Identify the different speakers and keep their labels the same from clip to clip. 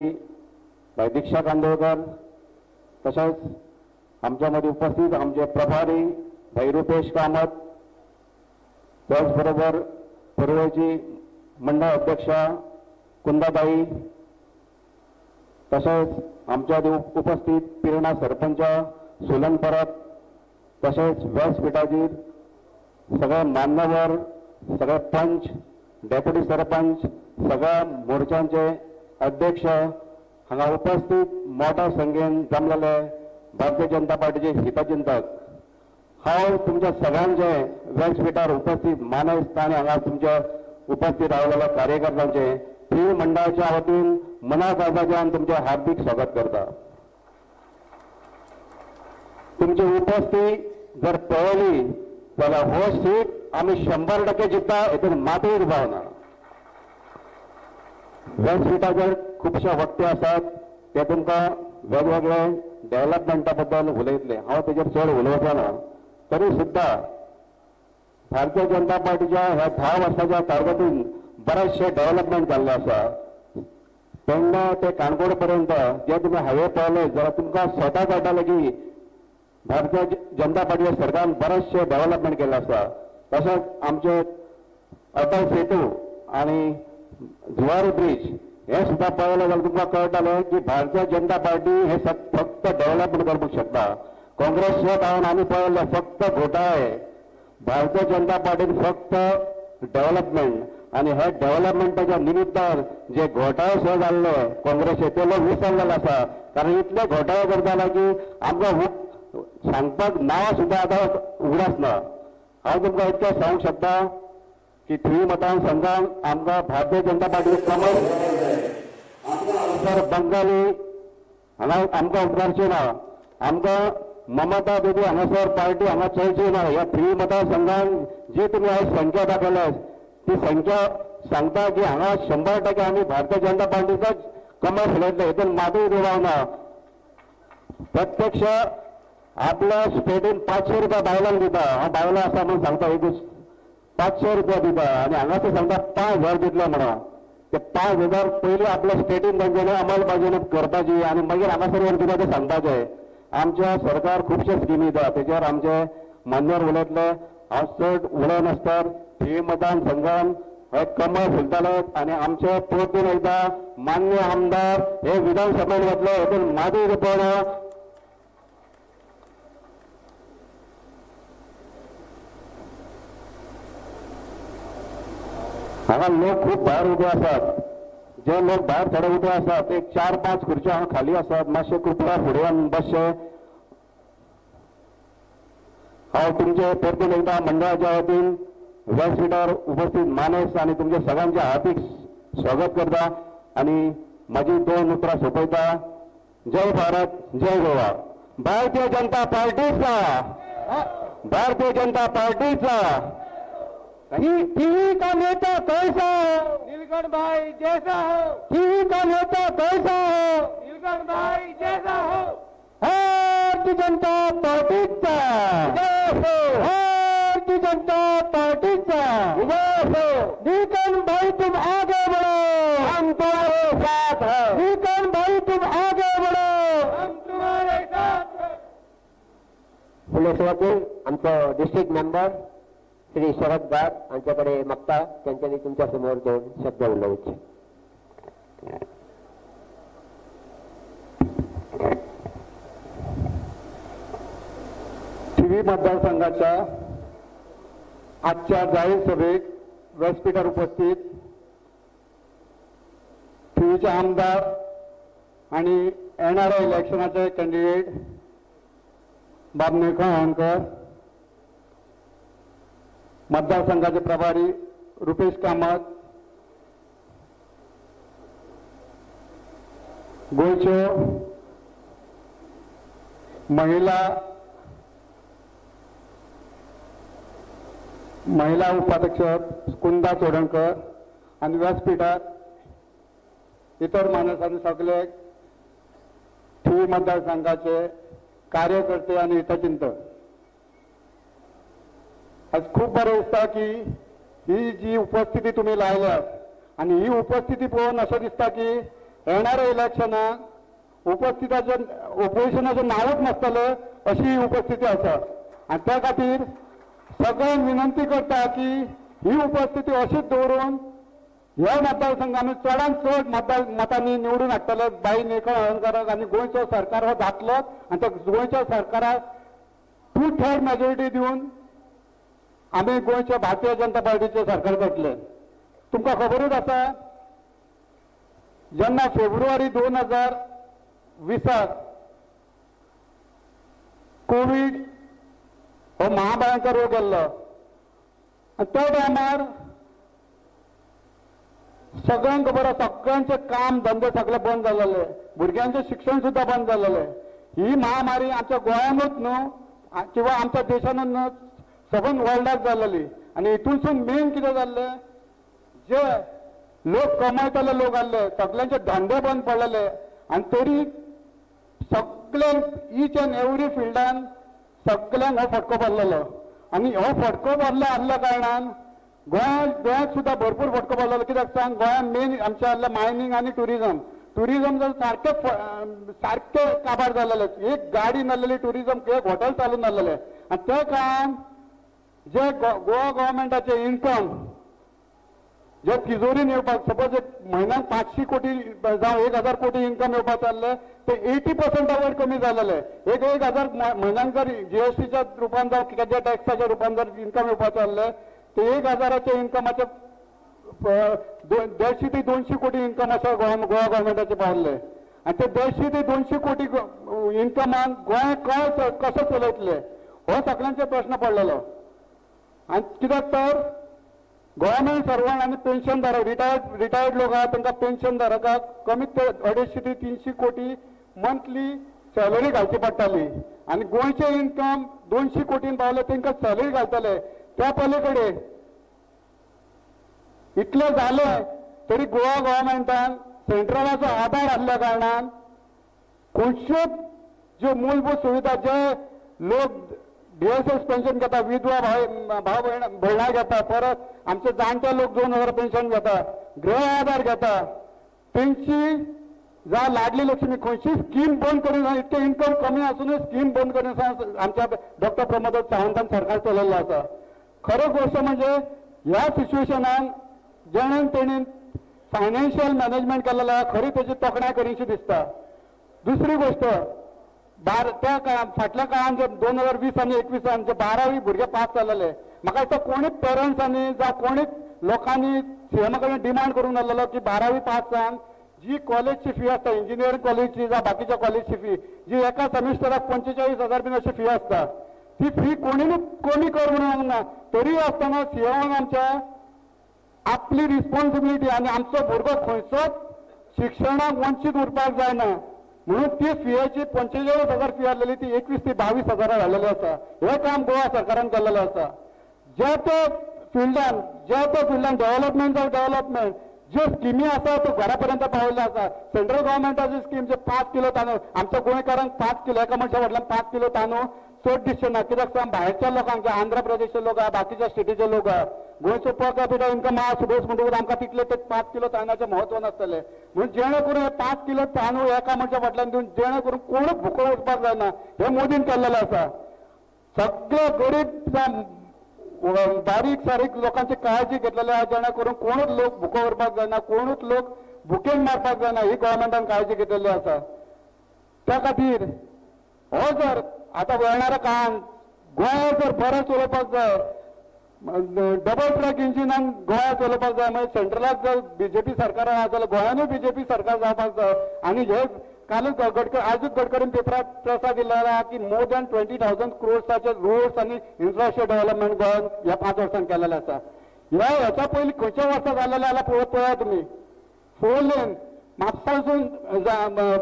Speaker 1: बाय दीक्षा कांदोळकर, तशेंच आमच्या मदीं उपस्थित आमचे प्रभारी भाई रुपेश कामत, त्याचबरोबर पर्वरीची मंडळ अध्यक्षा कुंदाबाई, तशेंच आमच्या मदीं उपस्थित पिर्णा सरपंच सुलन परब, तशेंच व्यासपिठाचेर सगळे मान्यवर, सगळे पंच, डेप्युटी सरपंच, सगळ्या मोर्चांचे अध्यक्ष, हांगा उपस्थित मोठ्या संख्येन जमलेले भारतीय जनता पार्टीचे हितचिंतक, हांव तुमच्या सगळ्यांचे व्यासपिठार उपस्थित मानेस्त आनी हांगा तुमच्या उपस्थित रावलेल्या कार्यकर्त्यांचे थिवी मंडळाच्या वतीन मना काळजाच्यान तुमचें हार्दिक स्वागत करता. तुमची उपस्थिती जर पळयली जाल्यार हो सीट आमी 100% जिखता, हेतून मातूय दुबाव ना. व्यासपिठाचेर खुबशे वक्ते आसात, ते तुमकां वेगवेगळे डेव्हलपमेंटा बद्दल उलयतले, हांव तेजेर चड उलोवचो ना. तरी सुद्दां भारतीय जनता पार्टीच्या ह्या 10 वर्साच्या कारकिर्दीन बरेचशे डेव्हलपमेंट जाल्लें आसा. पेडणा ते काणकोण पर्यंत जे तुमी हायवे पळयले जाल्यार तुमकां स्वता कळटालें की भारतीय जनता पार्टीच्या सरकारान बरेचशे डेव्हलपमेंट केल्लें आसा. तशेंच आमचे अटल सेतू आनी जुवारी ब्रिज हे सुद्दां पळयलें जाल्यार तुमकां कळटालें की भारतीय जनता पार्टी हे फक्त डेव्हलपमेंट करपाक शकता. काँग्रेसच्या काळान आमी पळयलें फक्त घोटाळे, भारतीय जनता पार्टीन फक्त डेव्हलपमेंट, आनी हे डेव्हलपमेंटाच्या निमित्तान जे घोटाळे सुद्दां जाल्ले काँग्रेसचे ते लोक विसरलेले आसा. कारण इतले घोटाळे करताले की आमकां सांगपाक नांव सुद्दां आतां उगडास ना. हांव तुमकां इतकें सांगूंक शकता की थिवी मतदारसंघान आमकां भारतीय जनता पार्टी कमल सर बंगाली हांगा आमकां उपकारचें ना, आमकां ममता दिदी हांगासर पार्टी हांगा चलची ना. ह्या थिवी मतदारसंघान जी तुमी आयज संख्या दाखयल्या ती संख्या सांगता की हांगा 100% आमी भारतीय जनता पार्टीचोच कमळ फुलयतले, हेतून मातूय दुबाव ना. प्रत्यक्ष आपल्या स्टेटीन 500 रुपया बायलांक दिता, हांव बायलां आसा म्हणून सांगता, एकूच 500 रुपया दिता आनी हांगासर सांगता 5000 दितले म्हणून. ते 5000 पयलीं आपल्या स्टेटीन तांच्यानी अंमलबजावणी करपाची आनी मागीर हांगासर येवन कितें तें सांगपाचें. आमच्या सरकार खुबशे स्किमी दिता, तेजेर आमचे मान्यवर उलयतले. हांव चड उलयनासतना थिवी मतदारसंघान हे कमळ फुलताले आनी आमचे परतून एकदां मान्य आमदार हे विधानसभेन वतले, हेतून मातूय दुबाव ना. हांगा लोक खूब भायर उबे आसात, जे लोक भायर थोडे उबे आसात एक 4-5 खुर्च्यो हांगा खाली आसात, मातशे कृपया फुडें येवन बसचे. हांव तुमचे परतून एकदां मंडळाच्या वतीन व्यासपिठार उपस्थित मानेस्त आनी तुमचे सगळ्यांचे हार्दिक स्वागत करता आनी म्हाजी 2 उतरां सोंपयता. जय भारत, जय गोवा. भारतीय जनता पार्टीचा, भारतीय जनता पार्टीचा.
Speaker 2: टीवी का नेता कैसा हो,
Speaker 3: नीलकंठ भाई जैसा हो,
Speaker 2: टीवी का नेता कैसा हो,
Speaker 3: नीलकंठ भाई जैसा हो,
Speaker 2: भारतीय जनता पार्टीचा
Speaker 3: जय हो,
Speaker 2: भारतीय जनता पार्टीचा
Speaker 3: जय हो.
Speaker 2: नीलकंठ भाई तुम आगे बढ़ो,
Speaker 3: हम तुम्हारे साथ हैं,
Speaker 2: नीलकंठ भाई तुम आगे बढ़ो,
Speaker 3: हम तुम्हारे साथ हैं.
Speaker 4: फुडले सुवातेर आमचो डिस्ट्रिक्ट मेंबर श्री शरद गाड हांच्याकडे मागता त्यांच्यानी तुमच्या समोर 2 शब्द उलोवचे.
Speaker 2: थिवी मतदारसंघाच्या आजच्या जाहीर सभेक व्यासपीठार उपस्थित थिवीचे आमदार आणि येणाऱ्या इलेक्शनाचे कॅन्डिडेट बाब निळकंठ हळर्णकर, मतदारसंघाचे प्रभारी रुपेश कामत, गोंयच्यो महिला महिला उपाध्यक्ष कुंदा चोडणकर आनी व्यासपीठार इतर मानस सगळे थिवी मतदारसंघाचे कार्यकर्ते आनी हितचिंतक. आज खूब बरें दिसता की ही जी उपस्थिती तुमी लायल्या आनी ही उपस्थिती पळोवन अशें दिसता की येणाऱ्या इलेक्शनाक उपस्थिताचे ओपोजिशनाचें नांवूच नासतलें अशी ही उपस्थिती आसा. आनी त्या खातीर सगळ्यांक विनंती करता की ही उपस्थिती अशीच दवरून ह्या मतदारसंघांनी चडांत चड मतांनी निवडून हाडटले बाई निळकंठ हळर्णकाराक आनी गोंयचो सरकार हो जातलोच आनी त्या गोंयच्या सरकाराक 2/3 मेजॉरिटी दिवन आमी गोंयच्या भारतीय जनता पार्टीचें सरकार करतले. तुमकां खबरूच आसा जेन्ना फेब्रुवारी 2020 कोवीड हो महाभयंकर रोग येल्लो आनी त्या टायमार सगळ्यांक खबर आसा सगळ्यांचे काम धंदे सगळे बंद जालेले, भुरग्यांचें शिक्षण सुद्दां बंद जालेलें. ही महामारी आमच्या गोंयांतूच न्हू किंवा आमच्या देशानूच न्हू, सबंद वर्ल्डाक जालेली. आनी हितूनसून मेन कितें जाल्लें, जे लोक कमयतले लोक आहले सगळ्यांचे धंदे बंद पडलेले आनी तरी सगळ्यांक इच एन्ड एवरी फिल्डान सगळ्यांक हो फटको पडलेलो. आनी हो फटको पडलो आसल्या कारणान गोंयांत सुद्दां भरपूर फटको पडलेलो. कित्याक सांग, गोंयांत मेन आमचें आहलें मायनींग आनी ट्युरिजम. ट्युरिजम जर सारकें सारकें काबार जालेलें, एक गाडी नासलेली, ट्युरिजम एक हॉटेल चालू नासलेलें. आनी त्या काळान जे गोवा गव्हर्मेंटाचें इन्कम जे तिजोरीन येवपाक सपोज एक म्हयन्याक 500 कोटी जावं 1000 कोटी इन्कम येवपाक जाल्लें ते 80% वयर कमी जालेलें. एक 1000 म्हयन्याक जर जीएसटीच्या रुपान जावं कित्याच्या टॅक्साच्या रुपान जर इन्कम येवपाक जाल्लें ते 1000च्या इन्कमाचे 150 ते 200 कोटी इन्कम अशें गोवा गव्हर्मेंटाचें पावल्लें. आनी ते 150 ते 200 कोटी इन्कमान गोंय कशें चलयतले हो सगळ्यांचो प्रश्न पडलेलो. आनी कित्याक तर गव्हर्मेंट सर्वंट आनी पेन्शन धारक रिटायर्ड लोक आहा तांकां पेन्शन धारकाक कमीत ते 250 ते 300 कोटी मंथली सॅलरी घालची पडटाली आनी गोंयचें इन्कम 200 कोटीन पावले तांकां सॅलरी घालतले. त्या पलीकडे इतलें जालें तरी गोवा गव्हर्मेंटान सेंट्रलाचो आदार आसल्या कारणान खुबश्योच ज्यो मूलभूत सुविधा जे लोक डीएसएस पेन्शन घेता, विधवा भाव भयणां घेता, परत आमचे जाणटे लोक 2000 पेन्शन घेता, गृह आधार घेता, तेंची जावं लाडली लक्ष्मी खंयची स्कीम बंद करून इतकें इन्कम कमी आसूनय स्कीम बंद करून आमच्या डॉक्टर प्रमोद सावंतान सरकार चलयल्लो आसा. खरो गोश्ट म्हणजे ह्या सिच्युएशनान जेणेन तेणेन फायनान्शियल मॅनेजमेंट केलेलें आहा, खरी तेजी तोखणाय करीशी दिसता. दुसरी गोश्ट, त्या फाटल्या काळान जे 2020 आनी 21 जे 12वी भुरगे पास जालेले, म्हाका दिसता कोणीच पेरंट्सांनी जावं कोणीच लोकांनी सीएमा कडेन डिमांड करूंक नासलेलो की 12वी पास जावन जी कॉलेजची फी आसता, इंजिनियरींग कॉलेजची जावं बाकीच्या कॉलेजची फी जी एका सेमिस्टराक 45,000 बीन अशी फी आसता, ती फी कोणीनूच कमी कर म्हणून ना. तरी आसतना सीएमान आमच्या आपली रिस्पॉन्सिबिलिटी आनी आमचो भुरगो खंयचोच शिक्षणाक वंचीत उरपाक जायना म्हणून ती फियेची 45,000 फी आसलेली ती 21 ते 22,000 जालेली आसा. हें काम गोवा सरकारान केल्लेलें आसा. ज्या त्या फिल्डान डेव्हलपमेंट जावं डेव्हलपमेंट ज्यो स्किमी आसा त्यो घरा पर्यंत पावयल्ल्यो आसा. सेंट्रल गव्हर्मेंटाची स्कीम जे 5 किलो तांदूळ आमच्या गोंयकारांक 5 किलो एका मनशा फाटल्यान 5 किलो तांदूळ चड दिसचे ना. कित्याक सांग, भायरच्या लोकांक जे आंध्र प्रदेशचे लोक आहा, बाकीच्या स्टेटीचे लोक आहा, गोंयचो पर कॅपिटल इन्कम आहा सुबोज म्हणटकूच आमकां तितले ते 5 किलो तांदळाचें म्हत्व नासतलें. म्हणून जेणे करून हे 5 किलो तांदूळ एका मनशा फाटल्यान दिवन जेणे करून कोणूच भुको वचपाक जायना हें मोदीन केल्लेलें आसा. सगळे गरीब बारीक सारीक लोकांची काळजी घेतलेली आहा जेणे करून कोणूच लोक भुको उरपाक जायना, कोणूच लोक भुकेन मारपाक जायना ही गव्हर्मेंटान काळजी घेतलेली आसा. त्या खातीर हो जर आतां येणाऱ्या काळान गोंय जर बरें चलोवपाक जाय, डबल ट्रॅक इंजिनान गोंया चलोवपाक जाय, मागीर सेंट्रलाक जर बीजेपी सरकार आहा जाल्यार गोंयानूय बीजेपी सरकार जावपाक जाय. आनी हे कालूच आजूच गडकरीन पेपरार प्रेसाक दिल्लो आहा की मोर दॅन 20,000 क्रोर्साचे रोड्स आनी इन्फ्रास्ट्रक्चर डेव्हलपमेंट गोंयान ह्या 5 वर्सांत केलेलें आसा. ह्या ह्याच्या पयलीं खंयच्या वर्सा जालेलें जाल्यार पळया तुमी, 4 लेन म्हापसासून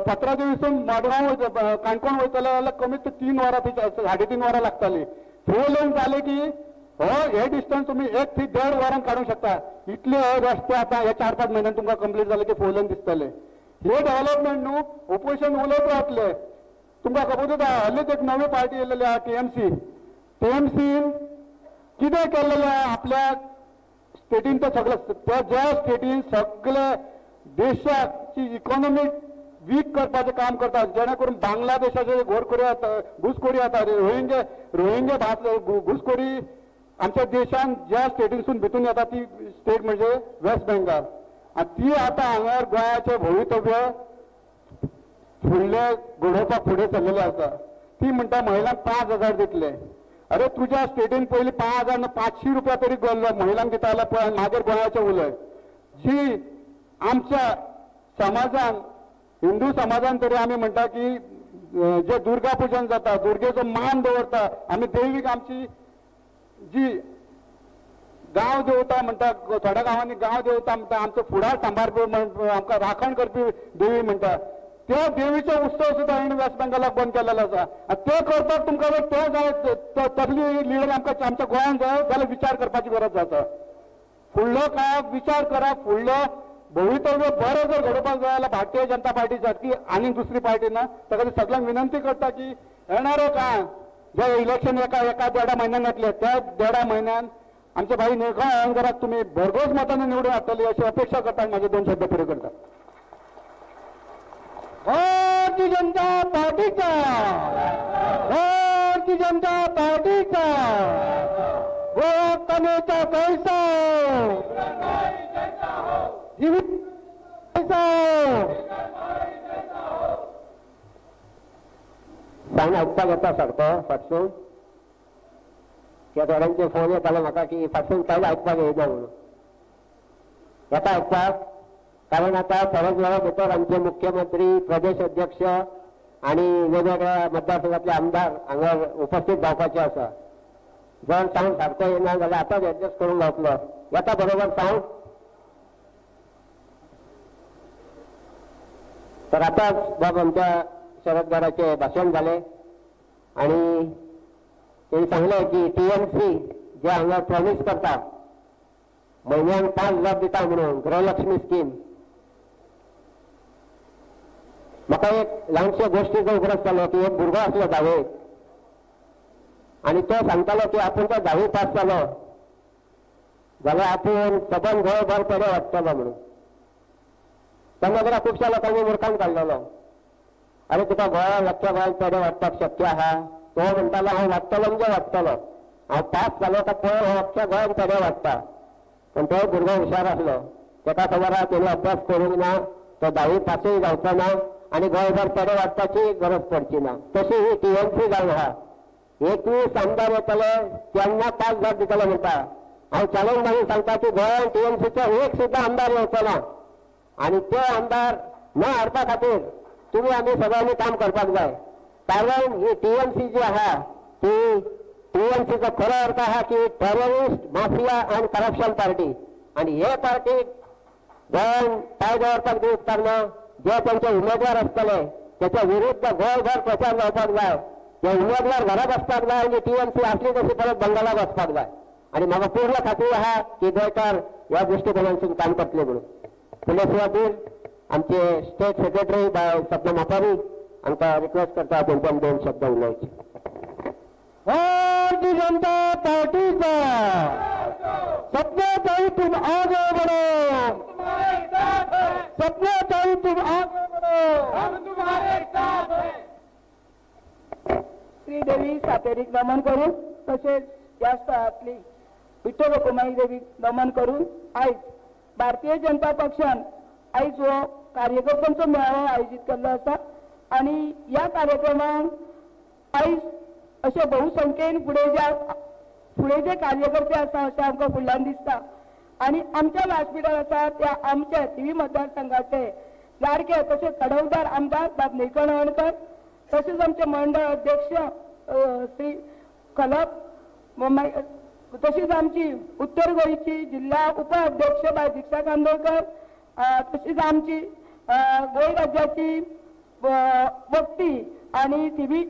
Speaker 2: पत्रादेवीसून मडगांव वयता काणकोण वयतले जाल्यार कमीत 3 वरां 3.5 वरां लागतालीं. 4 लेन जाले की हो हे डिस्टन्स तुमी 1 ते 1.5 वरां काडूंक शकता. इतले हे रस्ते आतां हे 4-5 म्हयन्यान तुमकां कंप्लीट जाले की 4 लेन दिसतले. हे डेव्हलपमेंट न्हू ओपोजिशन उलयत रावतले. तुमकां खबरूच आहा, हालींच एक नवी पार्टी येयलेली आहा टीएमसी. टीएमसीन कितें केल्लेलें आहा आपल्या स्टेटीन, तो सगळे त्या ज्या स्टेटीन सगळे देशाक गोंयाची इकॉनॉमी वीक करपाचें काम करता, जेणे करून बांगलादेशाचे घोरखोरी येता, घुसखोरी येता, रोहिंगे रोहिंगे भास घुसखोरी आमच्या देशान ज्या स्टेटीनसून भितून येता ती स्टेट म्हणजे वेस्ट बेंगाल. आनी ती आतां हांगार गोंयाचें भवितव्य फुडले घडोवपाक फुडें सरलेले आसा. ती म्हणटा महिलांक 5,000 दितले. अरे तुज्या स्टेटीन पयलीं 5,000 ना 500 रुपया तरी महिलांक दिता जाल्यार पळय, मागीर गोंयाचें उलय. जी आमच्या समाजान, हिंदू समाजान तरी आमी म्हणटा की जे दुर्गा पुजन जाता, दुर्गेचो मान दवरता, आमी देवीक आमची जी गांव देवता म्हणटा, थोड्या गांवांनी गांव देवता म्हणटा, आमचो फुडार सांबाळपी, आमकां राखण करपी देवी म्हणटा, त्या देवीचो उत्सव सुद्दां हिणें वेस्ट बेंगालाक बंद केलेलो आसा. आनी ते करपाक तुमकां जर ते जाय, तसली लिडर आमकां आमच्या गोंयांत जाय जाल्यार विचार करपाची गरज आसा. फुडलो काळ विचार करा, फुडलो भवितव्य बरें जर घडोवपाक जाय जाल्यार भारतीय जनता पार्टी सारकी आनी दुसरी पार्टी ना. ताका खातीर सगळ्यांक विनंती करता की येणारे काळ जे इलेक्शन एका एका देडा म्हयन्यान येतले, त्या देडा म्हयन्यान आमचे भाई निळकंठ हळर्णकराक तुमी भरघोस मतांनी निवडून हाडटली अशी अपेक्षा करता आनी म्हाजे 2 शब्द पुरे करता.
Speaker 3: भारतीय जनता पार्टीचा, भारतीय जनता पार्टीचा, गोवा का पैसा जीवित पैसा.
Speaker 4: सावंड आयकपाक येता सारको फाटसून? त्या थोड्यांचे फोन येताले म्हाका की फाटसून कांयच आयकपाक येना म्हणून. येता आयकपाक? कारण आतां थोड्याच वेळा भितर आमचे मुख्यमंत्री, प्रदेश अध्यक्ष आनी वेगवेगळ्या मतदारसंघातले आमदार हांगा उपस्थित जावपाचे आसा. जर सावंड सारको येना जाल्यार आतांच एडजस्ट करूंक गावतलो. येता बरोबर सावंड? तर आतांच बाब आमच्या शरद गडाचे भाशण जालें आनी तेणी सांगलें की टीएमसी जे हांगा प्रॉमीस करता म्हयन्याक 5,000 दिता म्हणून गृहलक्ष्मी स्कीम. म्हाका एक ल्हानशे गोश्टीचो उगडास जालो की एक भुरगो आसलो धावेक आनी तो सांगतालो की आपूण तो धावी पास जालो जाल्यार आपूण सबंद गोंयभर पेडे वाडटलो म्हणून. तेन्ना जाल्यार खुबश्या लोकांनी मुर्खान काडलेलो, अरे तुका गोंयांत अख्ख्या गोंयांत पेडे वाडपाक शक्य आहा? तो म्हणटालो हांव वाडटलो म्हणजे वाडटलो, हांव पास जालो काय पळय हांव अख्ख्या गोंयांत पेडे वाडटा. पण तो भुरगो हुशार आसलो, ताका खबर आहा तेणी अभ्यास करूंक ना, तो धावी पासूय जावचो ना आनी गोंयभर पेडे वाडपाची गरज पडची ना. तशी ही टीएमसी जावन आहा, 21 आमदार येतले तेन्ना 5,000 दितले म्हणटा. हांव चॅलेंज मागीर सांगता की गोंयांत टीएमसीचो एक सुद्दां आमदार येवचो ना आनी ते आमदार न हाडपा खातीर तुमी आमी सगळ्यांनी काम करपाक जाय. कारण ही टीएमसी जी आहा ती टीएमसीचो खरो अर्थ आहा की टेररिस्ट, माफिया आनी करप्शन पार्टी. आनी हे पार्टीक गोंयांत पांय दवरपाक दिवंक ना. जे तांचे उमेदवार आसतले त्याच्या विरुद्ध गोंयभर प्रचार जावपाक जाय. ते उमेदवार घरा बसपाक जाय आनी टीएमसी आसली तशी परत बंगालाक वचपाक जाय. आनी म्हाका पूर्ण खात्री आहा की गोंयकार ह्या दृश्टिकोनांतसून काम करतले म्हणून. फुडल्या सुवातीर आमचे स्टेट सेक्रेटरी बाय सपना मापारी हांकां रिक्वेस्ट करता तेंच्यान 2 शब्द उलोवचे.
Speaker 3: भारतीय जनता पार्टीचा सपना ताई तुम आगे बढ़ो, सपना ताई तुम आगे बढ़ो, हम तुम्हारे साथ हैं.
Speaker 5: श्रीदेवी सातेरीक नमन करून तशेंच ह्या स्थळांतली विठ्ठल रखुमाई देवीक नमन करून आयज भारतीय जनता पक्षान आयज हो कार्यकर्त्यांचो मेळावो आयोजीत केल्लो आसा आनी ह्या कार्यक्रमाक आयज अशे बहुसंख्येन फुडें जे कार्यकर्ते आसा अशें आमकां फुडल्यान दिसता. आनी आमच्या व्यासपिठार आसा त्या आमच्या थिवी मतदारसंघाचे लाडके तशेंच कडवदार आमदार बाब निळकंठ हळर्णकर, तशेंच आमचे मंडळ अध्यक्ष श्री खलप, तशीच आमची उत्तर गोंयची जिल्हा उपाध्यक्ष बाय दीक्षा कांदोळकर, तशीच आमची गोंय राज्याची वक्ती आणि थिवी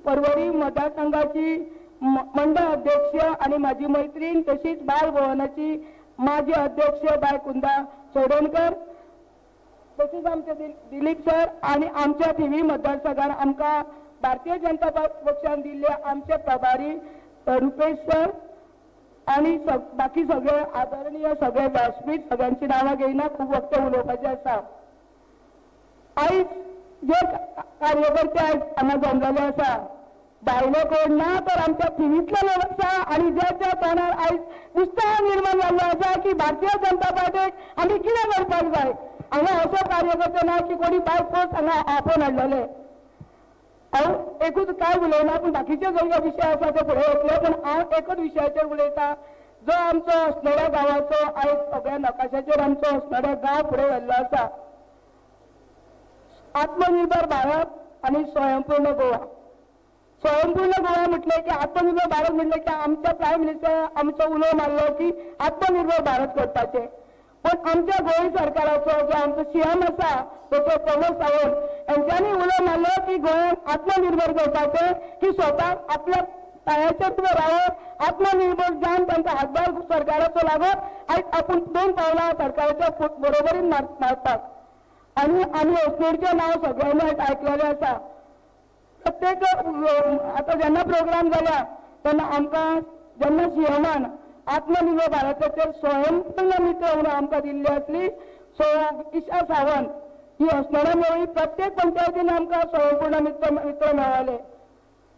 Speaker 5: पर्वरी मतदारसंघाची मंडळ अध्यक्ष आणि माझी मैत्रीण तशीच बाल भवनाची माजी अध्यक्ष बाय कुंदा चोडणकर, तशीच आमचे दिलीप सर आणि आमच्या थिवी मतदारसंघात आमकां भारतीय जनता पक्षान दिल्ले आमचे प्रभारी रुपेश सर आणि बाकी सगळे आदरणीय सगळे व्यासपीठ सगळ्यांची नावां घेयना, खूब वक्त उलोवपाचें आसा. आयज जे कार्यकर्ते आयज हांगा जमलेले आसा, भायले कोण ना तर आमच्या थिवींतले लोक आसा आनी ज्या ज्या तोंडार आयज उत्साह निर्माण जाल्लो आसा की भारतीय जनता पार्टीक आमी कितें करपाक जाय. हांगा असो कार्यकर्ते ना की कोणी बाय फोर्स हांगा आपोवन हाडलेले. हांव एकूच काय उलयना, पूण बाकीचे जो विशय आसा ते फुडें येतले, पूण हांव एकूच विशयाचेर उलयता, जो आमचो अस्नोड्या गांवाचो आयज सगळ्या नकाशाचेर आमचो अस्नोड्या गांव फुडें व्हेल्लो आसा. आत्मनिर्भर भारत आनी स्वयंपूर्ण गोवा. स्वयंपूर्ण गोवा म्हटलें की आत्मनिर्भर भारत म्हटलें की आमच्या प्रायम मिनिस्टर आमचो उलो मारलो की आत्मनिर्भर भारत करपाचें. पण आमच्या गोंय सरकाराचो जो आमचो सीएम आसा डॉक्टर प्रमोद सावंत हेंच्यांनी उलो मारलो की गोंयांत आत्मनिर्भर करपाचें, की स्वताक आपल्या पांयाचेर उबें रावप, आत्मनिर्भर जावन तांकां हातभार सरकाराचो लागप, आयज आपूण 2 पावलां सरकाराच्या बरोबरीन मारपाक. आनी आमी अस्नोडचें नांव सगळ्यांनी आयकलेलें आसा. प्रत्येक आतां जेन्ना प्रोग्राम जाल्या तेन्ना आमकां जेन्ना सीएमान आत्मनिर्भर भारताचेर स्वयंपूर्ण मित्र म्हणून आमकां दिल्ली आसली, सो इशा सावंत ही अस्नोड्या मेळ्ळी. प्रत्येक पंचायतीन आमकां स्वयंपूर्ण मित्र मेळ्ळे.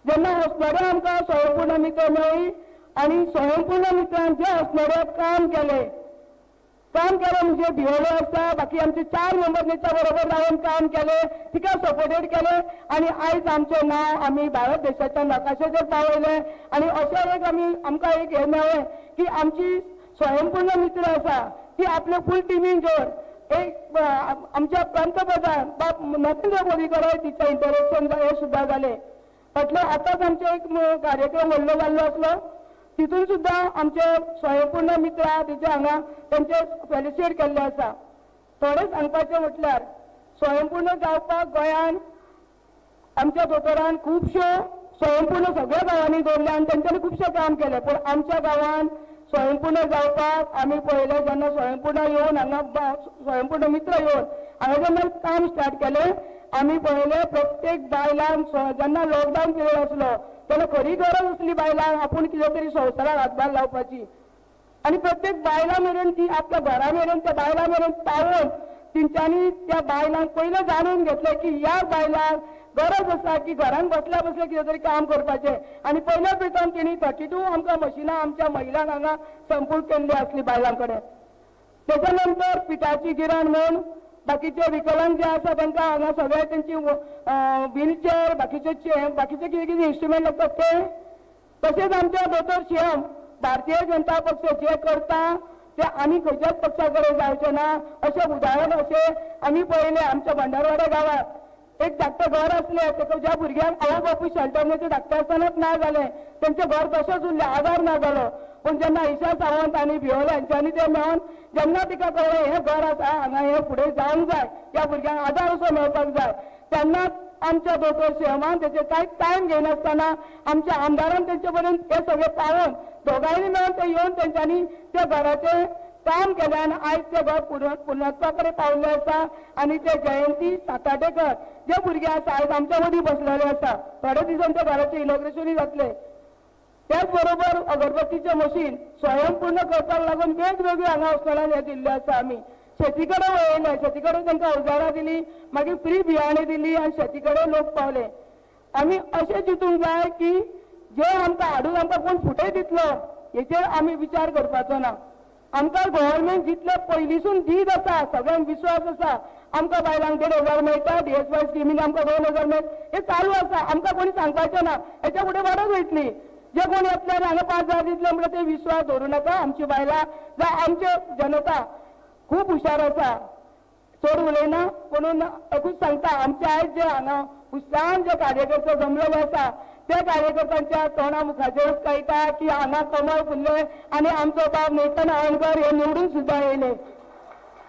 Speaker 5: जेन्ना अस्नोड्या आमकां स्वयंपूर्ण मित्र मेळ्ळी आनी स्वयंपूर्ण मित्रान जे अस्नोड्याक काम केलें, काम केलें म्हणजे भिवलो आसा, बाकी आमचे 4 मेंबर तेच्या बरोबर रावन काम केलें, तिका सपोर्टेड केलें आनी आयज आमचें नांव आमी भारत देशाच्या नकाशाचेर पावयलें. आनी अशें एक आमी आमकां एक हें मेळ्ळें की आमची स्वयंपूर्ण मित्र आसा ती आपले फूल टिमीन घेवन एक आमच्या पंतप्रधान बाब नरेंद्र मोदी कडेन तिचें इंटरेक्शन हें सुद्दां जालें. म्हटल्यार आतांच आमचो एक कार्यक्रम व्हडलो जाल्लो आसलो, तितून सुद्दां आमचे स्वयंपूर्ण मित्र तिचे हांगा तेंचे फेलिसिटेट केल्ले आसा. थोडें सांगपाचें म्हटल्यार स्वयंपूर्ण जावपाक गोंयान आमच्या दोतोरान खुबश्यो स्वयंपूर्ण सगळ्या गांवांनी दवरले आनी तेंच्यांनी खुबशें काम केलें. पूण आमच्या गांवान स्वयंपूर्ण जावपाक आमी पळयलें, जेन्ना स्वयंपूर्ण येवन हांगा स्वयंपूर्ण मित्र येवन हांगा जेन्ना काम स्टार्ट केलें, आमी पळयलें प्रत्येक बायलांक जेन्ना लॉकडावन पिरियड आसलो तेन्ना खरी गरज आसली बायलांक आपूण कितें तरी संवसाराक हातभार लावपाची, आनी प्रत्येक बायलां मेरेन ती आपल्या घरा मेरेन त्या बायलां मेरेन पावोवन तेंच्यांनी त्या बायलांक पयलें जाणून घेतलें की ह्या बायलांक गरज आसा की घरान बसल्या बसल्या कितें तरी काम करपाचें. आनी पयल्या प्रथम तेणी 32 आमकां मशिनां आमच्या महिलांक हांगा संपूर्ण केल्ली आसली बायलां कडेन. तेच्या नंतर पिठाची गिरण म्हूण बाकीचे विकलांग जे आसा तांकां हांगा सगळे तेंची व्हीलचेर बाकीचे बाकीचे कितें कितें इन्स्ट्रुमेंट लागतात ते. तशेंच आमच्या दोतोर सीएम भारतीय जनता पक्ष जे करता ते आनी खंयच्याच पक्षा कडेन जावचें ना अशें उदाहरण अशें आमी पळयलें. आमच्या भंडारवाडा गांवांत एक धाकटें घर आसलें, तेका ज्या भुरग्यांक आवय बापूय शेल्टर ते धाकटें आसतनाच ना जालें, तेंचें घर तशेंच उरलें, आदार ना जालो. पूण जेन्ना इशा सावंत आनी भियोले हेंच्यांनी ते मेळोन जेन्ना तिका कळ्ळें हें घर आसा हांगा हें फुडें जावंक जाय, ह्या भुरग्यांक आदार असो मेळपाक जाय, तेन्ना आमच्या दोतोर सीएमान तेचेर कांय टायम घेयनासतना आमच्या आमदारान तेंचे पर्यंत हे सगळें पावोवन दोगांयनी मेळोन ते येवन तेंच्यांनी त्या घराचें काम केलें आनी आयज तें घर पुर्णत्वा कडेन पावल्लें आसा. आनी ते जयंती सातार्डेकर जे भुरगे आसा आयज आमच्या मदीं बसलेले आसा, थोडे दिसान त्या घराचें इनॉग्रेशनूय जातलें. त्याच बरोबर अगरबत्तीचें मशीन स्वयंपूर्ण करपाक लागून वेगवेगळ्यो हांगा अस्नोड्यान हें दिल्लें आसा. आमी शेती कडेन वळयलें, शेती कडेन तांकां अवजारां दिली, मागीर फ्री बियाणें दिली आनी शेती कडेन लोक पावले. आमी अशें चिंतूंक जाय की जे आमकां हाडून आमकां कोण फुटय दितलो हेचेर आमी विचार करपाचो ना. आमकां गव्हर्मेंट जितले पयलींसून दीत आसा, सगळ्यांक विश्वास आसा, आमकां बायलांक 1500 मेळटा, डीएसवाय स्किमीन आमकां 2000 मेळटा, हें चालू आसा. आमकां कोणी सांगपाचें ना, हेच्या फुडें वाडत वयतली. जे कोण येतले आनी हांगा 5000 दितले म्हणल्यार ते विश्वास दवरूं नाका. आमची बायलां जावं आमचे जनता खूब हुशार आसा, चड उलयना म्हणून एकूच सांगता, आमचे आयज जे हांगा उत्साहान जे कार्यकर्ते जमलेले आसा त्या कार्यकर्त्यांच्या तोंडा मुखाचेरूच कळटा की हांगा कमळ फुल्लें आनी आमचो बाब नेतन आळवणकर हे निवडून सुद्दां येयले.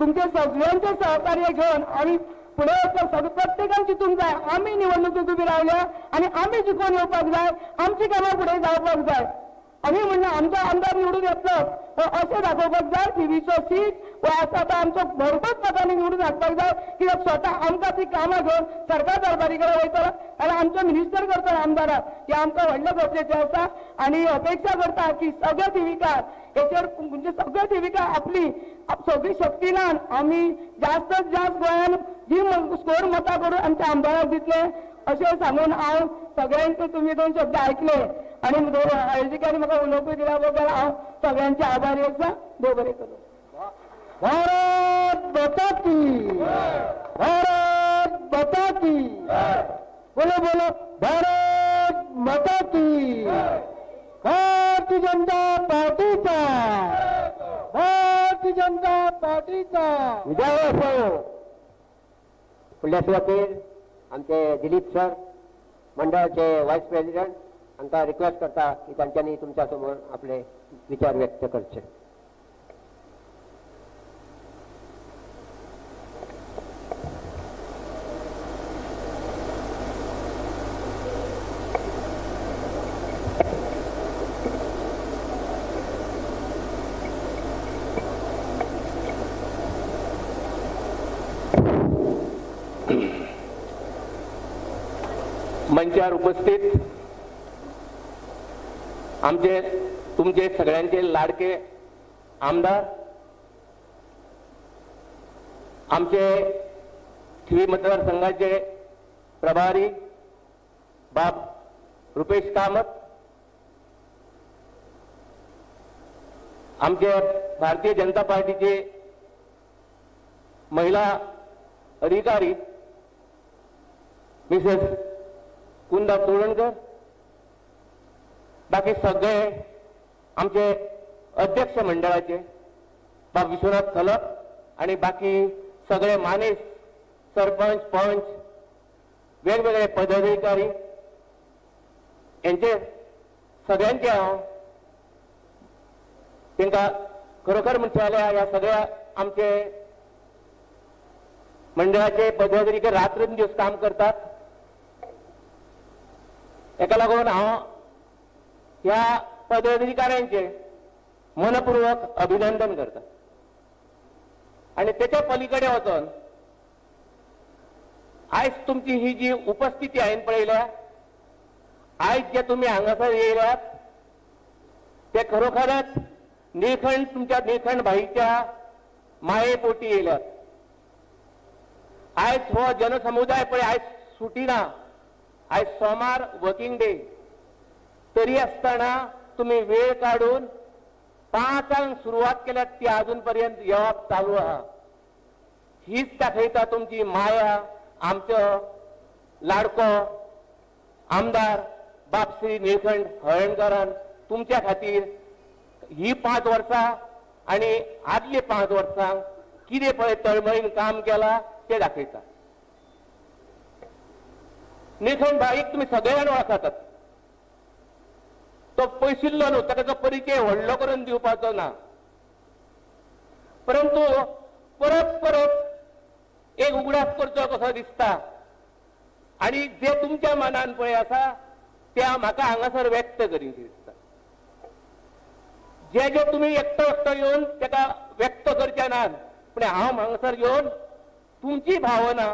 Speaker 5: तुमचे सगळ्यांचे सहकार्य घेवन आमी फुडें वचपाक सगळें प्रत्येकान चिंतूंक जाय. आमी निवडणुकेक उबी रावल्या आनी आमी जिखून येवपाक जाय, आमची कामां फुडें जावपाक जाय. आमी म्हणलें आमचो आमदार निवडून येतलो, अशें दाखोवपाक जाय. थिवीचो सीट हो आसा तो आमचो भरपूर मतांनी निवडून हाडपाक जाय, कित्याक स्वता आमकां ती कामां घेवन सरकार दरबारी कडेन वयतलो आनी आमचो मिनिस्टर करतलो आमदाराक, हे आमकां व्हडलें गरजेचें आसा. आनी अपेक्षा करता की सगळे थिवीकार हेचेर म्हणजे सगळे थिवीकार आपली सगळी शक्ती लावन आमी जास्तच जास्त गोंयान जी स्कोर मतां करून आमच्या आमदाराक दितले अशें सांगून हांव सगळ्यांक तुमी दोन शब्द आयकले आनी आयोजकांनी म्हाका उलोवपूय दिल्या बद्दल हांव सगळ्यांचे आभारी आसा. देव बरें करूं.
Speaker 2: भारत माता की, भारत माता की, बोलो बोलो भारत माता की. भारतीय जनता पार्टीचा, भारतीय जनता पार्टीचा
Speaker 4: विजय असो. फुडल्या सुवातेर आमचे दिलीप सर, मंडळाचे व्हायस प्रेसिडेंट, हांकां रिक्वेस्ट करता की तांच्यांनी तुमच्या समोर आपले विचार व्यक्त करचे.
Speaker 1: मंचार उपस्थित आमचे तुमचे सगळ्यांचे लाडके आमदार, आमचे थिवी मतदारसंघाचे प्रभारी बाब रुपेश कामत, आमचे भारतीय जनता पार्टीचे महिला अधिकारी मिसेस कुंदा चोडणकर, बाकी सगळे आमचे अध्यक्ष मंडळाचे बाब विश्वनाथ खलप आणि बाकी सगळे मानेस, सरपंच, पंच, वेगवेगळे पदाधिकारी यांचे सगळ्यांचे हांव तांकां खरोखर म्हणचे जाल्यार ह्या सगळ्या आमचे मंडळाचे पदाधिकारी रात्रंदिवस काम करतात. एका लागून हांव ह्या पदाधिकाऱ्यांचे मनपूर्वक अभिनंदन करता. आणि त्याच्या पलीकडे वचून आयज तुमची ही जी उपस्थिती हांवें पळयल्या, आयज जे तुमी हांगासर येयल्यात ते खरोखरच निळखंड तुमच्या निळखंड भाईच्या मायेपोटी येयल्यात. आयज हो जनसमुदाय पळय आयज सुटी ना, आयज सोमार वर्किंग डे, तरी आसतना तुमी वेळ काडून 5 सुरवात केल्यात ती अजून पर्यंत येवप चालू आहा. हीच दाखयता तुमची माया. आमचो लाडको आमदार बाब श्री निळखंड हळर्णकरान तुमच्या खातीर ही 5 वर्सां आनी आदली 5 वर्सां कितें पळय तळमळीन काम केलां तें दाखयता. निळखंड भाईक तुमी सगळे जाण वळखतात. तो पयशिल्लो न्हू, ताका तो परिचय व्हडलो करून दिवपाचो ना, परंतु परत परत एक उगडास करचो कसो दिसता. आनी जे तुमच्या मनान पळय आसा ते म्हाका हांगासर व्यक्त करीन दिसता. जे जे तुमी एकटो एकटो येवन ताका व्यक्त करचे नात, पूण हांव हांगासर येवन तुमची भावना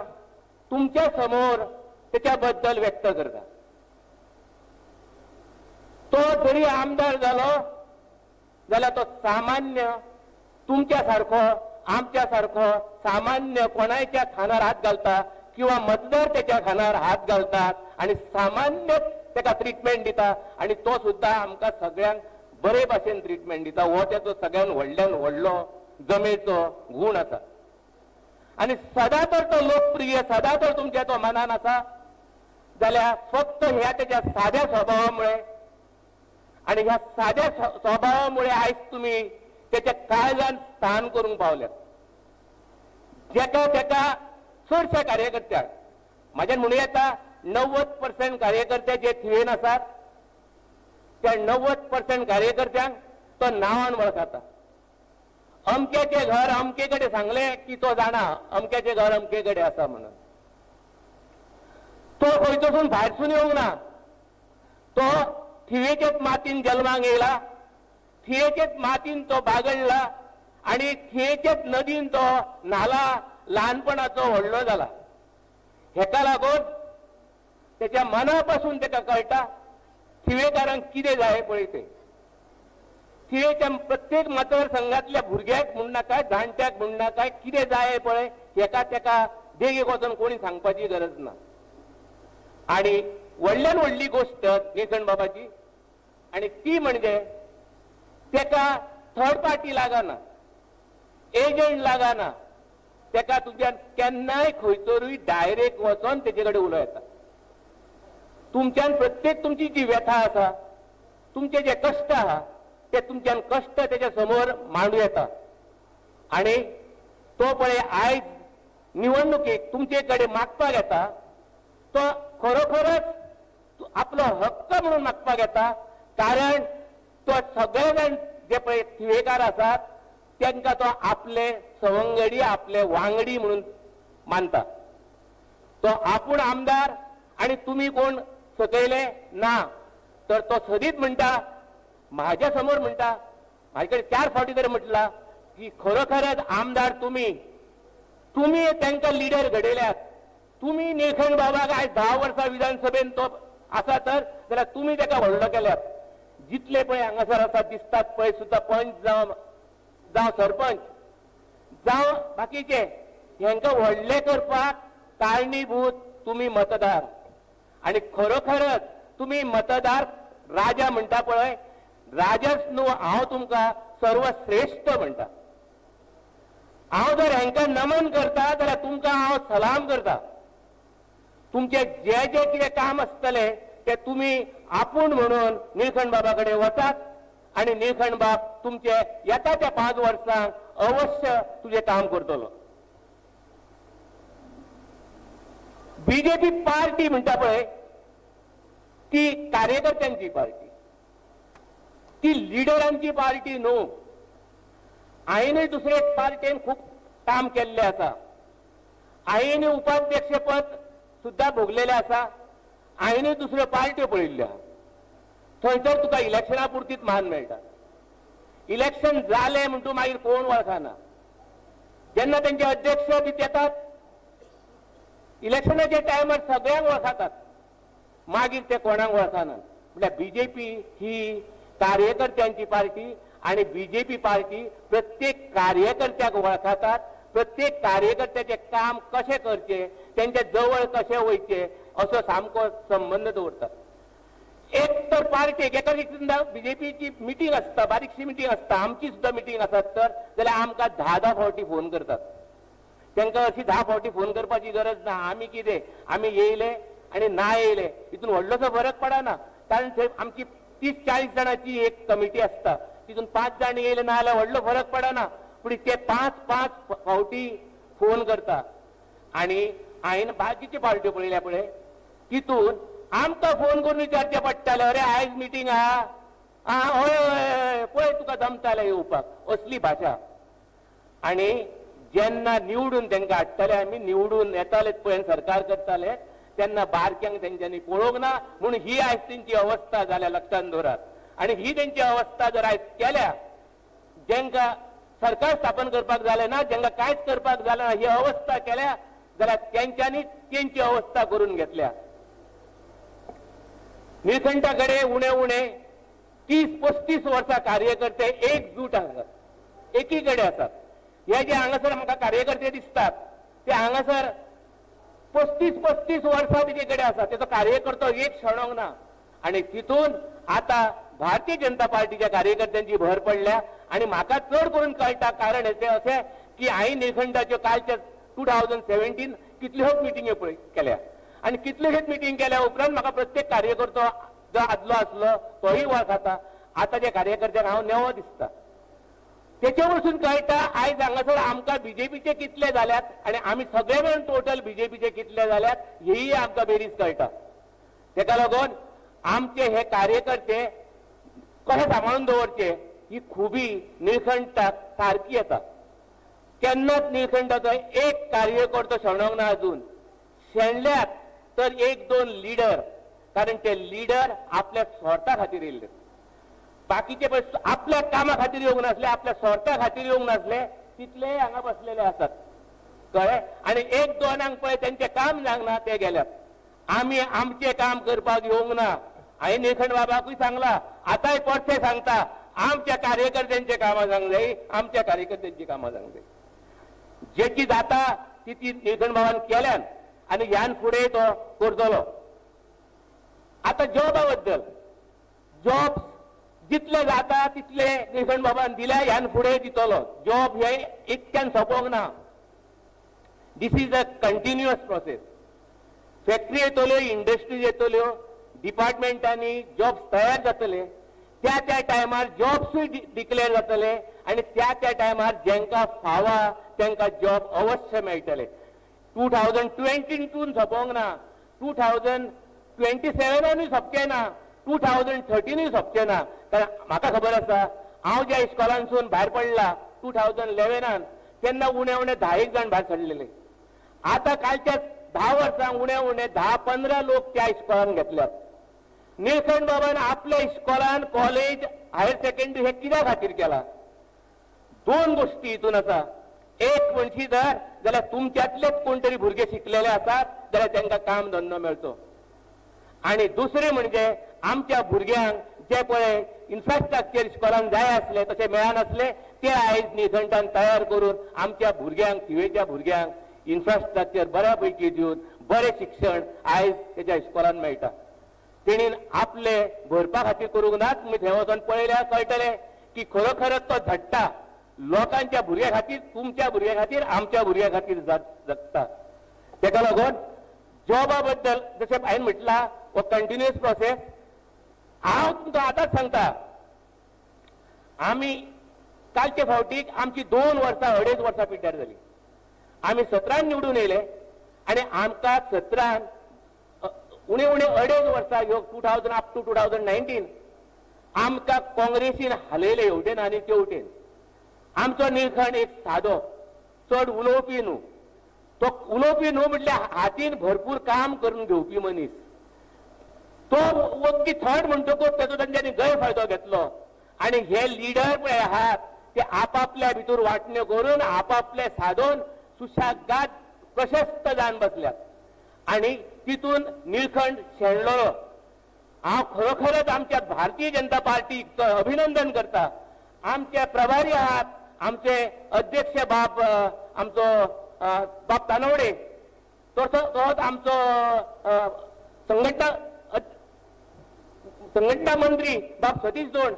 Speaker 1: तुमच्या समोर त्याच्या बद्दल व्यक्त करता. तो जरी आमदार जालो जाल्यार तो सामान्य तुमच्या सारको आमच्या सारको सामान्य कोणाच्या खानार हात घालता किंवा मतदार त्याच्या खानार हात घालतात आणि सामान्य ताका ट्रिटमेंट दिता आणि तो सुद्धा आमकां सगळ्यांक बरे भाशेन ट्रिटमेंट दिता. हो त्याचो सगळ्यान व्हडल्यान व्हडलो जमेचो गूण आसा. आनी सदां तर तो लोकप्रिय, सदां तर तुमच्या तो मनान आसा जाल्यार फक्त ह्या त्याच्या साध्या स्वभावामुळे आणि ह्या साध्या स्वभावामुळे आयज तुमी त्याच्या काळजान स्थान करूंक पावल्यात. जेका तेका चडशा कार्यकर्त्यांक म्हाज्यान म्हणूं येता 90% कार्यकर्ते जे थिवेन आसात त्या 90% कार्यकर्त्यांक तो नांवान वळखता. अमक्याचें घर अमके कडेन सांगलें की तो जाणा अमक्याचें घर अमके कडेन आसा म्हणून. तो खंयतसून भायरसून येवंक ना, तो थिवेचेच मातीन जल्माक येयला, थियेचेच मातीन तो बागडला आनी थियेचेच नदीन तो न्हाला, ल्हानपणाचो व्हडलो जाला. हेका लागून तेच्या मना पासून तेका कळटा थिवेकारांक कितें जाय पळय तें. थिवेच्या प्रत्येक मतदारसंघातल्या भुरग्याक म्हूण नाका, जाणट्याक म्हूण नाका, कितें जाय पळय हेका तेका देगेक वचून कोणी सांगपाची गरज ना. आनी व्हडल्यान व्हडली गोश्ट निळकंठ बाबाची आनी ती म्हणजे तेका थर्ड पार्टी लागना, एजंट लागना, तेका तुज्यान केन्नाय खंयसरूय डायरेक्ट वचोन तेजे कडेन उलोवं येता. तुमच्यान प्रत्येक तुमची जी व्यथा आसा, तुमचे जे कश्ट आहा ते तुमच्यान कश्ट तेच्या समोर मांडू येता. आनी तो पळय आयज निवडणुकेक तुमचे कडेन मागपाक येता, तो खरोखरच आपलो हक्क म्हणून मागपाक येता, कारण तो सगळे जाण जे पळय थिवेकार आसात तांकां तो आपले सवंगडी, आपले वांगडी म्हणून मानता. तो आपूण आमदार आनी तुमी कोण सकयले ना, तर तो सदींच म्हणटा, म्हाज्या समोर म्हणटा, म्हाजे कडेन 4 फावटी तरी म्हटला की खरोखरच आमदार तुमी, तुमी तांकां लिडर घडयल्यात, तुमी निळकंठ बाबाक आयज 10 वर्सां विधानसभेन तो आसा तर जाल्यार तुमी ताका व्हडलो केल्यात. जितले पळय हांगासर आसा दिसतात पळय सुद्दां पंच जावं जावं सरपंच जावं बाकीचे, हेंकां व्हडले करपाक कारणीभूत तुमी मतदार. आनी खरोखरच तुमी मतदार राजा म्हणटा पळय, राजाच न्हू, हांव तुमकां सर्वश्रेश्ठ म्हणटा. हांव जर हेंकां नमन करता जाल्यार तुमकां हांव सलाम करता. तुमचे जे जे कितें काम आसतलें ते तुमी आपूण म्हणून निळकंठ बाबा कडेन वचात आनी निळकंठ बाब तुमचे येता त्या 5 वर्सांक अवश्य तुजें काम करतलो. बीजेपी पार्टी म्हणटा पळय ती कार्यकर्त्यांची पार्टी, ती लिडरांची पार्टी न्हू. हांवेनूय दुसरे पार्टेन खूब काम केल्लें आसा, हांवेनूय उपाध्यक्षपद सुद्दां भोगलेलें आसा, हांवेनूय दुसऱ्यो पार्ट्यो पळयल्ल्यो आहा. थंयसर तुका इलेक्शना पुरतीच मान मेळटा, इलेक्शन जालें म्हणटू मागीर कोण वळखना. जेन्ना तेंचे अध्यक्ष बी येतात इलेक्शनाच्या टायमार सगळ्यांक वळखतात, मागीर ते कोणाक वळखनात. म्हळ्यार बीजेपी ही कार्यकर्त्यांची पार्टी आनी बीजेपी पार्टी प्रत्येक कार्यकर्त्याक वळखतात, प्रत्येक कार्यकर्त्याचें काम कशें करचें, तेंच्या जवळ कशें वयचें असो सामको संबंद दवरतात. एक तर पार्टेक एका सुद्दां बीजेपीची मिटींग आसता, बारीकशी मिटींग आसता, आमची सुद्दां मिटींग आसत तर जाल्यार आमकां 10-10 फावटी फोन करतात. तांकां अशी 10 फावटी फोन करपाची गरज ना. आमी कितें, आमी येयले आनी ना येयले हितून व्हडलोसो फरक पडना, कारण थंय आमची 30-40 जाणांची एक कमिटी आसता, तितून 5 जाण येयले ना जाल्यार व्हडलो फरक पडना, पूण ते 5-5 फावटी फोन करता. आनी हांवें बाकीच्यो पार्ट्यो पळयल्या पळय, तितून आमकां फोन करून विचारचें पडटालें, अरे आयज मिटींग आहा, आं हय हय पळय तुका जमतालें येवपाक, असली भाशा. आनी जेन्ना निवडून तांकां हाडटाले, आमी निवडून येताले पळय सरकार करताले तेन्ना बारक्यांक तेंच्यांनी पळोवंक ना, म्हूण ही आयज तेंची अवस्था जाल्या, लक्षांत दवरात. आनी ही तेंची अवस्था जर आयज केल्या, जेंकां सरकार स्थापन करपाक जालें ना, जेंकां कांयच करपाक जालें ना, ही अवस्था केल्या जाल्यार तेंच्यांनी तेंची अवस्था करून घेतल्या. निळकंठा कडेन उणे उणे 30-35 वर्सां कार्यकर्ते एकजूट आसात, एकी कडेन आसात. हे जे हांगासर म्हाका कार्यकर्ते दिसतात ते हांगासर 35-35 वर्सां तेजे कडेन आसा, तेचो कार्यकर्तो एक शेणोंक ना. आनी तितून आतां भारतीय जनता पार्टीच्या कार्यकर्त्यांची भर पडल्या. आनी म्हाका चड करून कळटा, कारण हें अशें की हांवें निळकंठाच्यो कालच्या 2017 कितल्योच मिटिंग्यो पळय केल्या, आनी कितल्योश्योच मिटींग केल्या उपरांत म्हाका प्रत्येक कार्यकर्तो जो आदलो आसलो तोय वळखता. आतांच्या कार्यकर्त्यांक हांव नेवो दिसता. तेचे वरसून कळटा आयज हांगासर आमकां बीजेपीचे कितले जाल्यात आनी आमी सगळे मेळून टोटल बीजेपीचे कितले जाल्यात हेय आमकां बेरीज कळटा. तेका लागून आमचे हे कार्यकर्ते कशे सांबाळून दवरचे ही खुबी निळकंठाक सारकी येता. केन्नाच निळकंठाचो एक कार्यकर्तो शेणोंक ना अजून, शेणल्यात तर 1-2 लिडर कारण ते लिडर आपल्या स्वार्था खातीर येयल्ले, बाकीचे पळय आपल्या कामा खातीर येवंक नासले, आपल्या स्वार्था खातीर येवंक नासले, तितले हांगा बसलेले आसात. कळ्ळें? आनी एक दोनांक पळय तेंचें काम जावंक ना ते गेल्यात. आमी आमचें काम करपाक येवंक ना. हांवें निळखंठ बाबाकूय सांगला, आतांय परतें सांगता, आमच्या कार्यकर्त्यांचें कामां जावंक जाय, आमच्या कार्यकर्त्यांची कामां जावंक जाय. जेची जाता ती ती निळखंठ बाबान केल्यान आनी ह्यान फुडें तो करतलो. आतां जॉबा बद्दल, जॉब जितले जाता तितले निळखंठ बाबान दिल्या, ह्यान फुडें दितलो. जॉब हे इतक्यान सोंपोंक ना. This is a continuous process. Factory येतल्यो, इंडस्ट्रीज येतल्यो, डिपार्टमेंटांनी जॉब्स तयार जातले, त्या त्या टायमार जॉब्सूय डिक्लेअर जातले आनी त्या त्या टायमार जेंकां फावा तांकां जॉब अवश्य मेळटले. 2022 सोंपोंक ना, 2027 सोंपचें ना, 2013 सोंपचें ना. कारण म्हाका खबर आसा, हांव ज्या इस्कॉलांसून भायर पडला 2011 तेन्ना उणे उणे 10 जाण भायर सरलेले. आतां कालच्या 10 वर्सांक उणे उणे 10-15 लोक त्या इस्कॉलान घेतल्यात. निळखंठ बाबान आपल्या इस्कॉलान कॉलेज, हायर सेकंडरी हे कित्या खातीर केला? दोन गोष्टी हितून आसा. एक म्हणशी जर जाल्यार तुमच्यांतलेच कोण तरी भुरगे शिकलेले आसात जाल्यार तांकां काम धंदो मेळचो, आनी दुसरें म्हणजे आमच्या भुरग्यांक जे पळय इन्फ्रास्ट्रक्चर इस्कॉलान जाय आसले तशें मेळनासले ते आयज निळखंठान तयार करून आमच्या भुरग्यांक, थिवेच्या भुरग्यांक इन्फ्रास्ट्रक्चर बऱ्या पैकी दिवन बरें शिक्षण आयज तेच्या इस्कॉलान मेळटा. तेणीन आपले भरपा खातीर करूंक ना. तुमी थंय वचोन पळयल्यार कळटलें की खरोखरच तो झडटा लोकांच्या भुरग्या खातीर, तुमच्या भुरग्या खातीर, आमच्या भुरग्या खातीर जगता. तेका लागून जॉबा बद्दल जशें हांवें म्हटलां हो कंटिन्युअस प्रोसेस. हांव तुमकां आतांच सांगता, आमी कालचे फावटीक आमची 2 वर्सां 2.5 वर्सां पिड्ड्यार जाली. आमी 17 निवडून येयले आनी आमकां 17 उणे उणे 2.5 वर्सां ह्यो 2000 अप टू 2019 आमकां काँग्रेसीन हालयले हेवटेन आनी तेवटेन. आमचो निळखंठ एक सादो, चड उलोवपी न्हू, तो उलोवपी न्हू म्हटल्यार हातीन भरपूर काम करून घेवपी मनीस. तो वग्गी थंड म्हणटकूच तेजो तांच्यांनी गैरफायदो घेतलो आनी हे लिडर पळय आहात ते आपापल्या भितर वांटण्यो करून आपापले सादोवन सुशागात प्रशस्त जावन बसल्यात आनी तितून निळखंठ शेणलो. हांव खरोखरच आमच्या भारतीय जनता पार्टीक अभिनंदन करता. आमचे प्रभारी आहात, आमचे अध्यक्ष बाब आमचो बाब तानवडे, तोच आमचो संघटना मंत्री बाब सतीश दोण,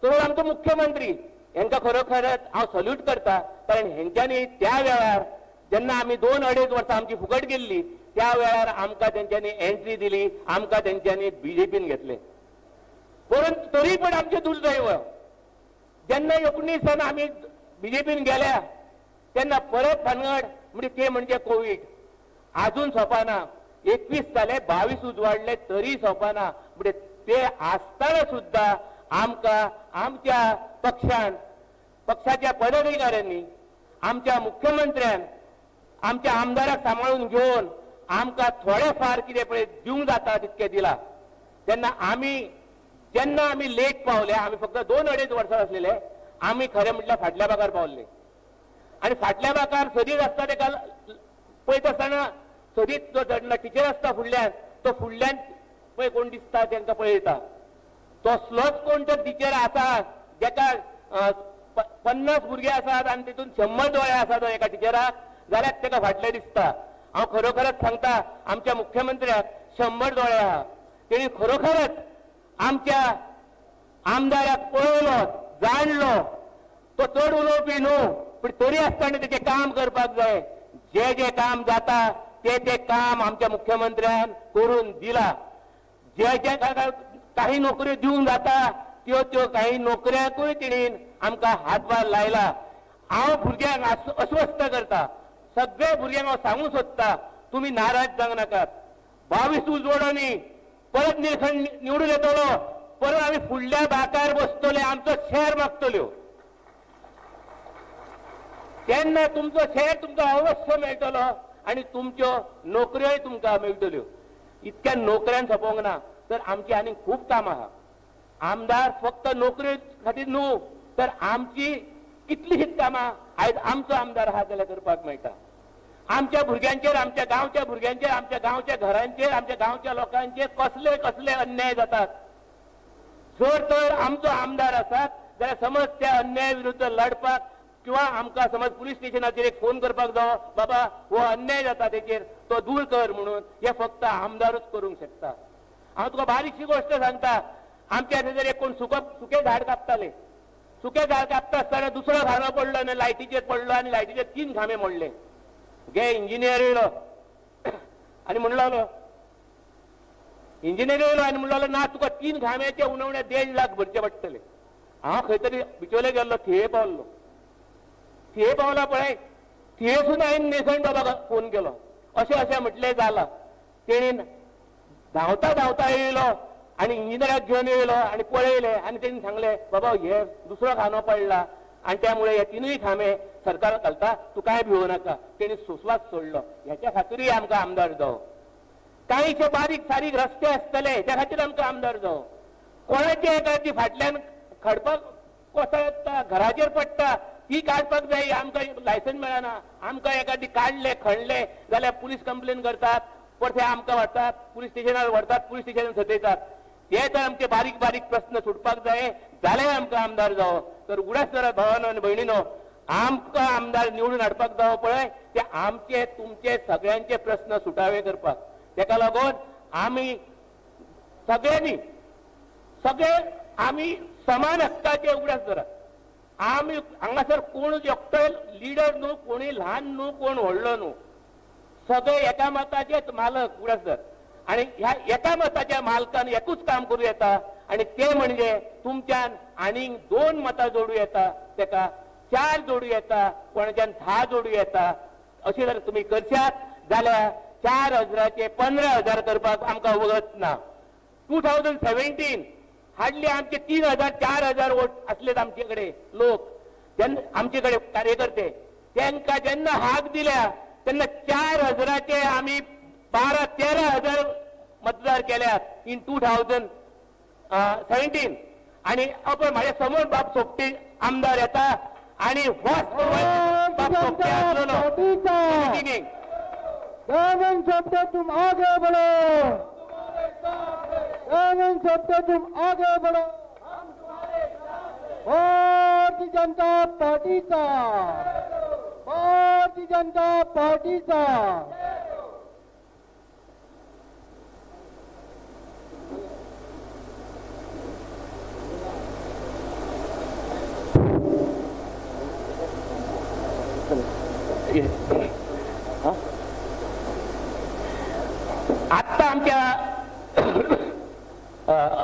Speaker 1: तोच आमचो मुख्यमंत्री. हेंकां खरोखरच हांव सल्यूट करता, कारण हेंच्यांनी त्या वेळार जेन्ना आमी 2-2.5 वर्सां आमची फुकट गेल्ली त्या वेळार आमकां तेंच्यांनी एंट्री दिली, आमकां तेंच्यांनी बीजेपीन घेतले. परंतु तरी पण आमचें दुर्दैव, जेन्ना 19 आमी बीजेपीन गेल्या तेन्ना परत भानगड म्हणजे ते म्हणजे कोवीड आजून सोंपना. 21 जाले, 22 उजवाडले तरी सोंपना. म्हणजे ते आसतना सुद्दां आमकां आमच्या पक्षान, पक्षाच्या पदाधिकाऱ्यांनी, आमच्या मुख्यमंत्र्यान आमच्या आमदाराक सांबाळून घेवन आमकां थोडे फार कितें पळय दिवंक जाता तितकें दिला. तेन्ना आमी जेन्ना आमी लेट पावले, आमी फक्त 2-2.5 वर्सां आसलेले, आमी खरें म्हटल्यार फाटल्या बाकार पावले. आनी फाटल्या बाकार सदींच आसता तेका पळयत आसतना सदींच जो जेन्ना टिचर आसता फुडल्यान, तो फुडल्यान पळय कोण दिसता तांकां पळयता. तसलोच कोण तर टिचर आसा जेका 50 भुरगे आसात आनी तितून 100 दोळे आसात एका टिचराक, जाल्यार ताका फाटलें दिसता. हांव खरोखरच सांगता, आमच्या मुख्यमंत्र्याक 100 दोळे आहा. तेणी खरोखरच आमच्या आमदाराक पळयलो, जाणलो. तो चड उलोवपी न्हू, पूण तरी आसतना तेचें काम करपाक जाय. जे जे काम जाता ते ते काम आमच्या मुख्यमंत्र्यान करून दिला. जे जे काही नोकऱ्यो दिवंक जाता त्यो त्यो काही नोकऱ्यांकूय तेणीन आमकां हातभार लायला. हांव भुरग्यांक अस्वस्थ करता, सगळे भुरग्यांक हांव सांगूंक सोदता, तुमी नाराज जावंक नाकात. 22 उजवाडांनी परत निळखंठ निवडून येतलो, परत आमी फुडल्या बाकार बसतले, आमचो शेर मागतल्यो. तेन्ना तुमचो शेर तुमकां अवश्य मेळटलो आनी तुमच्यो नोकऱ्योय तुमकां मेळटल्यो. इतक्या नोकऱ्यान सोंपोवंक ना.
Speaker 6: तर आमची आनी खूब कामां आहा. आमदार फक्त नोकरे खातीर न्हू, तर आमची कितलीशीच कामां आयज आमचो आमदार आहा जाल्यार करपाक मेळटा. आमच्या भुरग्यांचेर, आमच्या गांवच्या भुरग्यांचेर, आमच्या गांवच्या घरांचेर, आमच्या गांवच्या लोकांचेर कसले कसले अन्याय जातात. जर तर आमचो आमदार आसात जाल्यार समज त्या अन्याय विरुद्ध लढपाक किंवा आमकां समज पुलीस स्टेशनाचेर एक फोन करपाक जावो, बाबा हो अन्याय जाता तेचेर तो दूर कर म्हणून, हे फक्त आमदारूच करूंक शकता. हांव तुका बारीकशी गोश्ट सांगता. आमच्या थंयसर एक कोण सुकें झाड कापताले. सुकें झाड कापता आसतना दुसरो घाणो पडलो आनी लायटीचेर पडलो आनी लायटीचेर 3 खांबे मोडले. गे इंजिनियर येयलो आनी म्हणलो, इंजिनियर येयलो आनी म्हणलो ना तुका 3 खांब्याचे उणवणे 1.5 लाख भरचे पडटले. हांव खंय तरी बिचोले गेल्लो, थिये पावल्लो. थिये पावला पळय, थियेसून हांवें नेसण बाबाक फोन केलो, अशें अशें म्हटलें जालां. तेणेन धांवता धांवता येयलो आनी इंजिनियराक घेवन येयलो आनी पळयलें आनी तेणी सांगलें बाबा हे दुसरो खांदो पडला आनी त्यामुळे हे 3 खांबे सरकार घालता, तूं कांय भिवो नाका. तेणी सुस्वास सोडलो. हेच्या खातीरूय आमकां आमदार जावो. कांयशे बारीक सारीक रस्ते आसतले हेच्या खातीर आमकां आमदार जावो. कोणाचे एकादी फाटल्यान खडपाक कोसळटा, घराचेर पडटा, ती काडपाक जाय. आमकां लायसन्स मेळना, आमकां एकादी काडले खणले जाल्यार पुलीस कंप्लेन करतात, परते आमकां व्हरतात पुलीस स्टेशनार व्हरतात, पुलीस स्टेशनार सतयतात. हे तर आमचे बारीक बारीक प्रस्न सुटपाक जाय जाल्यार आमकां आमदार जावो. तर उगडास धरात भावानो आनी भयणीनो, आमकां आमदार निवडून हाडपाक जावो पळय ते आमचे तुमचे सगळ्यांचे प्रस्न सुटावे करपाक. तेका लागून आमी सगळ्यांनी सगळे आमी समान हक्काचे उगडास धरात. आमी हांगासर कोण एकटो लिडर न्हू, कोणी ल्हान न्हू, कोण व्हडलो न्हू, सगळे एका मताचेच मालक. उगडास धर. आनी ह्या एका मताच्या मालकान एकूच काम करूं येता आनी ते म्हणजे तुमच्यान आनीक 2 मतां जोडूं येता, तेका 4 जोडूं येता, कोणाच्यान 10 जोडूं येता. अशें जर तुमी करशात जाल्यार 4,000 15,000 करपाक आमकां वगत ना. 2017 हाडली आमचे 3,000 4,000 वोट आसलेत आमचे कडेन लोक, जेन्ना आमचे कडेन कार्यकर्ते, तांकां जेन्ना हाक दिल्या तेन्ना 4,000 आमी 12-13,000 मतदार केल्यात इन 2017. आनी अपय म्हाज्या समोर बाब सोपटे आमदार येता आनी होच बाब सोपटे आसलेलो.
Speaker 3: सोपटे तुम आगे बढ़ो, सोपटे तुम आगे बढ़ो, भारतीय जनता पार्टीचा, भारतीय जनता पार्टीचा.
Speaker 6: आत्ता आमच्या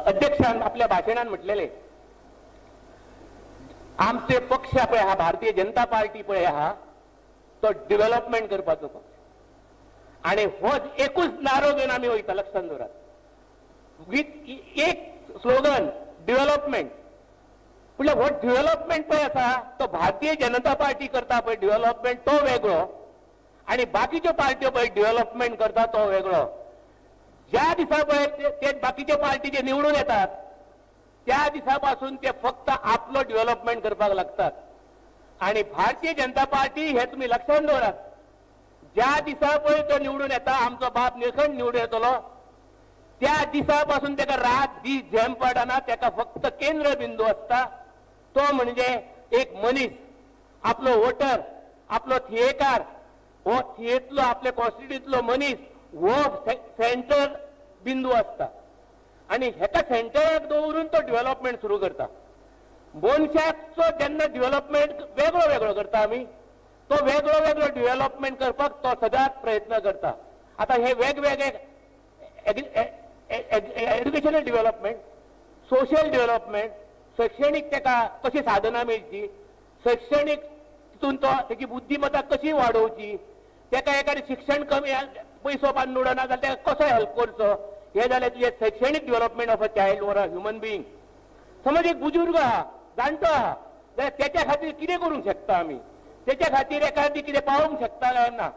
Speaker 6: अध्यक्षान आपल्या भाशणान म्हटलेले आमचे पक्ष पळय हा भारतीय जनता पार्टी पळय हा तो डेव्हलपमेंट करपाचो पक्ष आनी हो एकूच नारो घेवन आमी वयता. लक्षात दवरात, विथ एक स्लोगन डेव्हलपमेंट. म्हळ्यार हो डेव्हलपमेंट पळय आसा तो भारतीय जनता पार्टी करता पळय डेव्हलपमेंट तो वेगळो आनी बाकीच्यो पार्ट्यो पळय डेव्हलपमेंट करता तो वेगळो. ज्या दिसा पळय ते बाकीचे पार्टीचे निवडून येतात त्या दिसा पासून ते फक्त आपलो डेव्हलपमेंट करपाक लागतात. आनी भारतीय जनता पार्टी हे तुमी लक्षात दवरात, ज्या दिसा पळय तो निवडून येता आमचो बाप निळकंठ निवडून येतलो त्या दिसा पासून तेका रात दीस झेम पडना. तेका फक्त केंद्र बिंदू आसता तो म्हणजे एक मनीस, आपलो वोटर, आपलो थियेकार, हो थियेतलो आपल्या कॉन्स्टिट्युएंतलो मनीस हो सेंटर बिंदू आसता आनी हेका सेंटराक दवरून तो डेव्हलपमेंट सुरू करता. मनशाचो जेन्ना डेव्हलपमेंट वेगळो वेगळो करता आमी, तो वेगळो वेगळो डेव्हलपमेंट करपाक तो सदांच प्रयत्न करता. आतां हे वेगवेगळे एज्युकेशनल डेव्हलपमेंट, सोशल डेव्हलपमेंट, शैक्षणीक तेका कशी साधनां मेळची, शैक्षणीक तितून तो तेची बुद्धिमत्ता कशी वाडोवची, तेका एखादें शिक्षण कमी पयसो बांदून ना जाल्यार तेका कसो हेल्प करचो, हे जालें तुजें शैक्षणीक development of a child or a human being. समज एक बुजुर्ग आहा, जाणटो आहा जाल्यार तेच्या खातीर कितें करूंक शकता आमी, तेच्या खातीर एखादी कितें पावोवंक शकता काय ना,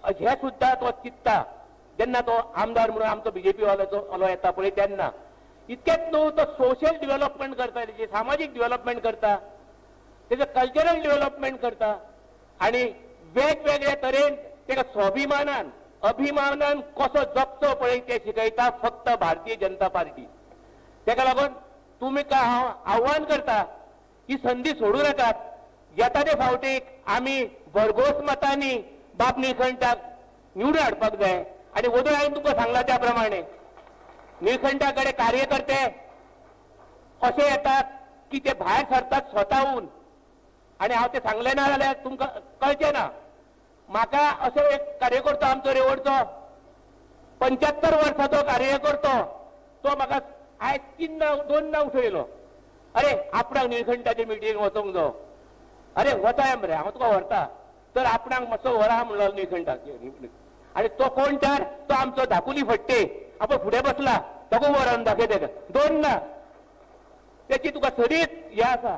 Speaker 6: हें सुद्दां तो चिंत्ता. जेन्ना तो आमदार म्हणून आमचो बीजेपी वाल्याचो वालो येता पळय तेन्ना. इतकेंच न्हू, तो सोशल डेव्हलपमेंट करता, तेजी सामाजीक डेव्हलपमेंट करता, तेजें कल्चरल डेव्हलपमेंट करता आनी वेगवेगळे तरेन तेका स्वाभिमानान अभिमानान कसो जगचो पळय ते शिकयता फक्त भारतीय जनता पार्टी. तेका लागून तुमी काय हांव आव्हान करता, ही संदी सोडूं नाकात. येता ते फावटीक आमी भरघोस मतांनी बाब निळकंठाक निवडून हाडपाक जाय. आनी वदळ हांवें तुमकां सांगला त्या प्रमाणे निळकंठा कडेन कार्यकर्ते अशे येतात की ते भायर सरतात स्वताहून, आनी हांव ते सांगलें ना जाल्यार तुमकां कळचें ना. म्हाका असो एक कार्यकर्तो आमचो रेवडचो 75 वर्साचो कार्यकर्तो, तो म्हाका आयज 3 ना 2 ना उठयलो, अरे आपणाक निळकंठाचे मिटींग वचोंक जावो. अरे वताय मरे, हांव तुका व्हरता, तर आपणाक मातसो व्हरा म्हणलो निळकंठाक. आनी तो कोण तर तो आमचो धाकुली फट्टे आपण फुडें बसला, ताका व्हरून दाखय तेका 2 ना तेची तुका सदींच हें आसा.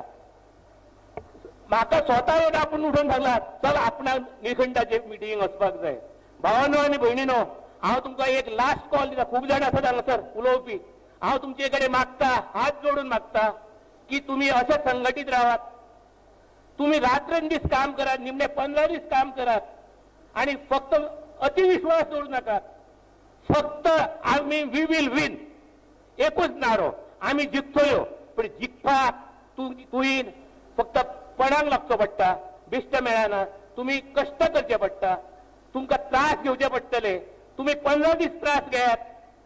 Speaker 6: म्हाका स्वता येवन आपूण उठून सांगला चल आपणाक निळकंठाचे मिटींग वचपाक जाय. भावानो आनी भयणीनो, हांव तुमकां एक लास्ट कॉल दिता. खूब जाण आसात हांगासर उलोवपी, हांव तुमचे कडेन मागता, हात जोडून मागता की तुमी अशें संघटीत रावात, तुमी रात्रंदीस काम करात, निमणे 15 दीस काम करात आनी फक्त अतिविश्वास दवरूं नाकात. फक्त आमी we will win एकूच नारो, आमी जिखतल्यो. पण जिखपाक तुवें फक्त पणाक लागचो पडटा, बेश्ट मेळना, तुमी कश्ट करचे पडटा, तुमकां त्रास घेवचे पडटले. तुमी 15 दीस त्रास घेयात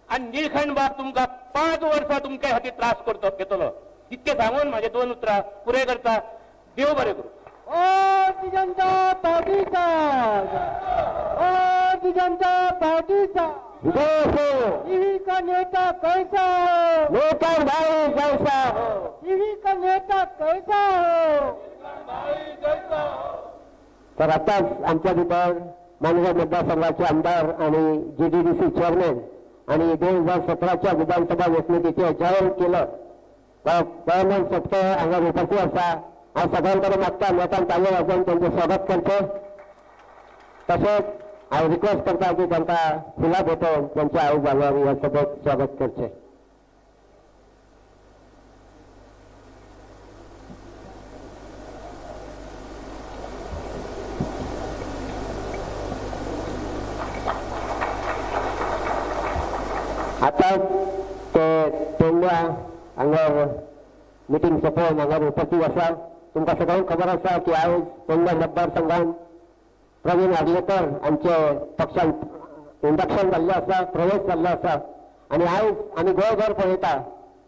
Speaker 6: आनी निळखंठ बाब तुमकां 5 वर्सां तुमच्या खातीर त्रास करतो घेतलो. इतकें सांगून म्हाजे 2 उतरां पुरें करता. देव बरें करूं.
Speaker 3: भारतीय जनता पार्टीचा, भारतीय जनता पार्टीचा टीवी का नेता कैसा हो,
Speaker 4: नेता भाई कैसा हो,
Speaker 3: टीवी का नेता कैसा हो.
Speaker 4: तर आताच आमच्या भितर मानगाव मतदारसंघाचे आमदार आणि जीडीडीसी चेअरमॅन आणि 2017च्या विधानसभा वेंचणुकेचे जाहीर केलं दयानंद सोपटे हांगा उपस्थित आसा. हांव सगळ्यां कडेन मागता नेतान ताळयो वाजोवन तांचें स्वागत करचें. तशेंच हांव रिक्वेस्ट करता की तांकां फुलां भेटोवन तांच्या आई बाबांक ह्या सभेत स्वागत करचें. आतां ते पेडण्या हांगा मिटींग सोंपोवन हांगा उपस्थित आसा. तुमकां सगळ्यांक खबर आसा की आयज पेडण्या मतदारसंघान प्रवीण आर्लेकर आमचे पक्षान इंडक्शन जाल्लें आसा, प्रवेश जाल्लो आसा. आनी आयज आमी गोंयभर पळयता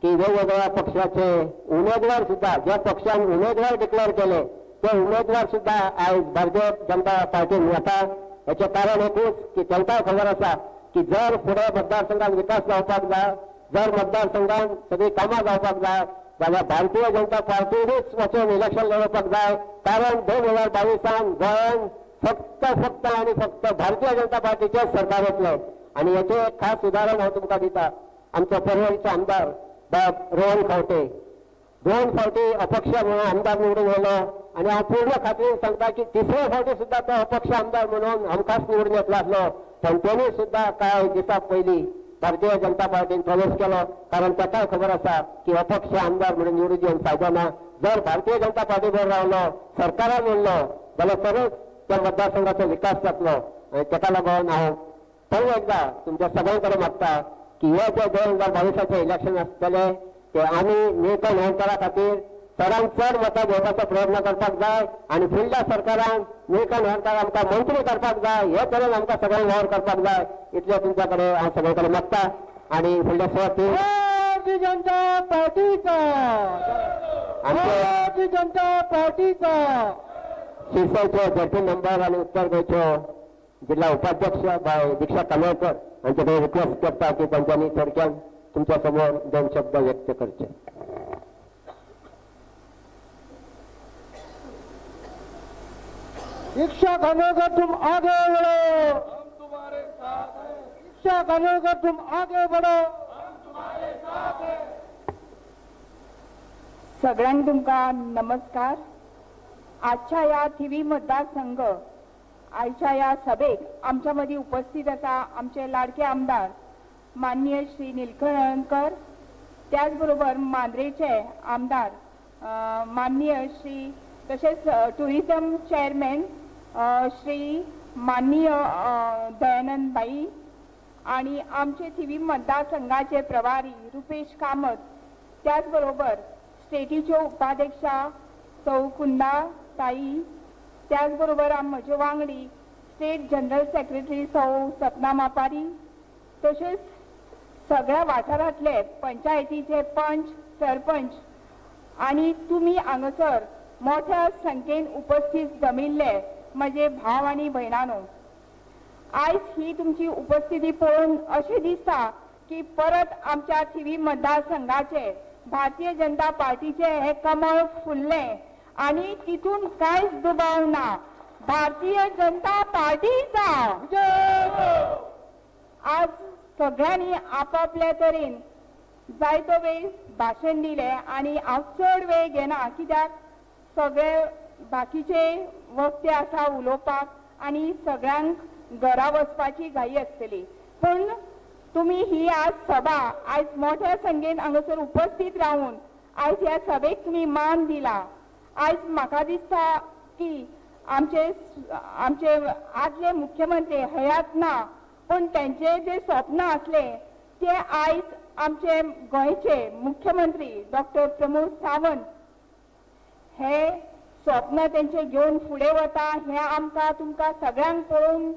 Speaker 4: की वेगवेगळ्या पक्षाचे उमेदवार सुद्दां, ज्या पक्षान उमेदवार डिक्लेअर केले ते उमेदवार सुद्दां आयज भारतीय जनता पार्टीन वता. हेचें कारण एकूच की तांकां खबर आसा की जर फुडें मतदारसंघात विकास जावपाक जाय, जर मतदारसंघात सगळीं कामां जावपाक जाय जाल्यार भारतीय जनता पार्टीनूच वचून इलेक्शन लढोवपाक जाय. कारण 2022 गोंयान फक्त फक्त आनी फक्त भारतीय जनता पार्टीचें सरकार येतलें. आनी हेचें एक खास उदाहरण हांव तुमकां दिता. आमचो पर्वरीचो आमदार बाब रोहन खंवटे 2 फावटी अपक्ष म्हणून आमदार निवडून येयलो आनी हांव पूर्ण खात्रीन सांगता की तिसरे फावटी सुद्दां तो अपक्ष आमदार म्हणून हमखास निवडून येतलो आसलो. तेंच्यांनी सुद्दां कांय दिसां पयलीं भारतीय जनता पार्टीन प्रवेश केलो. कारण ताकाय खबर आसा की अपक्ष आमदार म्हणून निवडून येवन फायदो ना. जर भारतीय जनता पार्टी बरोबर रावलो, सरकारान उरलो जाल्यार तरच त्या मतदारसंघाचो विकास जातलो. आनी ताका लागून हांव परत एकदां तुमच्या सगळ्यां कडेन मागता की हे जे 2022 इलेक्शन आसतलें ते आमी निळकंठ होळकरा खातीर चडांत चड मतां घेवपाचो प्रयत्न करपाक जाय आनी फुडल्या सरकारान निळकंठ होळकर आमकां मंत्री करपाक जाय. हे तरेन आमकां सगळ्यांक वावर करपाक जाय. इतलें तुमच्या कडेन हांव सगळे कडेन मागता. आनी फुडल्या सुवातीर
Speaker 3: भारतीय जनता पार्टीचा, भारतीय जनता पार्टीचा
Speaker 4: शिरसायचो झेडपी मेंबर आनी उत्तर गोंयच्यो जिल्हा उपाध्यक्ष बाय दीक्षा कालेकर हांचे कडेन रिक्वेस्ट करता की तांच्यांनी थोडक्यात तुमच्या समोर 2 शब्द व्यक्त करचे.
Speaker 3: दीक्षा खानोलकर तुम आगे बढ़ो, हम तुम्हारे साथ हैं. दीक्षा खानोलकर तुम आगे बढ़ो, हम तुम्हारे साथ हैं.
Speaker 5: सगळ्यांक तुमकां नमस्कार. आजच्या ह्या थिवी मतदारसंघ आयच्या ह्या सभेक आमच्या मदीं उपस्थित आसा आमचे लाडके आमदार माननीय श्री निलकंठकर, त्याचबरोबर मांद्रेचे आमदार माननीय श्री तशेंच टुरिझम चेअरमॅन श्री माननीय दयानंद भाई आणि आमचे थिवी मतदारसंघाचे प्रभारी रुपेश कामत, त्याचबरोबर स्टेटीच्यो उपाध्यक्षा सौ कुंदा ताई, त्याचबरोबर म्हजे वांगडी स्टेट जनरल सेक्रेटरी सौ सपना मापारी, तशेंच सगळ्या वाठारांतले पंचायतीचे पंच सरपंच आणि तुमी हांगासर मोठ्या संख्येन उपस्थित जमिल्ले म्हजे भाव आनी भयणांनो, आयज ही तुमची उपस्थिती पळोवन अशें दिसता की परत आमच्या थिवी मतदारसंघाचे भारतीय जनता पार्टीचे हे कमळ फुल्लें आनी तितून कांयच दुबाव ना. भारतीय जनता पार्टीचा आज सगळ्यांनी आपापल्या तरेन जायतो वेळ भाशण दिलें आनी हांव चड वेळ घेना कित्याक सगळे बाकीचे वक्ते आसा उलोवपाक आनी सगळ्यांक घरा वचपाची घाई आसतली. पूण तुमी ही आज सभा आयज मोठ्या संख्येन हांगासर उपस्थित रावन आयज ह्या सभेक तुमी मान दिला. आयज म्हाका दिसता की आमचे आमचे आदले मुख्यमंत्री हयात ना, पूण तेंचे जे स्वप्न आसले ते आयज आमचे गोंयचे मुख्यमंत्री डॉक्टर प्रमोद सावंत हे स्वप्न तेंचे घेवन फुडें वता हें आमकां तुमकां सगळ्यांक पळोवन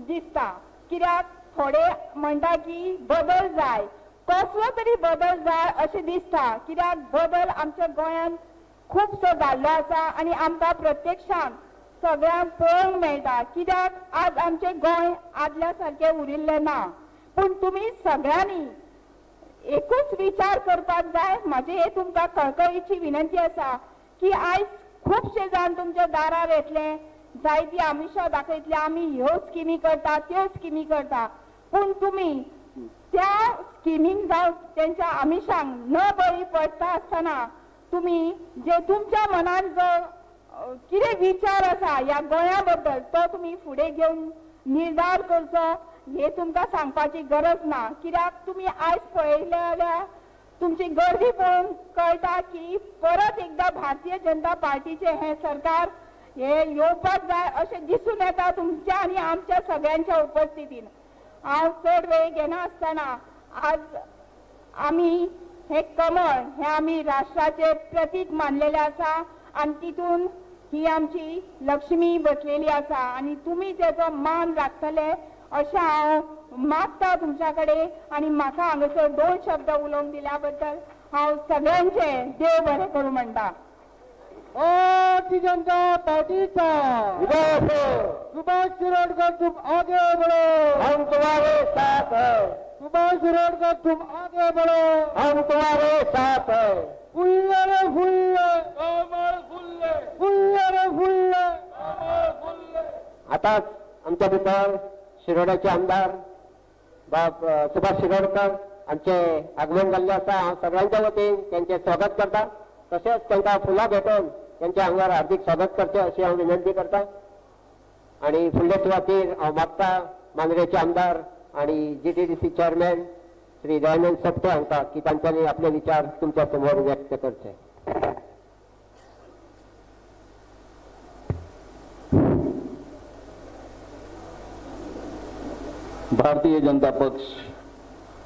Speaker 5: दिसता. कित्याक थोडे म्हणटा की बदल जाय, कसलो तरी बदल जाय अशें दिसता. कित्याक बदल आमच्या गोंयांत खुबसो जाल्लो आसा आनी आमकां प्रत्यक्षान सगळ्यांक पळोवंक मेळटा. कित्याक आज आमचें गोंय आदल्या सारकें उरिल्लें ना. पूण तुमी सगळ्यांनी एकूच विचार करपाक जाय. म्हजी हे तुमकां कळकळीची विनंती आसा की आयज खुबशे जाण तुमच्या दारार येतले, जायती आमिशां दाखयतले, आमी ह्यो स्किमी करता त्यो स्किमी करता, पूण तुमी त्या स्किमींक जावं तेंच्या आमिशांक न बळी पडटा आसतना तुमी जे तुमच्या मनान जो कितें विचार आसा ह्या गोंया बद्दल तो तुमी फुडें घेवन निर्धार करचो हे तुमकां सांगपाची गरज ना. कित्याक तुमी आयज पळयले जाल्यार तुमची गर्दी पळोवन कळटा की परत एकदां भारतीय जनता पार्टीचें हें सरकार हे येवपाक जाय अशें दिसून येता तुमच्या आनी आमच्या सगळ्यांच्या उपस्थितीन. हांव चड वेळ घेना आसतना आज आमी हे कमळ हे आमी राष्ट्राचें प्रतीक मानलेलें आसा आनी तितून ही आमची लक्ष्मी बसलेली आसा आनी तुमी तेचो मान राखतले अशें हांव मागता तुमच्या कडेन. आनी म्हाका हांगासर दोन शब्द उलोवंक दिल्या बद्दल हांव सगळ्यांचे देव बरें करूं म्हणटा.
Speaker 3: भारतीय जनता पार्टीचा सुभाष शिरोडकर तुम आगे बढ़ो,
Speaker 4: हम तुम्हारे साथ हैं.
Speaker 3: सुभाष शिरोडकर तुम आगे बढ़ो,
Speaker 4: हम तुम्हारे साथ हैं.
Speaker 3: फुल्ले रे फुल्ले,
Speaker 6: कमळ फुल्ले,
Speaker 3: फुल्ले रे फुल्ले,
Speaker 6: कमळ फुल्ले.
Speaker 4: आताच आमच्या भितर शिरोड्याचे आमदार बाब सुभाष शिरोडकर हांचे आगमन जाल्लें आसा. हांव सगळ्यांच्या वतीन तेंचें स्वागत करता, तशेंच तांकां फुलां भेटोवन तेंच्या आंगार हार्दीक स्वागत करचें अशी हांव विनंती करता. आनी फुडले सुवातीर हांव मागता मांद्रेचे आमदार आनी GTDC chairman Shri Dayanand Sapte हांकां की तांच्यांनी आपले विचार तुमच्या समोर व्यक्त करचे.
Speaker 2: भारतीय जनता पक्ष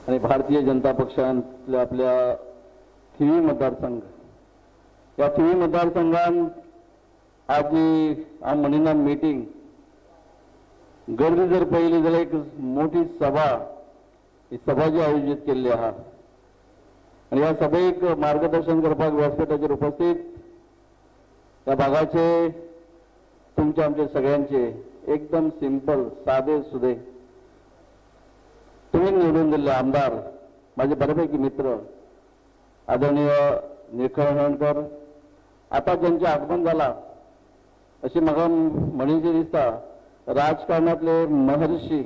Speaker 2: आणि भारतीय जनता पक्षांतल्या आपल्या थिवी मतदारसंघ या थिवी मतदारसंघात आज हांव म्हणिना मिटींग गर्दी जर पळयली जाल्यार एक मोठी सभा ही सभा जी आयोजीत केल्ली आहा आनी ह्या सभेक मार्गदर्शन करपाक व्यासपीठाचेर उपस्थित ह्या भागाचे तुमचे आमचे सगळ्यांचे एकदम सिंपल सादे सुदे तुम्ही निवडून दिल्ले आमदार माझे बऱ्यापैकी मित्र आदरणीय निळकंठकर आता ज्यांचे आगमन झाला अशी म्हाका म्हणीची दिसता राजकारणातले महर्षी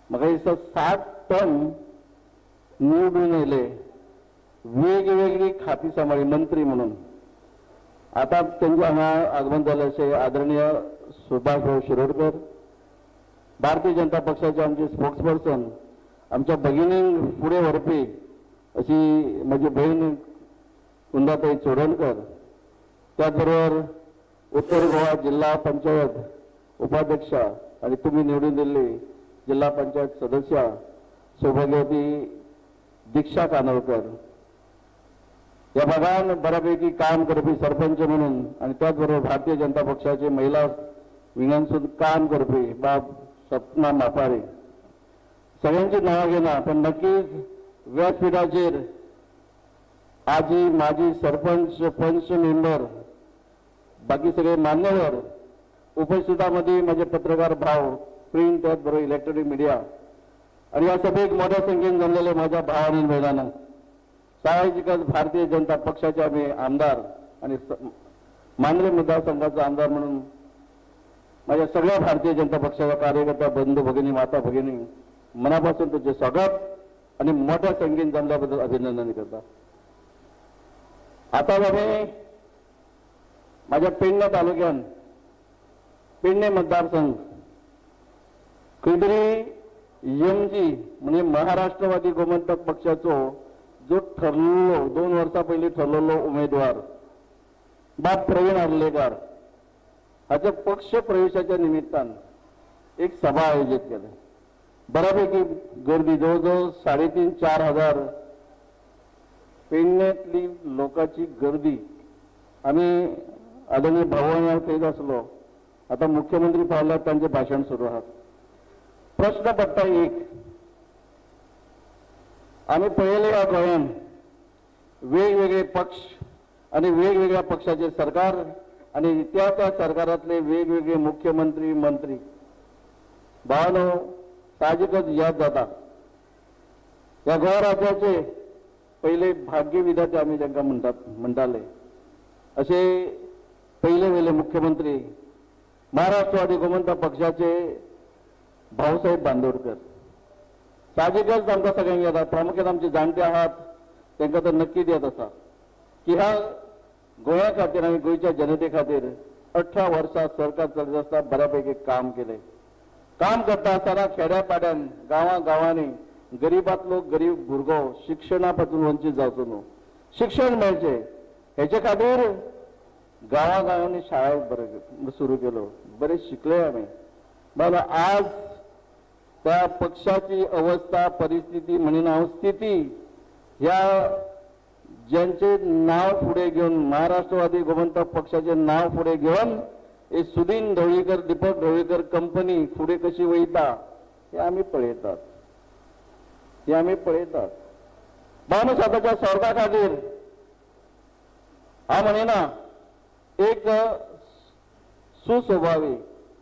Speaker 2: म्हाका दिसता 7 टन निवडून येयले वेगवेगळी खाती सांबाळी मंत्री म्हणून आता त्यांचे हांगा आगमन जालें अशें आदरणीय
Speaker 1: सुभाषभाऊ शिरोडकर, भारतीय जनता पक्षाचे आमचे स्पोक्सपर्सन, आमच्या भगिनींक फुडें व्हरपी अशी म्हजी भयण कुंदाताई चोडणकर, त्याचबरोबर उत्तर गोवा जिल्हा पंचायत उपाध्यक्ष आणि तुम्ही निवडून दिल्ली जिल्हा पंचायत सदस्य सौभाग्यवती दीक्षा कानोळकर, या भागान बऱ्यापैकी काम करपी सरपंच म्हणून आणि त्याचबरोबर भारतीय जनता पक्षाचे महिला विंगांसून काम करपी बाब सपना मापारे, सगळ्यांची नावां घेना पण नक्कीच व्यासपीठाचेर आजी माजी सरपंच पंच मेंबर बाकी सगळे मान्यवर उपस्थितामध्ये माझे पत्रकार भाव प्रिंट त्याचबरोबर इलेक्ट्रॉनिक मीडिया आणि या सभेत मोठ्या संख्येने जमलेले माझ्या भाव आणि बहिणांना, साहजिकच भारतीय जनता पक्षाचे आम्ही आमदार आणि मांद्रे मतदारसंघाचा आमदार म्हणून माझ्या सगळ्या भारतीय जनता पक्षाच्या कार्यकर्ता बंधू भगिनी माता भगिनी मनापासून तुमचे स्वागत आणि मोठ्या संख्येने जमल्याबद्दल अभिनंदन करता. आता आम्ही माझ्या पेडणे तालुक्यात पेडणे मतदारसंघ खंयतरी एमजी म्हणजे महाराष्ट्रवादी गोमंतक पक्षाचो जो ठरलेलो 2 वर्सां पयलीं ठरलेलो उमेदवार बाब प्रवीण आर्लेकार हाच्या पक्ष प्रवेशाच्या निमित्तान एक सभा आयोजित केली. बऱ्यापैकी गर्दी, जवळजवळ 3,500-4 हजार पेडण्यातली लोकांची गर्दी. आम्ही आदरणीय भाऊ थंयच आसलो, आता मुख्यमंत्री पावल्यात तांचे भाशण सुरू आहात. प्रश्न पडटा एक, आम्ही पळयले ह्या गोंयान वेगवेगळे पक्ष आणि वेगवेगळ्या पक्षाचे सरकार आणि त्या त्या सरकारातले वेगवेगळे मुख्यमंत्री मंत्री. भावानो साहजिकच याद जाता ह्या गोवा राज्याचे पहिले भाग्यविधाते आम्ही तांकां म्हणटाले असे पहिले वयले मुख्यमंत्री महाराष्ट्रवादी गोमंतक पक्षाचे भाऊसाहेब बांदोडकर. साहजिकच आमकां सगळ्यांक येता, प्रामुख्यान आमचे जाणटे आहात तांकां तर नक्कीच येत आसा की ह्या गोंया खातीर आनी गोंयच्या जनते खातीर 18 वर्सां सरकार चलत आसतना बऱ्यापैकी काम केलें. काम करता आसतना खेड्या पाड्यान गांवां गांवांनी गरीबांतलो गरीब भुरगो शिक्षणा पासून वंचीत जावचो न्हू, शिक्षण मेळचें हेचे खातीर गांवां गांवांनी शाळा बरे सुरू केलो, बरे शिकले आमी. बरं आज त्या पक्षाची अवस्था परिस्थिती म्हणून हांव स्थिती ह्या ज्यांचे नाव फुडें घेवन महाराष्ट्रवादी गोमंतक पक्षाचे नाव फुडें घेवन हे सुदीन ढवळीकर दीपक ढवळीकर कंपनी फुडें कशी वयता हे आमी पळयतात, हे आमी पळयतात. भावना स्वताच्या स्वार्था खातीर हांव म्हणिना एक सुस्वभावी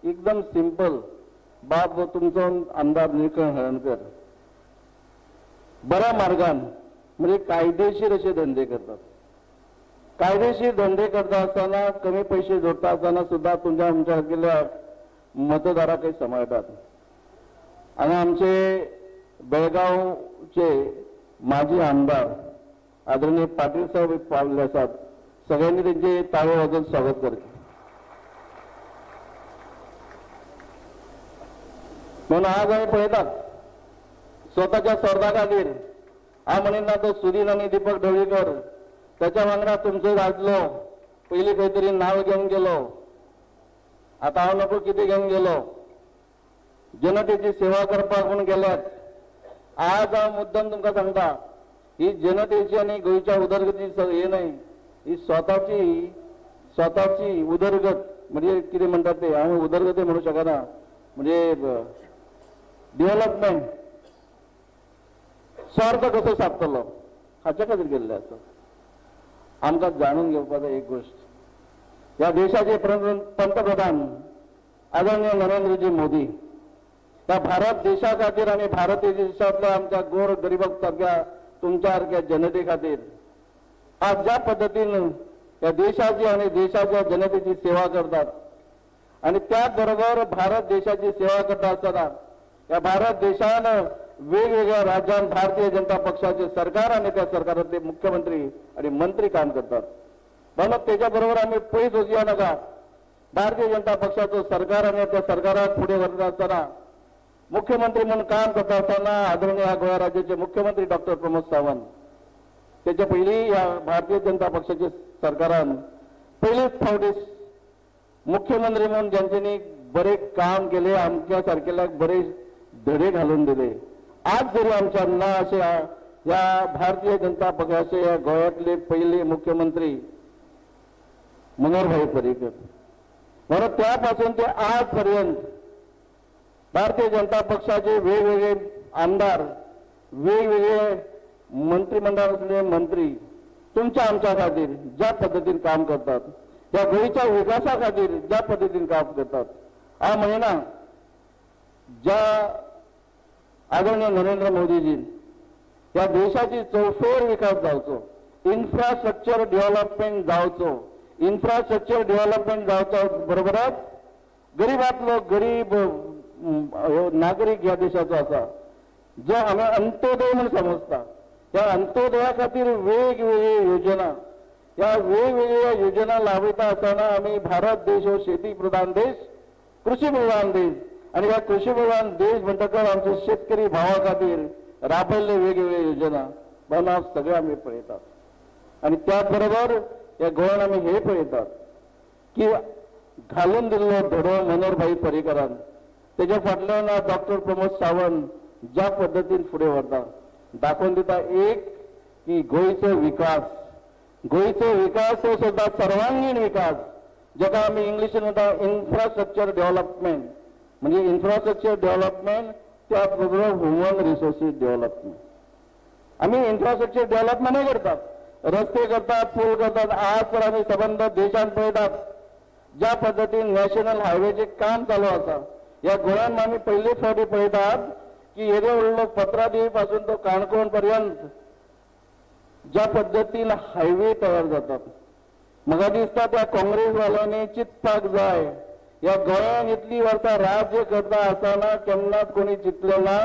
Speaker 1: एकदम सिंपल बाब तुमचो आमदार निळकंठ हळर्णकर बऱ्या मार्गान म्हणजे कायदेशीर असे धंदे करतात. कायदेशीर धंदे करता आसतना कमी पैसे जोडटा आसतना सुद्धा तुमच्या आमच्या सारकेल्या मतदाराकय सांबाळटात. आनी आमचे बेळगांवचे माजी आमदार आदरणीय पाटील साहेब पावले आसात, सगळ्यांनी त्यांचे ताळे वाजोवन स्वागत करचें. म्हणून आज आमी पळयतात स्वताच्या स्वार्था खातीर हांव म्हणिना तो सुदीन आनी दीपक ढवळीकर त्याच्या वांगडा तुमचो दादलो पयलीं खंय तरी नाव घेवन गेलो, आतां हांव नको कितें घेवन गेलो, जनतेची सेवा करपाक म्हूण गेल्यात. आज हांव मुद्दम तुमकां सांगता ही जनतेची आनी गोंयच्या उदरगती हे न्हय, ही स्वताची स्वताची उदरगत म्हणजे कितें म्हणटात ते हांव उदरगती म्हणूं शकना, म्हणजे डेव्हलपमेंट स्वार्थ कसो सादतलो हाच्या खातीर गेल्ले आसा. आमकां जाणून घेवपाचो एक गोश्ट, ह्या देशाचे पंतप्रधान आदरणीय नरेंद्रजी मोदी ह्या भारत देशा खातीर आनी भारत देशांतल्या आमच्या गोर गरिबां सारक्या तुमच्या सारक्या जनते खातीर आज ज्या पद्दतीन ह्या देशाची आनी देशाच्या जनतेची सेवा करतात आनी त्याच बरोबर भारत देशाची सेवा करता आसतना ह्या भारत देशान वेगवेगळ्या राज्यांत भारतीय जनता पक्षाचे सरकार आणि त्या सरकारातले मुख्यमंत्री आणि मंत्री काम करतात. म्हणून त्याच्या बरोबर आम्ही पयस वचया नाका.
Speaker 2: भारतीय जनता पक्षाचो सरकार आनी त्या सरकाराक फुडें व्हरता आसतना मुख्यमंत्री म्हणून काम करता आसतना आदरणीय ह्या गोवा राज्याचे मुख्यमंत्री डॉक्टर प्रमोद सावंत, त्याच्या पयलीं ह्या भारतीय जनता पक्षाच्या सरकारान पयलीच फावटी मुख्यमंत्री म्हणून ज्यांच्यानी बरे काम केले, आमच्या सारकेल्याक बरे धडे घालून दिले. आज जरी आमच्या ना अशे ह्या भारतीय जनता पक्षाचे ह्या गोंयांतले पयले मुख्यमंत्री मनोहरभाई पर्रीकर, म्हणून त्यापासून ते आजपर्यंत भारतीय जनता पक्षाचे वेगवेगळे आमदार, वेगवेगळे मंत्रिमंडळातले मंत्री तुमच्या आमच्या खातीर ज्या पद्दतीन काम करतात, त्या गोंयच्या विकासा खातीर ज्या पद्दतीन काम करतात, हांव म्हणिना ज्या आदरणीय नरेंद्र मोदीजी ह्या देशाची चौफेर विकास जावचो, इन्फ्रास्ट्रक्चर डेव्हलपमेंट जावचो, इन्फ्रास्ट्रक्चर डेव्हलपमेंट जावचो बरोबरच गरीबांतलो गरीब नागरीक ह्या देशाचो आसा जो आमी अंत्योदय म्हूण समजता, ह्या अंत्योदया खातीर वेगवेगळ्यो योजना, ह्या वेगवेगळ्या योजना लावयता आसतना आमी भारत देश हो शेती प्रधान देश, कृषी प्रधान देश आनी ह्या कृषी प्रधान देश म्हणटकच आमचे शेतकरी भावा खातीर राबयल्ले वेगवेगळ्यो योजना बनाव सगळे आमी पळयतात. आनी त्याच बरोबर ह्या गोंयान आमी हे पळयतात की घालून दिल्लो धडो मनोहरभाई पर्रीकरान, तेज्या फाटल्यान डॉक्टर प्रमोद सावंत ज्या पद्दतीन फुडें व्हरता, दाखोवन दिता एक की गोंयचो विकास, गोंयचो विकास हो सुद्दां सर्वांगीण विकास, जाका आमी इंग्लिशीन म्हणटा इन्फ्रास्ट्रक्चर डेव्हलपमेंट, म्हणजे इन्फ्रास्ट्रक्चर डेव्हलपमेंट त्याच बरोबर ह्युमन रिसोर्सीस डेव्हलपमेंट. आमी इन्फ्रास्ट्रक्चर डेव्हलपमेंटूय करतात, रस्ते करतात, पूल करतात. आज तर आमी सबंद देशांत पळयतात ज्या पद्दतीन नॅशनल हायवेचें काम चालू आसा, ह्या गोंयांत आमी पयलीच फावटी पळयतात की येदो व्हडलो पत्रादेवी पासून तो काणकोण पर्यंत ज्या पद्दतीन हायवे तयार जातात, म्हाका दिसता त्या काँग्रेसवाल्यांनी चिंतपाक जाय. ह्या गोंयांत इतली वर्सां राज्य करता आसतना केन्नाच कोणी चिंतलें ना.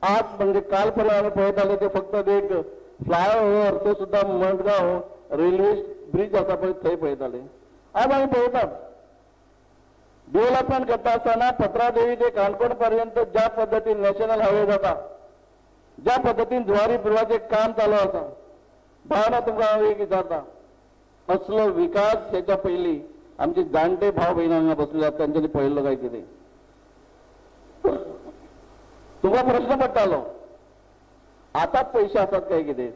Speaker 2: आज म्हणजे काल पर्यंत आमी पळयताले ते फक्त एक फ्लायओव्हर, तो सुद्दां मडगांव रेल्वे ब्रिज आसा पळय थंय पळयताले. आज आमी पळयतात डेव्हलपमेंट करता आसतना पत्रादेवी ते काणकोण पर्यंत ज्या पद्दतीन नॅशनल हायवे जाता, ज्या पद्दतीन जुवारी पुलाचें काम चालू आसा, भावना तुमकां हांव एक विचारता, असलो विकास हेच्या पयलीं आमचे जाणटे भाव भयणी हांगा बसले आसा तांच्यांनी पळयल्लो काय कितें? तुमकां प्रश्न पडटालो आतांच पयशे आसात काय कितें?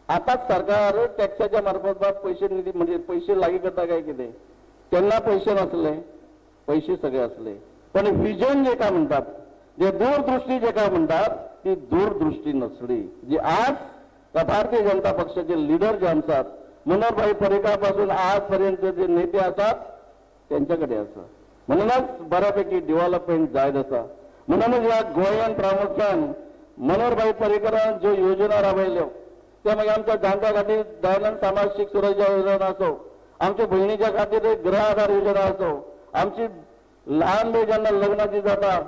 Speaker 2: आतांच सरकार टॅक्साच्या मार्फत पयशे निधी म्हणजे पयशे लागीं करता काय कितें? तेन्ना पयशे नासले, पयशे सगळे आसले, पण विजन जे काय म्हणटात, जे दूरदृष्टी जे काय म्हणटात, ती दूरदृष्टी नसली जी आज भारतीय जनता पक्षाचे लिडर जे आसात, मनोहरभाई पर्रीकर पासून आजपर्यंत जे नेते आसात त्यांच्याकडे आसा. म्हणूनच बऱ्यापैकी डेव्हलपमेंट जायत आसा. म्हणूनच ह्या गोंयांत प्रामुख्यान मनोहरभाई पर्रीकरान ज्यो योजना राबयल्यो त्या मागीर आमच्या जाणट्या खातीर दयानंद सामाजीक सुरक्षा योजना आसो, आमच्या भयणीच्या खातीर गृह आधार योजना आसो, आमची ल्हान भय जेन्ना लग्नाची जाता,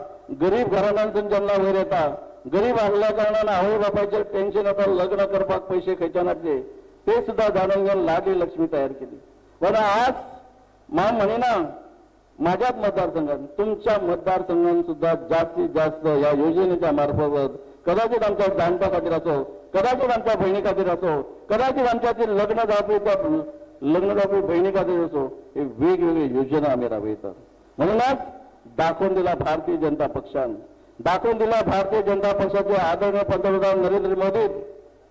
Speaker 2: गरीब घराण्यांतून जेन्ना वयर येता, गरीब आसल्या कारणान आवय बापायचेर टेन्शन येता, लग्न करपाक पयशे खंयच्यान हाडचे ते सुद्दां जाणून घेवन लाडली लक्ष्मी तयार केली. पण आज हांव म्हणिना माझ्याच मतदारसंघात, तुमच्या मतदारसंघात सुद्दां जास्तीत जास्त ह्या योजनेच्या मार्फत कदाचित आमच्या जाणट्या खातीर असो, कदाचित आमच्या भयणी खातीर असो, कदाचित आमच्या ती लग्न जावपी त्या लग्न जावपी भयणी खातीर असो, हे वेगवेगळ्यो योजना आमी राबयतात. म्हणूनच दाखोवन दिला भारतीय जनता पक्षान, दाखोवन दिला भारतीय जनता पक्षाचे आदरणीय पंतप्रधान नरेंद्र मोदी,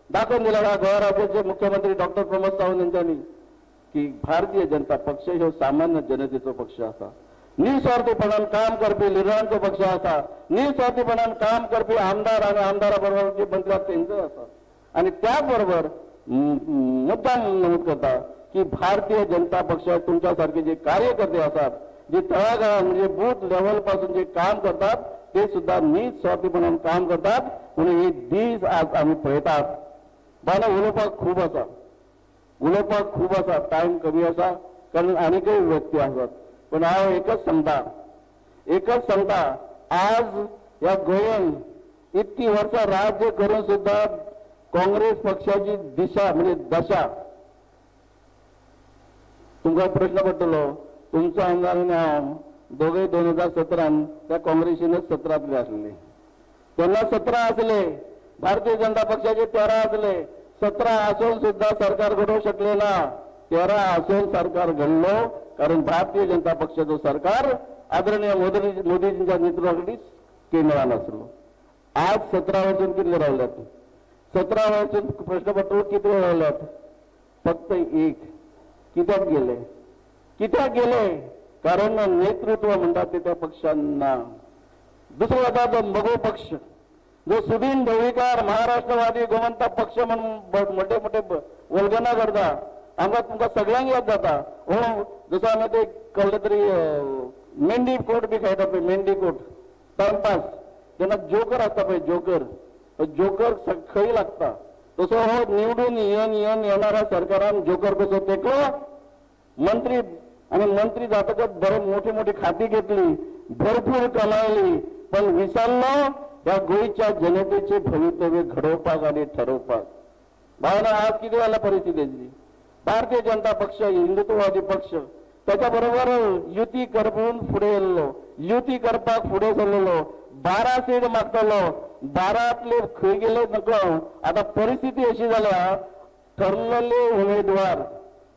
Speaker 2: दाखोवन दिला ह्या गोवा राज्याचे मुख्यमंत्री डॉक्टर प्रमोद सावंत यांच्यानी की भारतीय जनता पक्ष हो सामान्य जनतेचो पक्ष आसा, निस्वार्थीपणान काम करपी लिडरांचो पक्ष आसा, निस्वार्थीपणान काम करपी आमदार आनी आमदारा बरोबर जे मंत्री आसा तेंचो आसा. आनी त्याच बरोबर मुद्दाम नमूद करता की भारतीय जनता पक्ष तुमच्या सारखे जे कार्यकर्ते आसात, जे तळागाळात म्हणजे बूथ लेवल पासून जे काम करतात ते सुद्दां निस्वार्थीपणान काम करतात. म्हणून हे दीस आज आमी पळयतात. बायलां उलोवपाक खूब आसा, उलोवपाक खूब आसा, टायम कमी आसा, कारण आनीकय व्यक्ती आसात. पण हांव एकच सांगता, एकच सांगता, आज ह्या गोंयांत इतकी वर्सां राज्य करून सुद्दां काँग्रेस पक्षाची दिशा म्हणजे दशा, तुमकां प्रश्न पडटलो तुमचो आमदार आनी हांव दोगूय 2017 त्या काँग्रेसीनच 17तले आसले. तेन्ना 17 आसले, भारतीय जनता पक्षाचे 13 आसले. 17 आसून सुद्धा सरकार घडोवंक शकले ना. 13 आसून सरकार घडलो कारण भारतीय जनता पक्षाचो सरकार आदरणीय मोदीजींच्या नेतृत्वाखाली केंद्रान आसलो. आज 17 वर्सून कितले रावल्यात? 17 वर्सून प्रश्न पडटलो कितले रावल्यात? फक्त एक. कित्याक गेले? कित्याक गेले? कारण नेतृत्व म्हणटा ते त्या पक्षान ना. दुसरो जाता जो मगो पक्ष, जो सुदीन ढवळीकार महाराष्ट्रवादी गोमंतक पक्ष म्हणून मोठे मोठे वल्गना करता. आमकां तुमकां सगळ्यांक याद जाता. हो जसो आमी ते कळ्ळें तरी मेंढी कोट बी खेळटा पळय, मेंढी कोट टायमपास, तेन्ना जोकर आसता पळय, जोकर, जोकर खंय लागता तसो हो निवडून येवन येवन येणाऱ्या सरकारान जोकर कसो तेकलो मंत्री आनी मंत्री जातकच बरे मोठी मोठी खाती घेतली, भरपूर कमायली, पण विसरलो ह्या गोंयच्या जनतेचे भवितव्य घडोवपाक आनी ठरोवपाक. भावना आज कितें जाल्या परिस्थितीची? भारतीय जनता पक्ष हिंदुत्ववादी पक्ष त्याच्या बरोबर युती करून फुडें येयल्लो, युती करपाक फुडें सरलेलो, 12 सीट मागतलो, 12तले खंय गेले नकळो. आतां परिस्थिती अशी जाल्या, ठरलेले उमेदवार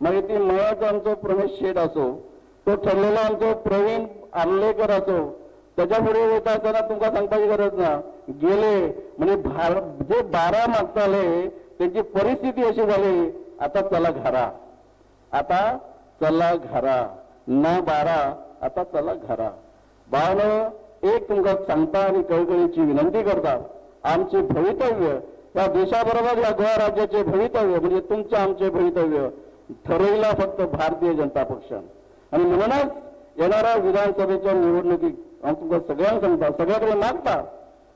Speaker 2: मागीर ती मयाचो आमचो प्रमेश शेट आसो, तो ठरलेलो आमचो प्रवीण आर्लेकर आसो, त्याच्या फुडें वयता आसतना तुमकां सांगपाची गरज ना. गेले म्हणजे जे 12 मागताले तेंची परिस्थिती अशी जाली, आतां चला घरा, आतां चला घरा, ना 12 आतां चला घरा. भावनो एक तुमकां सांगता आनी कळकळीची विनंती करता, आमचे भवितव्य ह्या देशा बरोबर ह्या गोवा राज्याचे भवितव्य म्हणजे तुमचें आमचें भवितव्य ठरयला फक्त भारतीय जनता पक्षान. आनी म्हणूनच येणाऱ्या विधानसभेच्या निवडणुकीक हांव तुमकां सगळ्यांक सांगता, सगळ्या कडेन मागता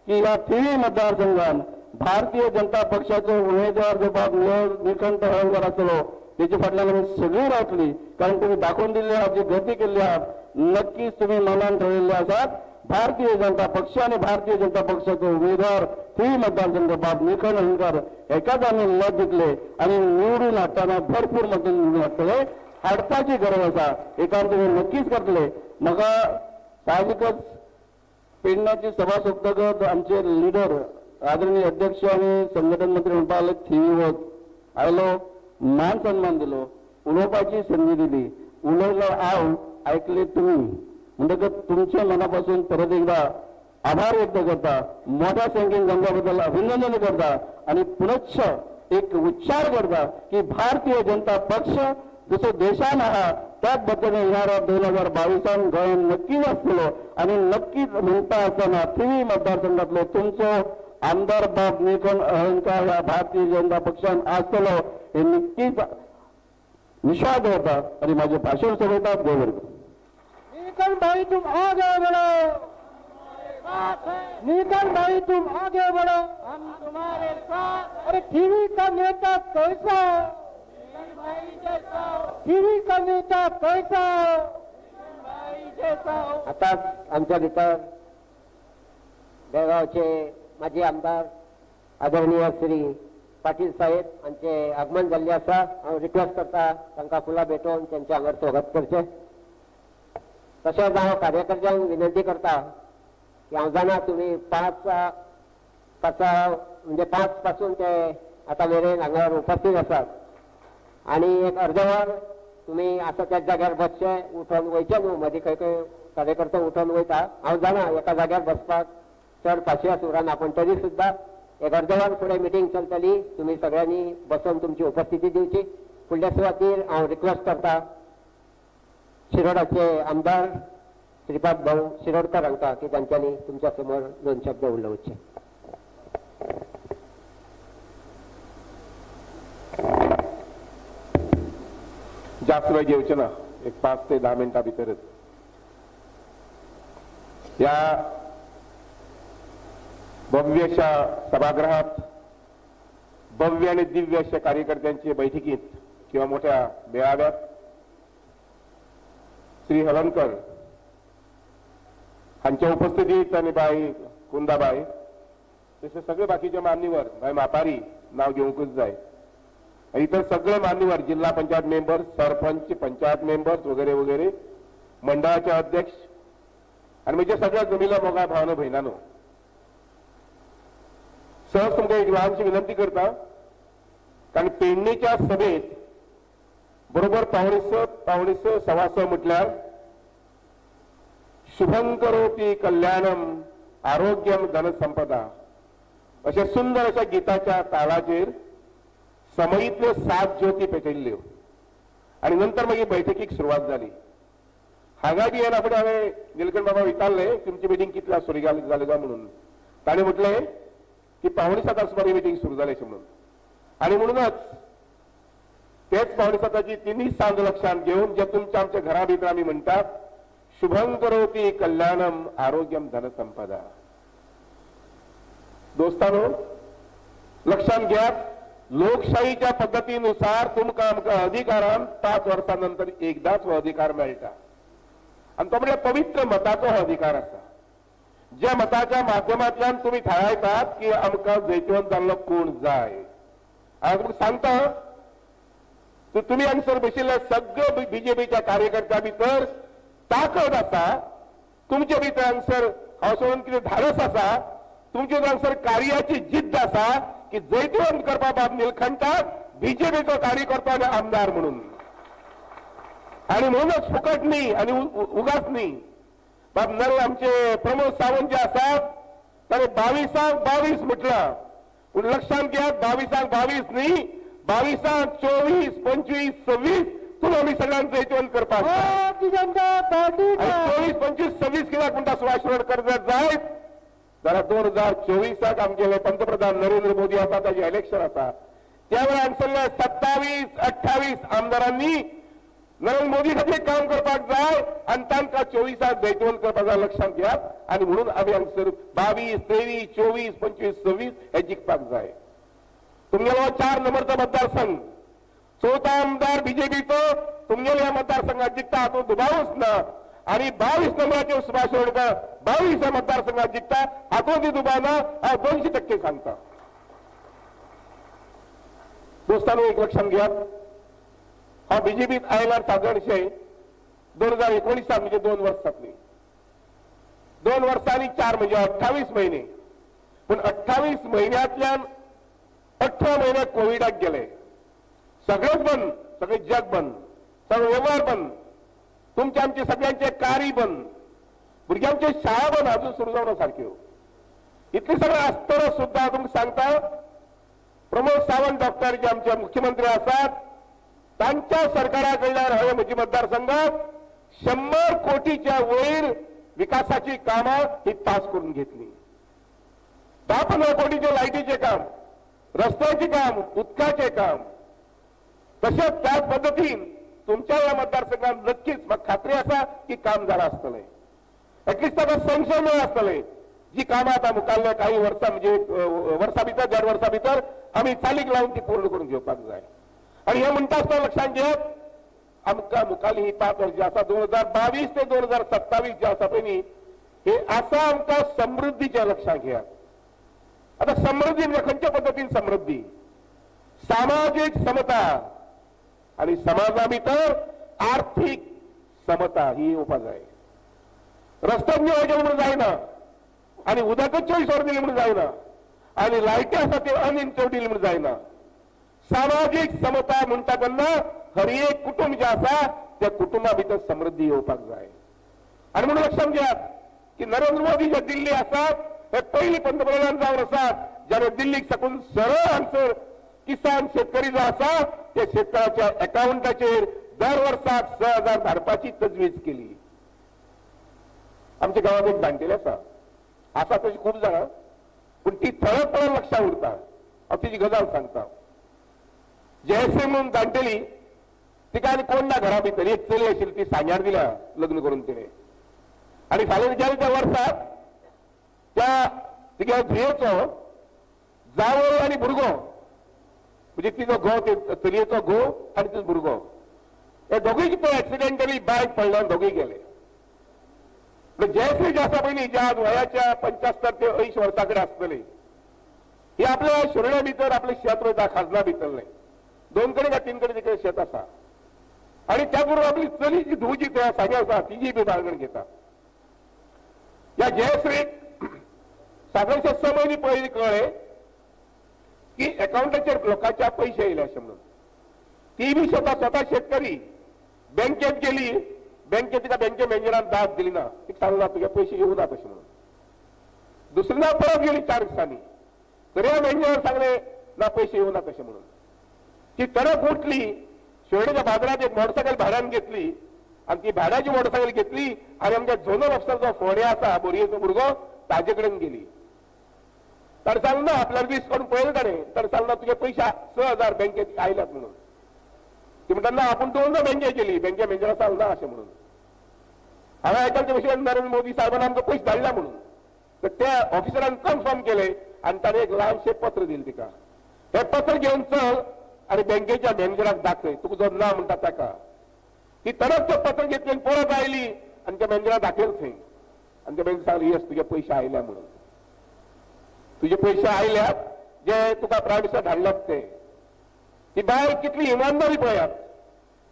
Speaker 2: की ह्या थिवी मतदारसंघान भारतीय जनता पक्षाचो उमेदवार जो बाब निळकंठ हळर्णकर आसतलो तेचे फाटल्यान आमी सगळीं रावतली. कारण तुमी दाखोवन दिल्ले आहात, जी गती केल्ली आहात, नक्कीच तुमी मनान ठरयल्ले आसात भारतीय जनता पक्ष आनी भारतीय जनता पक्षाचो उमेदवार थिवी मतदारसंघ बाब निळकंठ हळर्णकर हेकाच आमी मत दितले आनी निवडून हाडटना भरपूर मतां निवडून हाडटले. हाडपाची गरज आसा, हे काम तुमी नक्कीच करतले. म्हाका साहजिकच पेडण्याची सभा सोंपतकच आमचे लिडर आदरणीय अध्यक्ष आनी संघटन मंत्री म्हणपाक लागले थिवी वच आयलो, मान सन्मान दिलो, उलोवपाची संदी दिली, उलयलो हांव, आयकले तुमी, म्हणटकच तुमच्या मनापासून परत एकदा आभार व्यक्त करता, मोठ्या संख्येन जमल्या बद्दल अभिनंदन करता आनी पुनश्च एक उच्चार करता की भारतीय जनता पक्ष जसो देशान आहा त्याच पद्दतीन येणाऱ्या 2022 गोंयांत नक्कीच आसतलो. आनी नक्कीच म्हणटा आसतना थिवी मतदारसंघातलो तुमचो आमदार बाब निळकंठ हळर्णकर ह्या भारतीय जनता पक्षान आसतलो हे नक्कीच विश्वास दवरता आनी म्हाजें भाशण सोंपयता. देव.
Speaker 3: निळकंठ भाई तुम आगे बढ़ो, निळकंठ भाई तुम आगे बढ़ो, हम तुम्हारे साथ. अरे थिवी का नेता कैसा हो, थिवी का नेता कैसा हो, भाई जैसा हो.
Speaker 4: आताच आमच्या भितर बेळगांवचे माजी आमदार आदरणीय श्री पाटील साहेब हांचे आगमन जाल्लें आसा. हांव रिक्वेस्ट करता तांकां फुलां भेटोवन तेंच्या हांगार स्वागत करचें. तशेंच हांव कार्यकर्त्यांक विनंती करता की हांव जाणा तुमी 5 म्हणजे 5 पासून ते आतां मेरेन हांगार उपस्थित आसात आनी एक अर्द वर तुमी आसा त्याच जाग्यार बसचे, उठोन वयचे न्हू. मदीं खंय खंय कार्यकर्तो उठोन वयता, हांव जाणा एका जाग्यार बसपाक चड पाशियेंस उरना, पूण तरी सुद्दां एक अर्द वर फुडें मिटींग चलतली, तुमी सगळ्यांनी बसून तुमची उपस्थिती दिवची. फुडल्या सुवातीर हांव रिक्वेस्ट करता शिरोडाचे आमदार श्रीपाद भाऊ शिरोडकर हांकां की तांच्यांनी तुमच्या समोर 2 शब्द उलोवचे.
Speaker 7: जास्त वेळ घेवचे ना, एक 5 ते 10 मिनटां भितरच. ह्या भव्य अशा सभागृहात भव्य आणि दिव्य अशा कार्यकर्त्यांचे बैठकीत किंवा मोठ्या मेळाव्यात श्री हळर्णकर हांच्या उपस्थितीत आनी बाई कुंदाबाई तशे सगळे बाकीचे मान्यवर, बाई मापारी नाव घेवंकूच जाय, इतर सगळे मान्यवर, जिल्हा पंचायत मेंबर्स, सरपंच, पंचायत मेंबर्स वगैरे वगैरे, मंडळाचे अध्यक्ष आनी म्हज्या सगळ्या जमिला मोगा भावानो भयणानो, सहज तुमकां एक ल्हानशी विनंती करता, कारण पेडणेच्या सभेत बरोबर 5:45, 5:45, 5:15 म्हटल्यार शुभं करोति कल्याणम आरोग्यम धनसंपदा अशा सुंदर अशा गीताच्या तालाचेर समयीतल्यो 7 ज्योती पेटयल्ल्यो आनी नंतर मागीर बैठकीक सुरवात जाली. हांगा बी येना फुडें हांवें निलकंठ बाबा विचारलें तुमची मिटींग कितल्या सुरू जाली काय म्हणून, ताणें म्हटलें की 6:45 सुमार ही मिटींग सुरू जाली अशें म्हणून. आनी म्हणूनच तेच 6:45ची तिन्ही सांज लक्षांत घेवन जे तुमच्या आमच्या घरा भितर आमी म्हणटात शुभं करोति कल्याणम आरोग्यम धनसंपदा. दोस्तानो, लक्षांत घेयात, लोकशाहीच्या पद्दतीनुसार तुमकां आमकां अधिकारान 5 वर्सां नंतर एकदाच हो अधिकार मेळटा आनी तो म्हळ्यार पवित्र मताचो हो अधिकार आसा, ज्या मताच्या माध्यमांतल्यान तुमी थारायतात की आमकां जैतिवंत जाल्लो कोण जाय. हांव तुमकां सांगता, तुमी हांगसर बशिल्ल्या सगळे बीजेपीच्या कार्यकर्त्यां भितर ताकद आसा, तुमचे भितर हांगसर हांव सोडून कितें धाडस आसा, तुमचे हांगसर कार्याची जिद्द आसा की जैतिवंत करपा बाब निलखंठाक बीजेपीचो कार्यकर्तो आनी आमदार म्हणून. आनी म्हणूनच फुकट न्ही आनी उगाच न्ही, बाब नरे आमचे प्रमोद सावंत जे आसात ताणें 22 22 म्हटलां, पूण लक्षांत घेयात 22 22 न्ही, 22 24 25 26 तूं आमी सगळ्यांक जैतिवंत करपाक. 24 25 26 कित्याक म्हणटा सुभाष शिरोडकर जर जायत जाल्यार 2024 आमगेले पंतप्रधान नरेंद्र मोदी आसा, ताजें इलेक्शन आसा, त्या वेळार सगळे 27 28 आमदारांनी नरेंद्र मोदी खातीर काम करपाक जाय आनी तांकां 24 जैतिवंत करपाक जाय, लक्षांत घेयात. आनी म्हणून आमी हांगसर 22 23 24 25 26 हे जिखपाक जाय. तुमगेलो 4 नंबरचो मतदारसंघ, चवथा आमदार बीजेपीचो तुमगेल्या मतदारसंघात जिखता हातूंत दुबावच ना, आनी 22 नंबराचेर सुभाष शिरोडकर 22 ह्या मतदारसंघात जिखता हातूंत दुबाव ना, हांव 200% सांगता. दोस्तांनो, एक लक्षांत घेयात, हांव बीजेपीत आयल्यार सादारणशें 2019 म्हणजे 2 वर्सां जातलीं, 2 वर्सां आनी 4 म्हणजे 28 म्हयने, पूण 28 म्हयन्यांतल्यान 18 म्हयने कोविडाक गेले, सगळेच बंद, सगळे जग बंद, सगळे वेव्हार बंद, तुमचे आमचे सगळ्यांचे कार्य बंद, भुरग्यांचे शाळा बंद अजून सुरू जावना सारक्यो, इतले सगळें आसतना सुद्दां तुमकां सांगता प्रमोद सावंत डॉक्टर जे आमचे मुख्यमंत्री आसात तांच्या सरकारा कडल्यान हांवें म्हजी मतदारसंघात 100 कोटीच्या वयर विकासाची कामां ही पास करून घेतली. 10-15 कोटीचे लायटीचे काम, रस्त्याचे काम, उदकाचे काम, तशेंच त्याच पद्दतीन तुमच्या ह्या मतदारसंघात नक्कीच म्हाका खात्री आसा की काम जालां आसतलें, एटलिस्ट ताका सँक्शन मेळ्ळां आसतलें. जी कामां आतां मुखाल्ल्या काही वर्सां म्हणजे वर्सां भितर 1.5 वर्सां भितर आमी चालीक लावन ती पूर्ण करून घेवपाक जाय. आनी हें म्हणटा आसतना लक्षांत घेयात, आमकां मुखाल्ली ही 5 वर्सां जी आसा 2022 ते 2027 जे आसा पळय न्ही, हे आसा आमकां समृद्धीच्या लक्षांत घेयात. आतां समृद्धी म्हणजे खंयच्या पद्दतीन समृद्धी? सामाजीक समता आनी समाजा भितर आर्थीक समता ही येवपा जाय. रस्तो नियोजन म्हणून जायना आनी उदकच 24 वर दिली म्हणून जायना आनी लायटी आसा त्यो अनइंटरप्ट दिली म्हणून जायना. सामाजीक समता म्हणटा तेन्ना हर एक कुटुंब जें आसा त्या कुटुंबा भितर समृद्धी येवपाक जाय. आनी म्हणून लक्षांत घेयात की नरेंद्र मोदी जे दिल्ली आसात हे पयली पंतप्रधान जावन आसात ज्याने दिल्लीक साकून सरळ हांगसर किसान शेतकरी जो आसा त्या शेतकऱ्याच्या अकाउंटाचेर दर वर्साक 6,000 धाडपाची तजवीज केली. आमच्या गांवांत एक जाणटेली आसा, आसा तशी खूब जाणां, पूण ती थळत थळत लक्षांत उरता. हांव तिची गजाल सांगता. जयश्री म्हणून जाणटेली, तिका आनी कोण ना घरा भितर, एक चली आशिल्ली ती सांग्यार दिल्या लग्न करून तिणें, आनी फाल्यां गेल्या त्या वर्साक त्या तिगे धुयेचो जावय आनी भुरगो, म्हणजे तिचो घोव, चलयेचो घोव आनी तिचो भुरगो, हे दोगूय कितें एक्सिडेंटली बायक पडल्यान दोगूय गेले. जयश्री जे आसा पयलीं ज्या वयाच्या 75 ते 80 वर्सां कडेन आसतली, ही आपल्या शिरोड्या भितर आपलें शेत रोयता, खाजना भितरलें 2 कडेन का 3 कडेन तिकडे शेत आसा. आणि त्या बरोबर आपली चली जी धूव जी थंय सांगे आसा तिजी बी बाळगण घेता. ह्या जयश्रीक सादारणशे 6 म्हयने पयलीं कळ्ळें की अकाउंटाचेर लोकांच्या पयशे येयले अशें म्हणून. ती बी स्वता स्वता शेतकरी बँकेत गेली, बँकेत तिका बँके मॅनेजरान दाद दिली ना, तिका सांगला तुगे पयशे येवना तशें म्हणून. दुसरी परत गेली 4 दिसांनी, तरी मॅनेजरान सांगलें ना पयशे येवना तशें म्हणून. ती तडक उठली, शिवडेच्या बाजारात एक मोटरसायकल भाड्यान घेतली आनी ती भाड्याची मोटरसायकल घेतली आनी आमच्या झोनल ऑफिसर जो फोंडे आसा बोरयेचो भुरगो ताजे कडेन गेली. ताणें सांगलें ना आपल्याला 20 करून पळयलें ताणें, ताणें सांगलें तुगे पयशे 6,000 बँकेत आयल्यात म्हणून. ती म्हणटा ना आपूण 2 बँकेत गेली, बँके मॅनेजरा सांगलें ना अशें म्हणून. हांवें आयकलें भशेन नरेंद्र मोदी साहेबान आमकां पयशे धाडल्या म्हणून. तर त्या ऑफिसरान कन्फर्म केलें आनी ताणें एक ल्हानशें पत्र दिलें तिका. हें पत्र घेवन चल आनी बँकेच्या मॅनेजराक दाखय, तुका जो ना म्हणटा ताका. ती तडक तें पत्र घेतली आनी परत आयली आनी त्या मॅनेजराक दाखयलें थंय. आनी त्या बँकेन सांगलें येस तुजे पयशे आयल्या म्हणून, तुजे पयशे आयल्यात जे तुका प्रायम मिनिस्टर धाडल्यात ते. ती बायल कितली इमानदारी पळयात,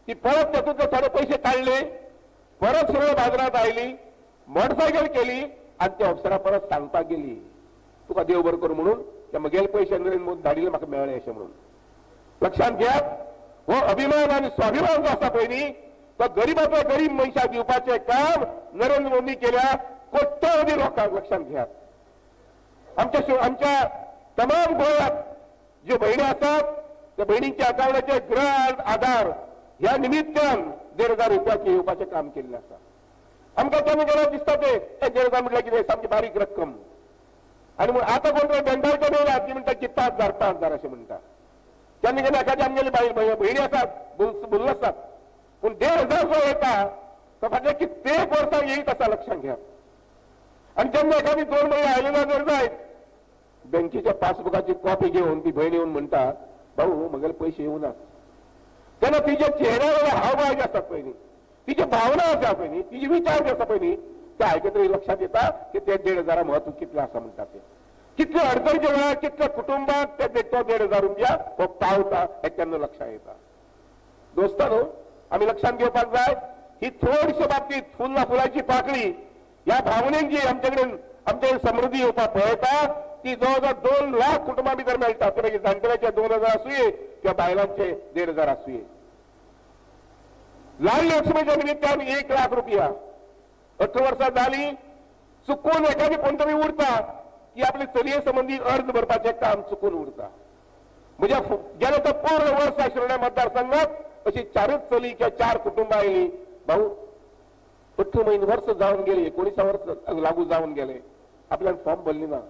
Speaker 7: ती परत तातूंतले थोडे पयशे काडले, परत सगळे बाजारांत आयली, मोटरसायकल केली आनी त्या ऑफिसरा परत सांगपाक गेली तुका देव बरो करूं म्हणून, ते म्हगेले पयशे नरेंद्र मोदी धाडिल्ले म्हाका मेळ्ळे अशें म्हणून. लक्षांत घेयात, हो अभिमान आनी स्वाभिमान जो आसा पळय न्ही तो गरीबाचो गरीब मनशाक दिवपाचें काम नरेंद्र मोदी केल्या कोट्यावधी लोकांक. लक्षांत घेयात, आमच्या तमाम गोंयांत ज्यो भयणी आसात त्या भयणींच्या अकाउंटाचे गृह आधार ह्या निमित्तान 1,500 रुपयाचे येवपाचें काम केल्लें आसा. आमकां केन्ना केन्ना दिसता ते 1,500 म्हटल्यार कितें सामकी बारीक रक्कम. आनी म्हूण आतां कोण तरी बँकाच्या येयला ती म्हणटा की 5,000 5,000 अशें म्हणटा. केन्ना केन्ना एखादी आमगेली भयणी आसात बोल्ल आसात, पूण 1,500 जो येता तो फाटल्या कित्येक वर्सां येयत आसा. लक्षांत घेयात. आनी जेन्ना एखादी 2 म्हयने आयले ना जर जायत बँकेच्या पासबुकाची कॉपी घेवन ती भयण येवन म्हणटा भाऊ म्हगेले पयशे येवनात. तेन्ना तिच्या चेहऱ्यावयले हावभाव जे आसात पळय न्ही, तिची भावना आसा पळय न्ही, तिचे विचार जे आसा पळय न्ही, ते आयकतरी लक्षात येता की ते 1,500 म्हत्व कितलें आसा म्हणटा ते. कितले अडचणीच्या वेळार कितल्या कुटुंबाक ते तो 1,500 रुपया हो पावता हें केन्ना लक्षात येता. दोस्तानो, आमी लक्षांत घेवपाक जाय ही थोडशे बाबतीत फुलना फुलाची पाकळी ह्या भावनेन जी आमच्याकडेन आमच्या समृद्धी येवपाक पळयता ती जवळ जवळ 2 लाख कुटुंबां भितर मेळटा. ते मागीर जाणटेल्याचे 2,000 आसुये किंवा बायलांचे 1,500 आसुये. लाडली लक्ष्मीच्या निमित्तान 1 लाख रुपया 18 वर्सां जाली चुकून एखादी कोण तरी उरता की आपली चलये संबंदी अर्ज भरपाचें काम चुकून उरता. म्हज्या गेले तर पूर्ण वर्सा शिरोड्या मतदारसंघात अशी 4च चली किंवा 4 कुटुंबां आयली. भाऊ 18 म्हयने वर्स जावन गेली, 19 वर्स लागू जावन गेले, आपल्यान फॉर्म भरली ना.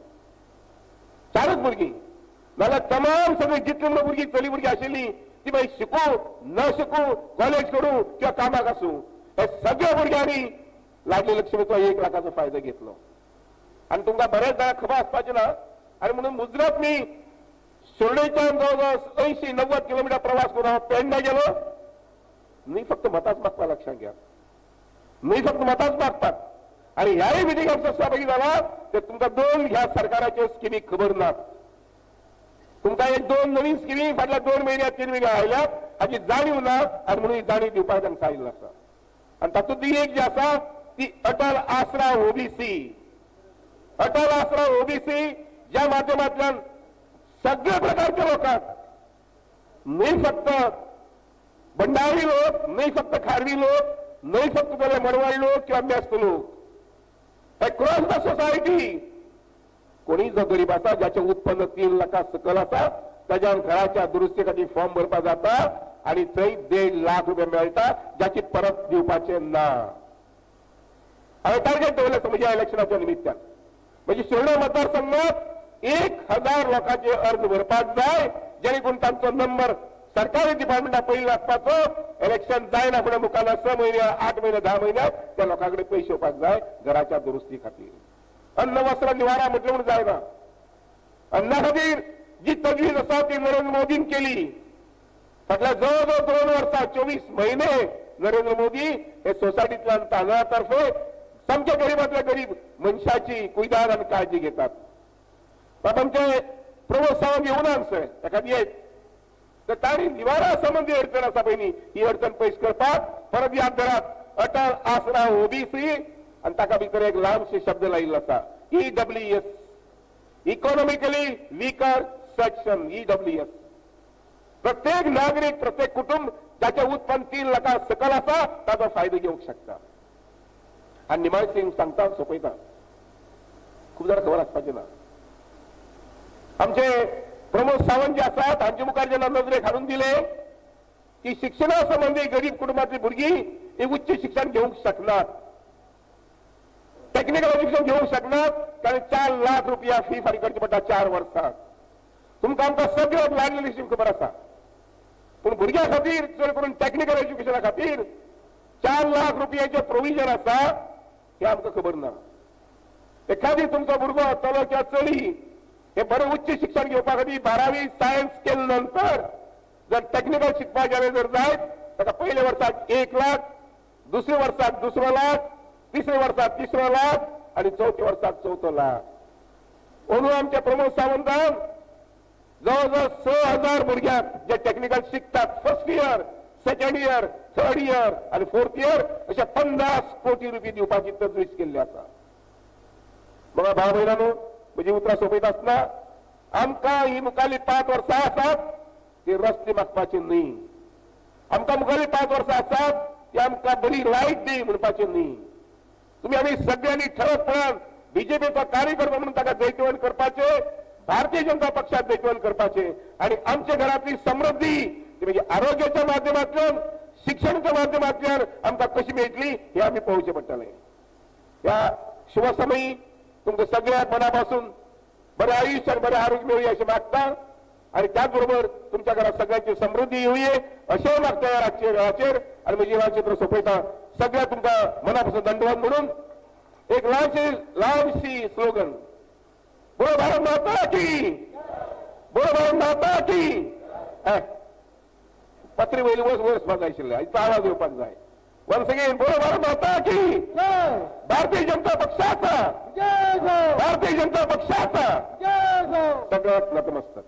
Speaker 7: 4च भुरगीं नाल्यार तमाम सगळीं जितली म्हणून भुरगीं चली भुरगीं आशिल्ली ती मागीर शिकूं न शिकूं, कॉलेज करूं किंवा कामाक आसूं, हे सगळ्या भुरग्यांनी लाडली लक्ष्मीचो 1 लाखाचो फायदो घेतलो. आनी तुमकां बऱ्याच जाणांक खबर आसपाचें ना. आनी म्हणून मुजरत मी शिरोडेच्यान जवळ जवळ 80-90 किलोमिटर प्रवास करून हांव पेडण्या गेलो. न्ही फक्त मतांच मागपाक, लक्षांत घेयात, न्ही फक्त मतांच मागतात. आनी ह्याय मिटिंगाक सहभागी जाला ते तुमकां 2 ह्या सरकाराच्यो स्किमी खबर नात. तुमकां 1-2 नवीन स्किमी फाटल्या 2 म्हयन्यात 3 म्हयन्या आयल्यात हाची जाणीव ना आनी म्हणून ही जाणीव दिवपाक तांकां आयिल्लो आसा. आनी तातूंतली एक जी आसा ती अटल आसरा ओबीसी. अटल आसरा ओबीसी ज्या माध्यमांतल्यान सगळे प्रकारच्या लोकांक, न्ही फक्त भंडारी लोक, न्ही फक्त खारवी लोक, न्ही फक्त जाल्यार मडवळ लोक किंवा मेस्त लोक, अक्रॉस the society कोणी जो गरीब आसा ज्याचें उत्पन्न 3 लाखां सकयल आसा ताज्यान घराच्या दुरुस्ती खातीर फॉर्म भरपाक जाता आनी थंय 1.5 लाख रुपया मेळटा ज्याची परत दिवपाचें ना. हांवें टार्गेट दवरलें म्हज्या इलेक्शनाच्या निमित्तान, म्हणजे शिरोडा मतदारसंघात 1,000 लोकांचे अर्ज भरपाक जाय जेणे करून तांचो नंबर सरकारी डिपार्टमेंटा पयलीं लागपाचो. इलेक्शन जायना फुडें मुखार 6 म्हयने 8 म्हयने 10 म्हयन्यात त्या लोकां कडेन पयशे येवपाक जाय घराच्या दुरुस्ती खातीर. अन्न वस्त्र निवारा म्हटलें म्हणून जायना. अन्ना खातीर जी तजवीज आसा ती नरेंद्र मोदीन केली. फाटल्या जवळ जवळ 2 वर्सां 24 म्हयने नरेंद्र मोदी हे सोसायटींतल्यान तांदळा तर्फे सामक्या गरीबांतल्या गरीब मनशाची कुयदाद आनी काळजी घेतात. बाब आमचे प्रमोद सावंत येवना आमचे एखादी येत तर तांणी निवारा संबंदी अडचण आसा पळय न्ही, ही अडचण पयस करपाक परत याद धरात अटल आसरा ओबीसी आनी ताका भितर एक ल्हानशे शब्द लायिल्लो आसा EWS, economically weaker section, EWS. प्रत्येक नागरीक, प्रत्येक कुटुंब जाचें उत्पन्न 3 लाखां सकल आसा ताचो फायदो घेवंक शकता. आनी निमाणें सिंग सांगता सोंपयता, खूब जाणां खबर आसपाचें ना. आमचे प्रमोद सावंत जे आसात हांचे मुखार जेन्ना नजरेक हाडून दिले की शिक्षणा संबंदी गरीब कुटुंबांतली भुरगीं ही उच्च शिक्षण घेवंक शकनात, टेक्निकल एज्युकेशन घेवंक शकनात, कारण 4 लाख रुपया फी फारीक करची पडटा 4 वर्सां. तुमकां आमकां सगळ्यांक लागलेली खबर आसा, पूण भुरग्यां खातीर चड करून टेक्निकल एज्युकेशना खातीर 4 लाख रुपयाचें प्रोविजन आसा हें आमकां खबर ना. एखादी तुमचो भुरगो चलो किंवा चली हे बरें उच्च शिक्षण घेवपा खातीर 12वी सायन्स केले नंतर जर टेक्निकल शिकपाक गेले जर जायत ताका पयल्या वर्साक 1 लाख, दुसऱ्या वर्साक 2 लाख, तिसऱ्या वर्साक 3 लाख आनी चवथ्या वर्साक 4 लाख. अंदू आमच्या प्रमोद सावंतान जवळ जवळ 6000 भुरग्यांक जे टेक्निकल शिकतात first year, second year, third year आनी फोर्थ इयर अशे 50 कोटी रुपये दिवपाची तजवीज केल्ली आसा. बघा भाव भयणांनो, म्हजी उतरां सोंपयता आसतना आमकां ही मुखारली 5 वर्सां आसात ती रस्ते मागपाची न्ही, आमकां मुखारली 5 वर्सां आसात ती आमकां बरी लायट दी म्हणपाची न्ही. तुमी आमी सगळ्यांनी ठळकपणान बीजेपीचो कार्यकर्तो म्हणून ताका जैतवंत करपाचे, भारतीय जनता पक्षात जैतवंत करपाचे आनी आमच्या घरांतली समृद्धी ती म्हणजे आरोग्याच्या माध्यमांतल्यान, शिक्षणाच्या माध्यमांतल्यान आमकां कशी मेळटली हे आमी पळोवचें पडटलें. ह्या शुभसमयी तुमकां सगळ्यांक मनापासून बरें आयुश्य आनी बरें आरोग्य मेळुया अशें मागता आनी त्याच बरोबर तुमच्या घरात सगळ्यांची समृद्धी येवये अशेंय मागता ह्या रातच्या वेळाचेर आनी म्हजी ल्हानशी सोंपयता. सगळ्या तुमकां मनापासून दंडवत म्हणून एक ल्हानशी ल्हानशी स्लोगन, बोलो भारत माता की, बोलो भारत माता की. पत्री वयली वस वचपाक जाय आशिल्लें, इतलो आवाज येवपाक जाय. वन्स अगेन बोलो भारत माता की. भारतीय जनता पक्षाचा, भारतीय जनता पक्षाचा सगळ्यात नतमस्तक.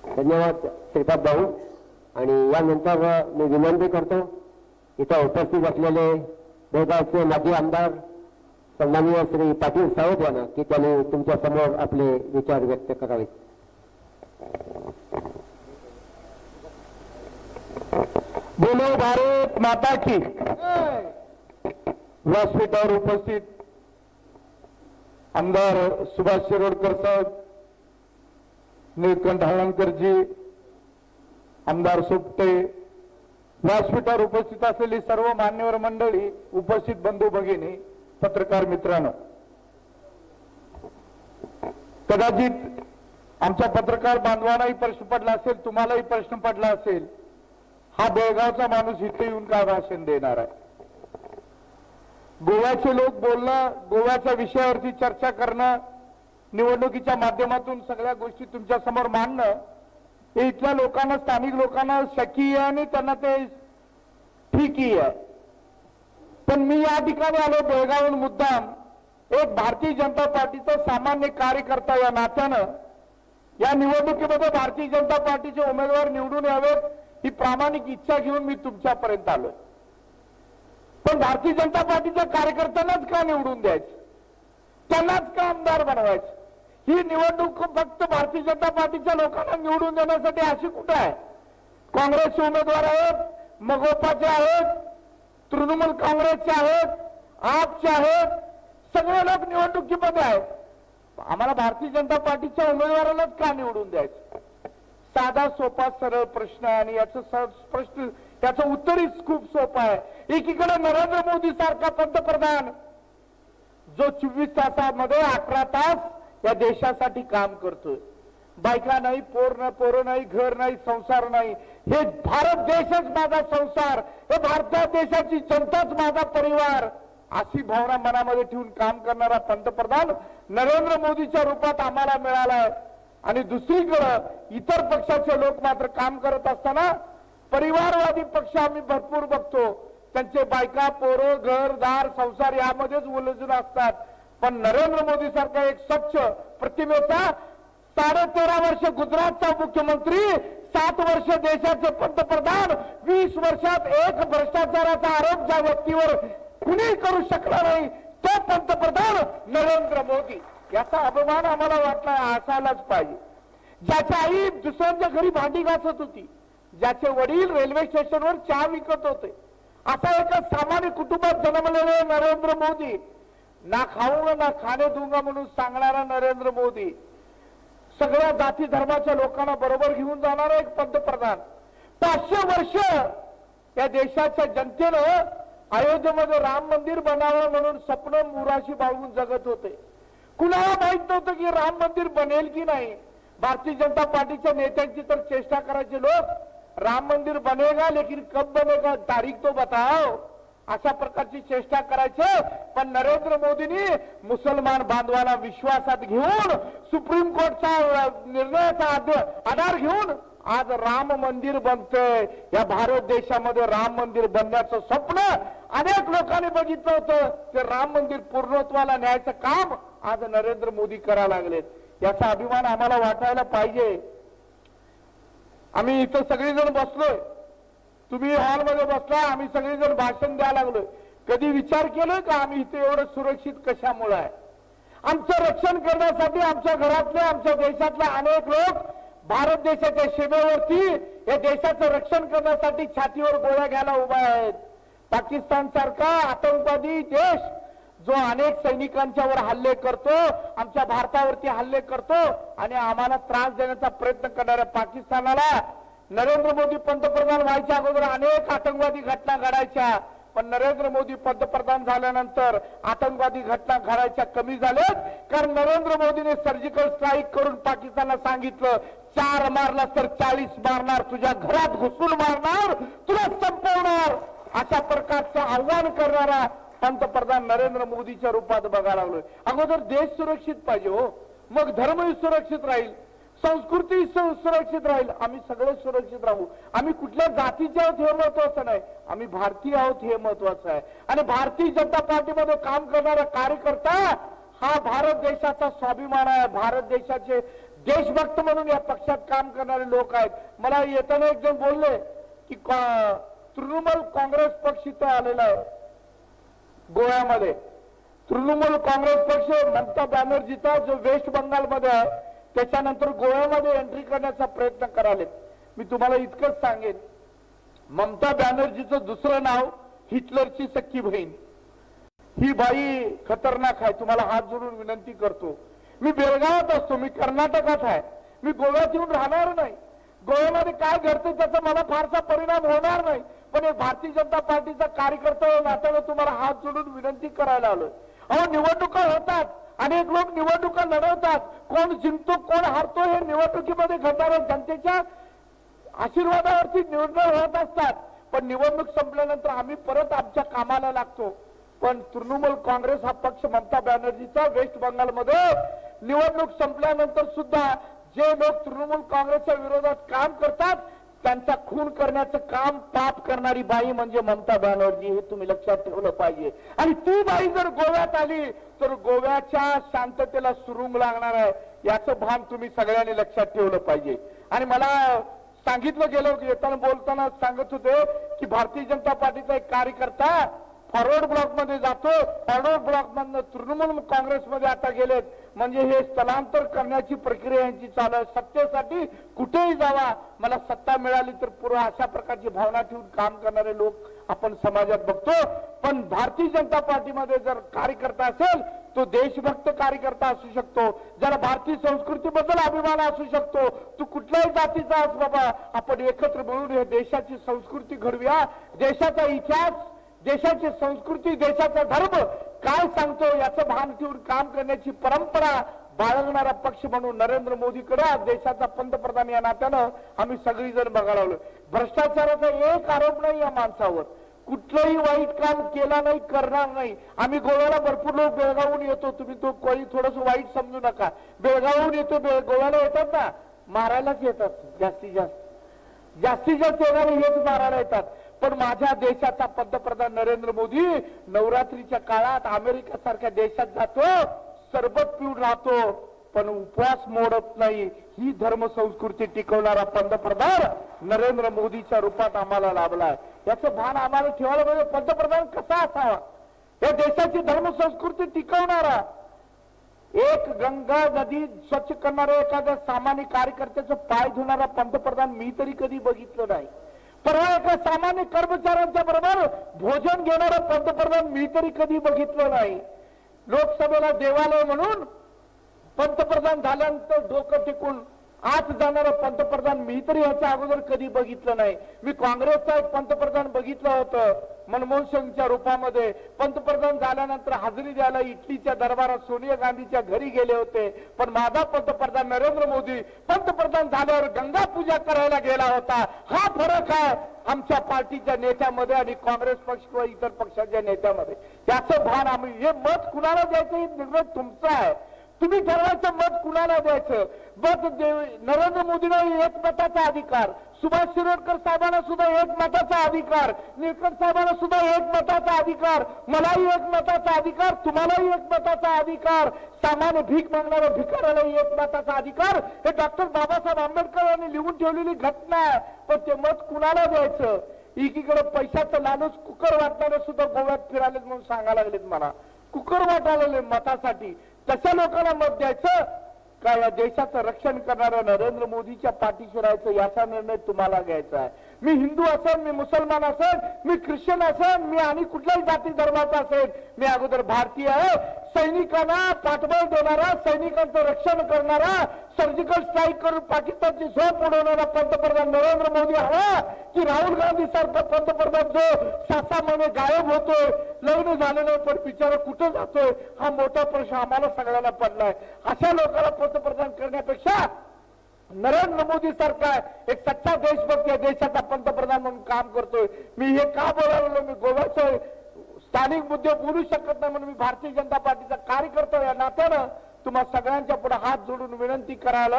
Speaker 4: धन्यवाद श्रीपाद भाऊ. आणि यानंतर मी विनंती करतो इथं उपस्थित असलेले बेळगावचे माजी आमदार सन्माननीय श्री पाटील साहेब यांना की त्यांनी तुमच्या समोर आपले विचार व्यक्त करावेत.
Speaker 2: बोलो भारत माता की. व्यासपीठावर उपस्थित आमदार सुभाष शिरोडकर साहेब, नीलकंठ हळणकरजी, आमदार सोपटे, व्यासपीठावर उपस्थित असलेली सर्व मान्यवर मंडळी, उपस्थित बंधू भगिनी, पत्रकार मित्रांनो, कदाचित आमच्या पत्रकार बांधवांनाही प्रश्न पडला असेल, तुम्हालाही प्रश्न पडला असेल, हा बेळगावचा माणूस इथे येऊन काय भाषण देणार आहे? गोव्याचे लोक बोलणं, गोव्याच्या विषयावरती चर्चा करणं, निवडणुकीच्या माध्यमातून सगळ्या गोष्टी तुमच्या समोर मांडणं हे इथल्या लोकांना, स्थानिक लोकांना शक्य आहे आणि त्यांना ते ठीकही आहे. पण मी या ठिकाणी आलो बेळगावहून मुद्दाम एक भारतीय जनता पार्टीचा सामान्य कार्यकर्ता या नात्यानं या निवडणुकीमध्ये भारतीय जनता पार्टीचे उमेदवार निवडून यावेत ही प्रामाणिक इच्छा घेऊन मी तुमच्यापर्यंत आलोय. पण भारतीय जनता पार्टीच्या कार्यकर्त्यांनाच का निवडून द्यायचं, त्यांनाच का आमदार बनवायचं? ही निवडणूक फक्त भारतीय जनता पार्टीच्या लोकांना निवडून देण्यासाठी अशी कुठे आहे? काँग्रेसचे उमेदवार आहेत, मगोपाचे आहेत, तृणमूल काँग्रेसचे आहेत, आपचे आहेत, सगळे लोक निवडणुकीमध्ये आहेत. आम्हाला भारतीय जनता पार्टीच्या उमेदवारालाच का निवडून द्यायचं? साधा सोपा सरळ प्रश्न आहे आणि याचं प्रश्न त्याचं उत्तरच खूप सोपं आहे. एकीकडे नरेंद्र मोदी सारखा पंतप्रधान जो 24 तासामध्ये 11 तास या देशासाठी काम करतोय, बायका नाही, पोरं नाही, घर नाही, संसार नाही, हे भारत देशच माझा संसार, हे भारत देशाची जनताच माझा परिवार अशी भावना मनामध्ये ठेवून काम करणारा पंतप्रधान नरेंद्र मोदीच्या रूपात आम्हाला मिळालाय. आणि दुसरीकडे इतर पक्षाचे लोक मात्र काम करत असताना परिवारवादी पक्ष आम्ही भरपूर बघतो, त्यांचे बायका, पोरं, घर दार, संसार यामध्येच उलझून असतात. पण नरेंद्र मोदी सारखा एक स्वच्छ प्रतिमेचा 13.5 वर्ष गुजरातचा मुख्यमंत्री, 7 वर्ष देशाचे पंतप्रधान, 20 वर्षात एक भ्रष्टाचाराचा आरोप ज्या व्यक्तीवर कुणी करू शकला नाही तो पंतप्रधान नरेंद्र मोदी, याचा अभिमान आम्हाला वाटला असायलाच पाहिजे. ज्याची आई दुसऱ्यांच्या घरी भांडी घासत होती, ज्याचे वडील रेल्वे स्टेशनवर चहा विकत होते, असा एका सामान्य कुटुंबात जन्मलेले नरेंद्र मोदी, ना खाऊंगा ना खाने दूंगा म्हणून सांगणारा नरेंद्र मोदी, सगळ्या जाती धर्माच्या लोकांना बरोबर घेऊन जाणारा एक पंतप्रधान. 500 वर्ष या देशाच्या जनतेनं अयोध्येमध्ये राम मंदिर बनावं म्हणून स्वप्न मुराशी बाळगून जगत होते. कुणाला माहित नव्हतं की राम मंदिर बनेल की नाही. भारतीय जनता पार्टीच्या नेत्यांची तर चेष्टा करायचे लोक, राम मंदिर बनेगा लेकिन कब बनेगा तारीख तो बताओ, अशा प्रकारची चेष्टा करायचे. पण नरेंद्र मोदींनी मुसलमान बांधवांना विश्वासात घेऊन सुप्रीम कोर्टचा निर्णयाचा आधार घेऊन आज राम मंदिर बनतंय. या भारत देशामध्ये राम मंदिर बनण्याचं स्वप्न अनेक लोकांनी बघितलं होतं, ते राम मंदिर पूर्णत्वाला न्यायचं काम आज नरेंद्र मोदी करायला लागलेत, याचा अभिमान आम्हाला वाटायला पाहिजे. आम्ही इथं सगळेजण बसलोय, तुम्ही हॉलमध्ये बसला, आम्ही सगळेजण भाषण द्यायला लागलोय. कधी विचार केलाय का आम्ही इथे एवढं सुरक्षित कशामुळे आहे? आमचं रक्षण करण्यासाठी आमच्या घरातले, आमच्या देशातले अनेक लोक भारत देशाच्या सीमेवरती या देशाचं रक्षण करण्यासाठी छातीवर गोळ्या घ्यायला उभा आहेत. पाकिस्तान सारखा आतंकवादी देश जो अनेक सैनिकांच्या वर हल्ले करतो, आमच्या भारतावरती हल्ले करतो आणि आम्हाला त्रास देण्याचा प्रयत्न करणाऱ्या पाकिस्तानाला नरेंद्र मोदी पंतप्रधान व्हायच्या अगोदर अनेक आतंकवादी घटना घडायच्या, पण नरेंद्र मोदी पंतप्रधान झाल्यानंतर आतंकवादी घटना घडायच्या कमी झाल्यात. कारण नरेंद्र मोदीने सर्जिकल स्ट्राईक करून पाकिस्तानला सांगितलं, 4 मारला तर 40 मारणार, तुझ्या घरात घुसून मारणार, तुला संपवणार. अशा प्रकारचं आव्हान करणारा पंतप्रधान नरेंद्र मोदीच्या रूपात बघायला लागलोय. अगोदर देश सुरक्षित पाहिजे हो, मग धर्मही सुरक्षित राहील, संस्कृती सुरक्षित राहील, आम्ही सगळे सुरक्षित राहू. आम्ही कुठल्या जातीचे आहोत हे महत्वाचं नाही, आम्ही भारतीय आहोत हे महत्वाचं आहे. आणि भारतीय जनता पार्टीमध्ये काम करणारा कार्यकर्ता हा भारत देशाचा स्वाभिमान आहे. भारत देशाचे देशभक्त म्हणून या पक्षात काम करणारे लोक आहेत. मला येताना एक जण बोलले की तृणमूल काँग्रेस पक्ष इथं आलेला आहे गोव्यामध्ये. तृणमूल काँग्रेस पक्ष ममता बॅनर्जीचा जो वेस्ट बंगालमध्ये आहे, त्याच्यानंतर गोव्यामध्ये एंट्री करण्याचा प्रयत्न करालेत. मी तुम्हाला इतकंच सांगेन, ममता बॅनर्जीचं दुसरं नाव हिटलरची सख्खी बहीण. ही बाई खतरनाक आहे. तुम्हाला हात जोडून विनंती करतो, मी बेळगावात असतो, मी कर्नाटकात आहे, मी गोव्यात येऊन राहणार नाही. गोव्यामध्ये काय घडतं त्याचा मला फारसा परिणाम होणार नाही, पण एक भारतीय जनता पार्टीचा कार्यकर्ता या नात्याने तुम्हाला हात जोडून विनंती करायला आलोय. अहो, निवडणुका होतात, अनेक लोक निवडणुका लढवतात, कोण जिंकतो कोण हारतो हे निवडणुकीमध्ये घडणाऱ्या जनतेच्या आशीर्वादावरती निर्णय होत असतात. पण निवडणूक संपल्यानंतर आम्ही परत आमच्या कामाला लागतो. पण तृणमूल काँग्रेस हा पक्ष ममता बॅनर्जीचा वेस्ट बंगालमध्ये निवडणूक संपल्यानंतर सुद्धा जे लोक तृणमूल काँग्रेसच्या विरोधात काम करतात त्यांचा खून करण्याचं काम पाप करणारी बाई म्हणजे ममता बॅनर्जी, हे तुम्ही लक्षात ठेवलं पाहिजे. आणि ती बाई जर गोव्यात आली तर गोव्याच्या शांततेला सुरुंग लागणार आहे, याचं भान तुम्ही सगळ्यांनी लक्षात ठेवलं पाहिजे. आणि मला सांगितलं गेलं, येताना बोलताना सांगत होते की भारतीय जनता पार्टीचा एक कार्यकर्ता फॉरवर्ड ब्लॉक मध्ये जातो, फॉरवर्ड ब्लॉक मधनं तृणमूल काँग्रेसमध्ये आता गेलेत. म्हणजे हे स्थलांतर करण्याची प्रक्रिया यांची चालू आहे. सत्तेसाठी कुठेही जावा, मला सत्ता मिळाली तर पुरा, अशा प्रकारची भावना ठेवून काम करणारे लोक आपण समाजात बघतो. पण भारतीय जनता पार्टीमध्ये जर कार्यकर्ता असेल तो देशभक्त कार्यकर्ता असू शकतो, ज्याला भारतीय संस्कृतीबद्दल अभिमान असू शकतो, तू कुठल्याही जातीचा अस बाबा, आपण एकत्र मिळून हे देशाची संस्कृती घडवूया. देशाचा इतिहास, देशाची संस्कृती, देशाचा धर्म काय सांगतो याचं भान ठेवून काम करण्याची परंपरा बाळगणारा पक्ष म्हणून नरेंद्र मोदीकडे आज देशाचा पंतप्रधान या नात्यानं आम्ही सगळीजण बघायला लागलो. भ्रष्टाचाराचा एक आरोप नाही या माणसावर, कुठलंही वाईट काम केला नाही, करणार नाही. आम्ही गोव्याला भरपूर लोक बेळगावहून येतो, तुम्ही तो कोणी थोडस वाईट समजू नका. बेळगावहून येतो, गोव्याला येतात ना, मारायलाच येतात, जास्तीत जास्त जास्तीत जास्त येणारे हेच मारायला येतात. पण माझ्या देशाचा पंतप्रधान नरेंद्र मोदी नवरात्रीच्या काळात अमेरिका सारख्या देशात जातो, सरबत पिऊन राहतो, पण उपवास मोडत नाही. ही धर्मसंस्कृती टिकवणारा पंतप्रधान नरेंद्र मोदीच्या रूपात आम्हाला लाभलाय. याचं भान आम्हाला ठेवायला पाहिजे. पंतप्रधान कसा असावा? या देशाची धर्मसंस्कृती टिकवणारा, एक गंगा नदी स्वच्छ करणारा, एखाद्या सामान्य कार्यकर्त्याचं पाय धुणारा पंतप्रधान मी तरी कधी बघितलं नाही. परवा एका सामान्य कर्मचाऱ्यांच्या बरोबर भोजन घेणारा पंतप्रधान मी तरी कधी बघितलं नाही. लोकसभेला देवालय म्हणून पंतप्रधान झाल्यानंतर डोकं टेकून आत जाणारा पंतप्रधान मी तरी याच्या अगोदर कधी बघितलं नाही. मी काँग्रेसचा एक पंतप्रधान बघितलं होतं मनमोहन सिंगच्या रूपामध्ये. पंतप्रधान झाल्यानंतर हजेरी द्यायला इटलीच्या दरबारात सोनिया गांधीच्या घरी गेले होते. पण माझा पंतप्रधान नरेंद्र मोदी पंतप्रधान झाल्यावर गंगा पूजा करायला गेला होता. हा फरक आहे आमच्या पार्टीच्या नेत्यामध्ये आणि काँग्रेस पक्ष किंवा इतर पक्षाच्या नेत्यामध्ये. त्याचं भान आम्ही, हे मत कुणाला द्यायचं हे निर्णय तुमचा आहे. तुम्ही ठरवायचं मत कुणाला द्यायचं. मत नरेंद्र मोदींना एक मताचा अधिकार, सुभाष शिरोडकर साहेबांना सुद्धा एक मताचा अधिकार, निळकंठ साहेबांना सुद्धा एक मताचा अधिकार, मलाही एक मताचा अधिकार, तुम्हालाही एक मताचा अधिकार, सामान्य भीक मागणाऱ्या भिकाऱ्यालाही एक मताचा अधिकार. हे डॉक्टर बाबासाहेब आंबेडकर यांनी लिहून ठेवलेली घटना आहे. पण ते मत कुणाला द्यायचं? एकीकडे पैशाचं लालूच कुकर वाटणारे सुद्धा गोव्यात फिरालेत म्हणून सांगायला लागलेत मला. कुकर वाटायला मतासाठी. तशा लोकांना मत द्यायचं का या देशाचं रक्षण करणाऱ्या नरेंद्र मोदीच्या पाठीशी राहायचं, याचा निर्णय तुम्हाला घ्यायचा आहे. मी हिंदू असेल, मी मुसलमान असेल, मी ख्रिश्चन असेल, मी आणि कुठल्याही जाती धर्माचा असेल, मी अगोदर भारतीय आहे. सैनिकांना पाठबळ देणारा, सैनिकांचं रक्षण करणारा, सर्जिकल स्ट्राईक करून पाकिस्तानची झोप उडवणारा पंतप्रधान नरेंद्र मोदी हवा की राहुल गांधी सारखा पंतप्रधान जो 6-6 महिने गायब होतोय, लग्न झालं नाही पण बिचारा कुठं जातोय, हा मोठा प्रश्न आम्हाला सगळ्यांना पडलाय. अशा लोकांना पंतप्रधान करण्यापेक्षा नरेंद्र मोदी सारखा एक सच्चा देशभक्त या देशाचा पंतप्रधान म्हणून काम करतोय. मी हे का बोलावलं, मी गोव्याचं स्थानिक मुद्दे बोलू शकत नाही म्हणून मी भारतीय जनता पार्टीचा कार्यकर्ता या नात्यानं तुम्हा सगळ्यांच्या पुढे हात जोडून विनंती करायला,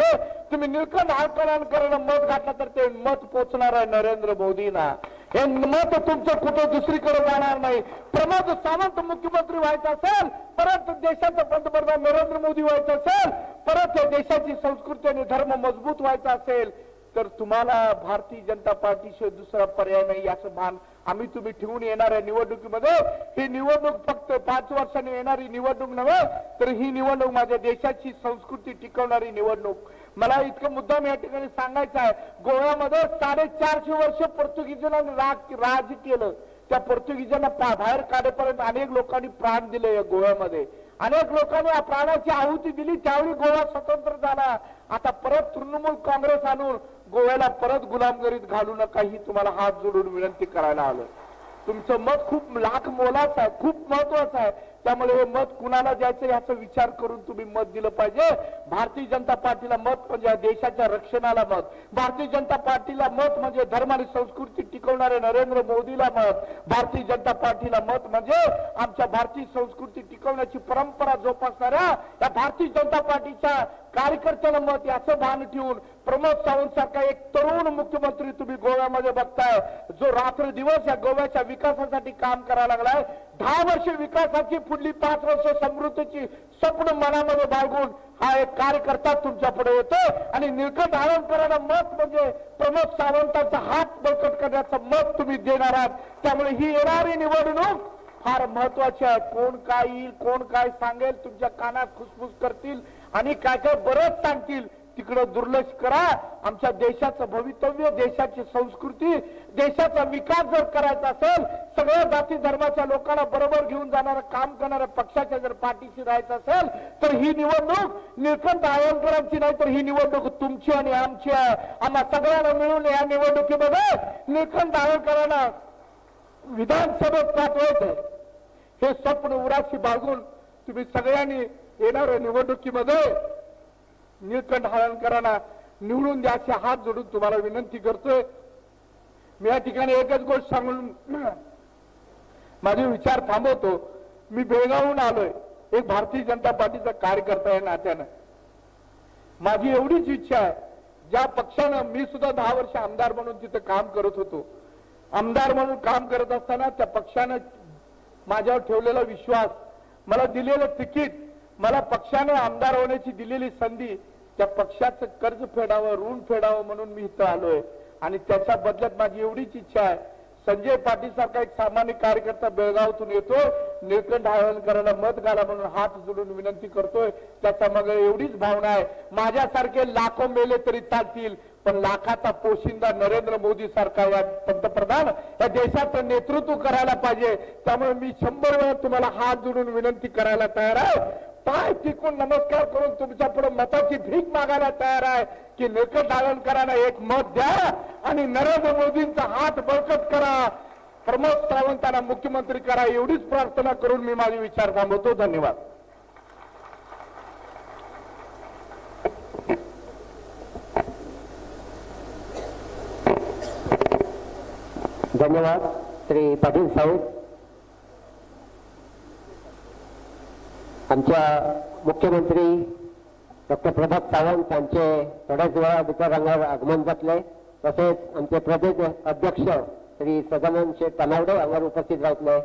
Speaker 2: तुम्ही निळकंठ हळकरांना मत घातलं तर ते मत पोचणार आहे नरेंद्र मोदींना. हे मत तुमचं कुठं दुसरीकडे जाणार नाही. प्रमोद सावंत मुख्यमंत्री व्हायचं असेल, परत देशाचा पंतप्रधान नरेंद्र मोदी व्हायचं असेल, परत या देशाची संस्कृती आणि धर्म मजबूत व्हायचा असेल तर तुम्हाला भारतीय जनता पार्टीशिवाय दुसरा पर्याय नाही, असं भान आम्ही तुम्ही ठेवून येणाऱ्या निवडणुकीमध्ये. ही निवडणूक फक्त 5 वर्षांनी येणारी निवडणूक नव्हे, तर ही निवडणूक माझ्या देशाची संस्कृती टिकवणारी निवडणूक. मला इतकं मुद्दाम या ठिकाणी सांगायचं आहे, गोव्यामध्ये 450 वर्ष पोर्तुगीजांना राज केलं. त्या पोर्तुगीजांना बाहेर काढेपर्यंत अनेक लोकांनी प्राण दिले. या गोव्यामध्ये अनेक लोकांनी प्राणाची आहुती दिली, त्यावेळी गोवा स्वतंत्र झाला. आता परत तृणमूल काँग्रेस आणून गोव्याला परत गुलामगिरीत घालू नका, ही तुम्हाला हात जोडून विनंती करायला आलं. तुमचं मत खूप लाख मोलाचं आहे, खूप महत्वाचं आहे. त्यामुळे हे मत कुणाला द्यायचं याचा विचार करून तुम्ही मत दिलं पाहिजे. भारतीय जनता पार्टीला मत म्हणजे देशाच्या रक्षणाला मत, भारतीय जनता पार्टीला मत म्हणजे धर्म आणि संस्कृती टिकवणारे नरेंद्र मोदीला मत, भारतीय जनता पार्टीला मत म्हणजे आमच्या भारतीय संस्कृती टिकवण्याची परंपरा जोपासणाऱ्या या भारतीय जनता पार्टीच्या कार्यकर्त्याला मत, याचं भान ठेवून प्रमोद सावंत सारखा एक तरुण मुख्यमंत्री तुम्ही गोव्यामध्ये बघताय, जो रात्र दिवस या गोव्याच्या विकासासाठी काम करायला लागलाय. 10 वर्ष विकासाची, पुढली 5 वर्ष समृद्धीची स्वप्न मनामध्ये बाळगून हा एक कार्यकर्ता तुमच्या पुढे येतो. आणि निळकंठ हळणकरांना मत म्हणजे प्रमोद सावंतांचा हात बळकट करण्याचं मत तुम्ही देणार आहात. त्यामुळे ही येणारी निवडणूक फार महत्वाची आहे. कोण काय येईल, कोण काय सांगेल, तुमच्या कानात खुसफुस करतील आणि काय काय बरंच सांगतील, तिकडं दुर्लक्ष करा. आमच्या देशाचं भवितव्य, देशाची संस्कृती, देशाचा विकास जर करायचा असेल, सगळ्या जाती धर्माच्या लोकांना बरोबर घेऊन जाणारं काम करणाऱ्या पक्षाच्या जर पाठीशी राहायचं असेल तर ही निवडणूक निळकंठ हळणकरांची नाही, तर ही निवडणूक तुमची आणि आमची आहे. आम्हा सगळ्यांना मिळून या निवडणुकीमध्ये निळकंठ हळणकरांना विधानसभेत पाठवायचं हे स्वप्न उराशी बाळगून तुम्ही सगळ्यांनी येणाऱ्या निवडणुकीमध्ये निळकंठ हळणकरांना निवडून द्याचे हात जोडून तुम्हाला विनंती करतोय. मी या ठिकाणी एकच गोष्ट सांगून माझे विचार थांबवतो. मी बेळगावहून आलोय, एक भारतीय जनता पार्टीचा कार्यकर्ता या नात्यानं. माझी एवढीच इच्छा आहे, ज्या पक्षानं मी सुद्धा 10 वर्ष आमदार म्हणून तिथं काम करत होतो, आमदार म्हणून काम करत असताना त्या पक्षानं माझ्यावर ठेवलेला विश्वास, मला दिलेलं तिकीट, मला पक्षाने आमदार होण्याची दिलेली संधी, त्या पक्षाचं कर्ज फेडावं, ऋण फेडावं म्हणून मी इथं आलोय. आणि त्याच्या बदल्यात माझी एवढीच इच्छा आहे, संजय पाटील सारखा एक सामान्य कार्यकर्ता बेळगावातून येतो, निळकंठ हळवणकरांना मत घाला म्हणून हात जोडून विनंती करतोय. त्याच्या मागे एवढीच भावना आहे, माझ्यासारखे लाखो मेले तरी चालतील, पण लाखाचा पोशिंदा नरेंद्र मोदी सारखा या पंतप्रधान या देशाचं नेतृत्व करायला पाहिजे. त्यामुळे मी 100 वेळा तुम्हाला हात जोडून विनंती करायला तयार आहे, पाय टिकून नमस्कार करून तुमच्या पुढे मताची भीक मागायला तयार आहे की निळकंठ हळवणकरांना एक मत द्या आणि नरेंद्र मोदींचा हात बळकट करा, प्रमोद सावंतांना मुख्यमंत्री करा. एवढीच प्रार्थना करून मी माझे विचार थांबवतो. धन्यवाद.
Speaker 4: धन्यवाद श्री पाटील साहेब. आमच्या मुख्यमंत्री डॉक्टर प्रमोद सावंत हांचे थोड्याच वेळा भितर हांगा आगमन जातलें. तशेंच आमचे प्रदेश अध्यक्ष श्री सदानंद शेट तानावडे हांगार उपस्थित रावतले.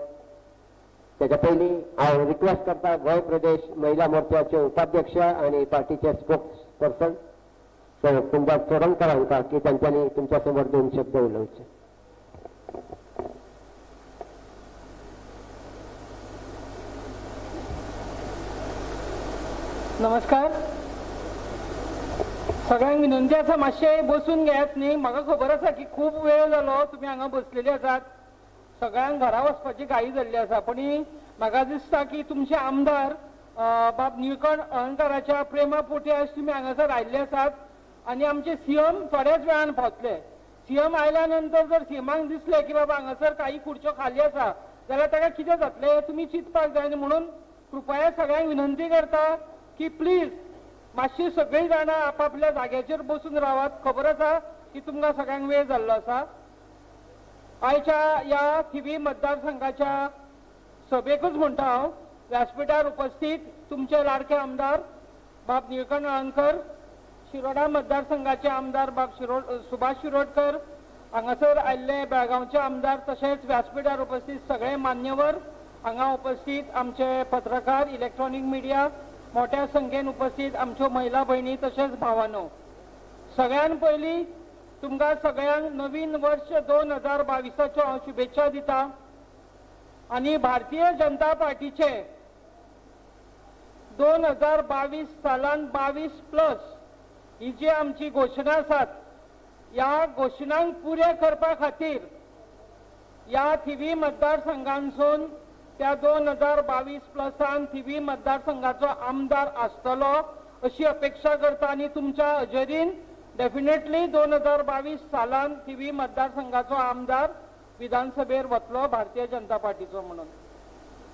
Speaker 4: तेच्या पयलीं हांव रिक्वेस्ट करता गोंय प्रदेश महिला मोर्चाचे उपाध्यक्ष आनी पार्टीचे स्पोक्स पर्सन कुंभार चोडणकर हांकां की तांच्यांनी तुमच्या समोर 2 शब्द उलोवचे.
Speaker 5: नमस्कार सगळ्यांक विनंती आसा मातशें बसून घेयात न्ही. म्हाका खबर आसा की खूब वेळ जालो तुमी हांगा बसलेली आसात, सगळ्यांक घरा वचपाची घाई जाल्ली आसा. पण म्हाका दिसता की तुमचे आमदार बाब निळकंठ हळर्णकाराच्या प्रेमा पोटी आयज तुमी हांगासर आयिल्ले आसात आनी आमचे सीएम थोड्याच वेळान पावतले. सीएम आयल्या नंतर जर सीएमाक दिसलें की बाबा हांगासर काही खुर्च्यो खाली आसा जाल्यार ताका कितें जातलें हें तुमी चिंतपाक जाय. न्ही म्हणून कृपया सगळ्यांक विनंती करता की प्लीज मातशी सगळीं जाणां आपापल्या जाग्याचेर बसून रावात. खबर आसा की तुमकां सगळ्यांक वेळ जाल्लो आसा. आयच्या ह्या थिवी मतदारसंघाच्या सभेकूच म्हणटा हांव, व्यासपिठार उपस्थित तुमचे लाडके आमदार बाब निळकंठ हळर्णकर, शिरोडा मतदारसंघाचे आमदार बाब सुभाष शिरोडकर, हांगासर आयिल्ले बेळगांवचे आमदार, तशेंच व्यासपिठार उपस्थित सगळे मान्यवर, हांगा उपस्थित आमचे पत्रकार, इलेक्ट्रॉनीक मिडिया, मोठ्या संख्येन उपस्थित आमच्यो महिला भयणी तशेंच भावानो, सगळ्यान पयलीं तुमकां सगळ्यांक नवीन वर्ष 2022 हांव शुभेच्छा दिता आनी भारतीय जनता पार्टीचे 2022 सालान 22+ ही जी आमची घोशणा आसात ह्या घोशणांक पुरे करपा खातीर ह्या थिवी मतदारसंघांसून त्या 2022+ थिवी मतदारसंघाचो आमदार आसतलो अशी अपेक्षा करता आनी तुमच्या हजेरीन डेफिनेटली 2022 सालान थिवी मतदारसंघाचो आमदार विधानसभेर वतलो भारतीय जनता पार्टीचो म्हणून.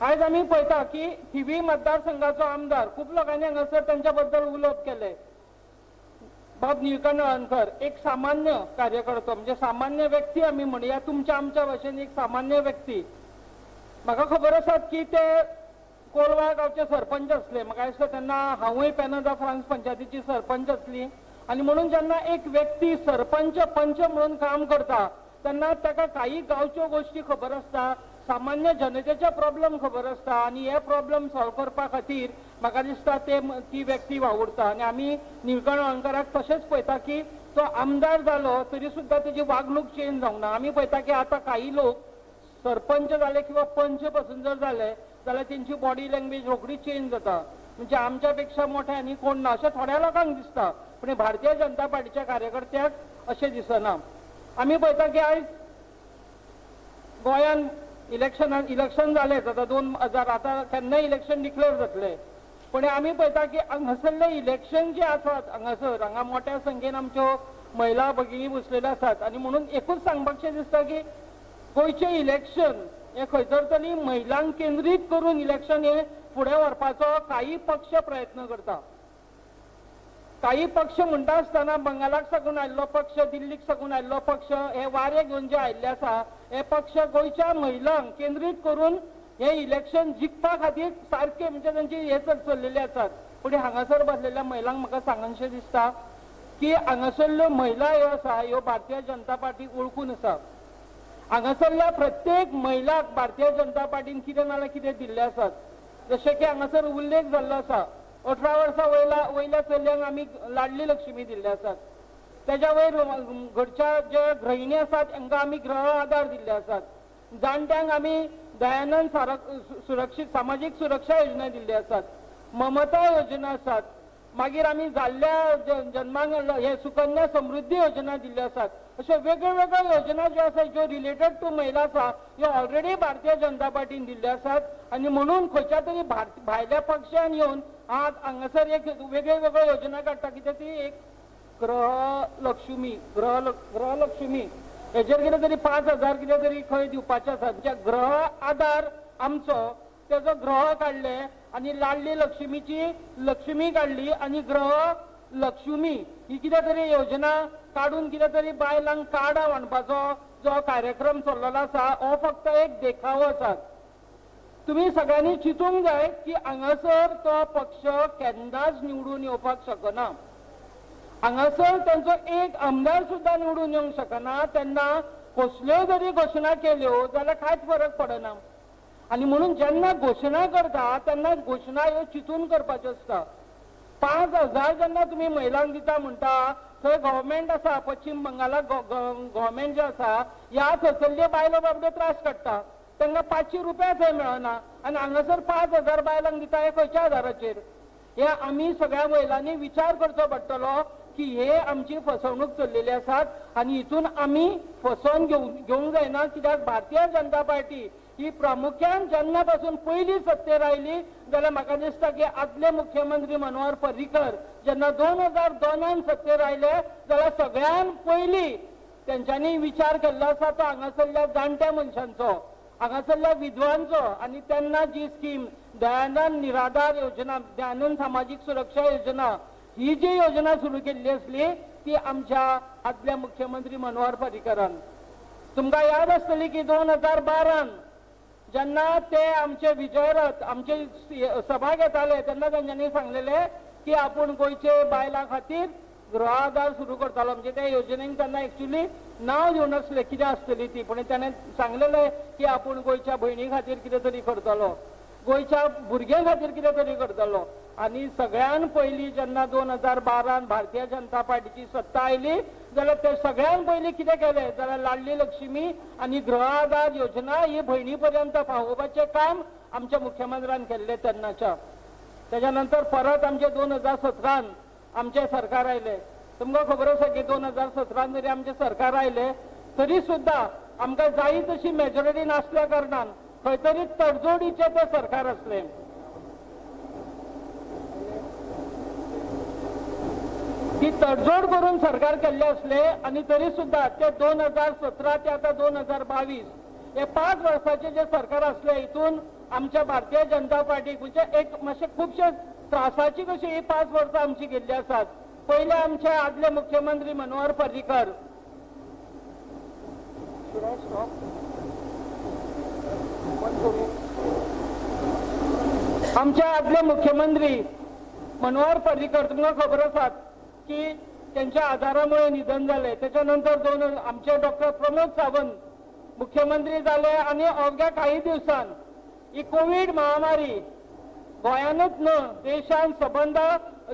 Speaker 5: आयज आमी पळयता की थिवी मतदारसंघाचो आमदार खूब लोकांनी हांगासर तांच्या बद्दल उलोवप केलें. बाब निळकंठ हळर्णकर एक सामान्य कार्यकर्तो, म्हणजे सामान्य व्यक्ती आमी म्हणया, तुमच्या आमच्या भाशेन एक सामान्य व्यक्ती. म्हाका खबर आसात की ते कोलवा गांवचे सरपंच आसले. म्हाका दिसता तेन्ना हांवूय पेना दा फ्रांस पंचायतीची सरपंच आसली आनी म्हणून जेन्ना एक व्यक्ती सरपंच पंच म्हणून काम करता तेन्ना ताका काही गांवच्यो गोश्टी खबर आसता, सामान्य जनतेचे प्रॉब्लम खबर आसता आनी हे प्रॉब्लम सॉल्व करपा खातीर म्हाका दिसता ते ती व्यक्ती वावुरता. आनी आमी निळकंठ हळर्णकराक तशेंच पळयता की तो आमदार जालो तरी सुद्दां तेजी वागणूक चेंज जावंक ना. आमी पळयता की आतां काही लोक सरपंच जाले किंवा पंच पासून जर जाले जाल्यार तेंची बॉडी लँग्वेज रोखडी चेंज जाता, म्हणजे आमच्या पेक्षा मोठे आनी कोण ना अशें थोड्या लोकांक दिसता, पूण भारतीय जनता पार्टीच्या कार्यकर्त्याक अशें दिसना. आमी पळयता की आयज गोंयान इलेक्शन जालेंच, आतां 2000 आतां केन्नाय इलेक्शन डिक्लेअर जातलें, पूण आमी पळयता की हांगासरले इलेक्शन जे आसात हांगासर हांगा मोठ्या संख्येन आमच्यो महिला भगिनी बसलेल्यो आसात आनी म्हणून एकूच सांगपाकशें दिसता की गोंयचें इलेक्शन हें खंयसर तरी महिलांक केंद्रीत करून इलेक्शन हें फुडें व्हरपाचो काही पक्ष प्रयत्न करता. काही पक्ष म्हणटा आसतना बंगालाक साकून आयिल्लो पक्ष, दिल्लीक साकून आयिल्लो पक्ष, हे वारे घेवन जे आयिल्ले आसा हे पक्ष गोंयच्या महिलांक केंद्रीत करून हे इलेक्शन जिखपा खातीर सारके म्हणजे तांची हे चल्लेले आसात. पूण हांगासर बसलेल्या महिलांक म्हाका सांगनशें दिसता की हांगासरल्यो महिला ह्यो आसा ह्यो भारतीय जनता पार्टीक वळखून आसा. हांगासरल्या प्रत्येक महिलाक भारतीय जनता पार्टीन कितें ना जाल्यार कितें दिल्लें आसात. जशें की हांगासर उल्लेख जाल्लो आसा, 18 वर्सां वयल्या चलयांक आमी लाडली लक्ष्मी दिल्ले आसात. तेज्या वयर घरच्या जे गृहिणी आसात हांकां आमी गृह आधार दिल्ले आसात. जाणट्यांक आमी दयानंद सुरक्षीत सामाजीक सुरक्षा योजना दिल्ली आसात, ममता योजना आसात. मागीर आमी जाल्ल्या जन्माक हे सुकन्या समृद्धी योजना दिल्ली आसात. अश्यो वेगळ्यो वेगळ्यो योजना ज्यो आसा ज्यो रिलेटेड टू महिला आसा ह्यो ऑलरेडी भारतीय जनता पार्टीन दिल्ल्यो आसात. आनी म्हणून खंयच्या तरी भायल्या पक्षान येवन आज हांगासर एक वेगळ्यो वेगळ्यो योजना काडटा. कित्याक ती एक गृहलक्ष्मी गृहलक्ष्मी हेजेर कितें तरी 5,000 कितें तरी खंय दिवपाचें आसा. म्हणजे गृह आधार आमचो तेजो ग्रह काडले आनी लाडली लक्ष्मीची लक्ष्मी काडली आनी गृह लक्ष्मी ही कितें तरी योजना काडून कितें तरी बायलांक कार्डां वांटपाचो जो कार्यक्रम चल्लेलो आसा हो फक्त एक देखावो आसा. तुमी सगळ्यांनी चिंतूंक जाय की हांगासर तो पक्ष केन्नाच निवडून येवपाक शकना. हांगासर तांचो एक आमदार सुद्दां निवडून येवंक शकना. तेन्ना कसल्यो जरी घोशणा केल्यो जाल्यार कांयच फरक पडना. आनी म्हणून जेन्ना घोशणा करता तेन्ना घोशणा ह्यो चिंतून करपाच्यो आसता. 5,000 जेन्ना तुमी महिलांक दिता म्हणटा थंय गव्हर्मेंट आसा, पश्चीम बंगालाक गव्हर्मेंट जें आसा ह्या थंयसरल्यो बायलो बाबड्यो त्रास काडटा, तांकां 500 रुपया थंय मेळना आनी हांगासर 5,000 बायलांक दिता हे खंयच्या आधाराचेर? हे आमी सगळ्या महिलांनी विचार करचो पडटलो की हे आमची फसवणूक चल्लेली आसात आनी हितून आमी फसोवन घेवंक जायना. कित्याक भारतीय जनता पार्टी ही प्रामुख्यान जेन्ना पासून पयली सत्तेर आयली जाल्यार म्हाका दिसता की आदले मुख्यमंत्री मनोहर पर्रीकर जेन्ना 2002 सत्तेर आयले जाल्यार सगळ्यान पयली तेंच्यांनी विचार केल्लो आसा तो हांगासरल्या जाणट्या मनशांचो, हांगासरल्या विधवांचो. आनी तेन्ना जी स्कीम दयानंद निराधार योजना, दयानंद सामाजीक सुरक्षा योजना ही जी योजना सुरू केल्ली आसली ती आमच्या आदल्या मुख्यमंत्री मनोहर पर्रीकरान. तुमकां याद आसतली की 2012 जेन्ना ते आमचे विजयरथ आमचे सभा घेताले तेन्ना तेंच्यांनी सांगलेले की आपूण गोंयचे बायलां खातीर गृह आधार सुरू करतालो. म्हणजे त्या योजनेक तेन्ना एक्चुअली नांव दिवं नासलें कितें आसतली ती, पूण तेणें सांगलेलें की आपूण गोंयच्या भयणी खातीर कितें तरी करतलो, गोंयच्या भुरग्यां खातीर कितें तरी करतलो. आनी सगळ्यान पयलीं जेन्ना 2012 भारतीय जनता पार्टीची सत्ता आयली जाल्यार ते सगळ्यान पयलीं कितें केलें जाल्यार लाडली लक्ष्मी आनी गृह आधार योजना ही भयणी पर्यंत पावोवपाचें काम आमच्या मुख्यमंत्र्यान केल्लें तेन्नाच्या. तेज्या नंतर परत आमचे 2017 आमचें सरकार आयलें. तुमकां खबर आसा की 2017 जरी आमचें सरकार आयलें तरी सुद्दां आमकां जायी तशी मेजॉरिटी नासल्या कारणान खंय तरी तडजोडीचें तें सरकार आसलें. ती तडजोड करून सरकार केल्लें आसलें आनी तरी सुद्दां ते 2017 ते आतां 2022 हे 5 वर्साचें जें सरकार आसलें हितून आमच्या भारतीय जनता पार्टीक म्हणजे एक मातशें खुबशे त्रासाची कशी ही 5 वर्सां आमची गेल्ली आसात. पयले आमचे आदले मुख्यमंत्री मनोहर पर्रीकर, आमचे आदले मुख्यमंत्री मनोहर पर्रीकर तुमकां खबर आसात की त्यांच्या आजारामुळे निधन जालें. त्याच्या नंतर आमचे डॉक्टर प्रमोद सावंत मुख्यमंत्री जाले आनी अवघ्या काही दिवसान ही कोवीड महामारी गोंयानूच न्हय देशान सबंद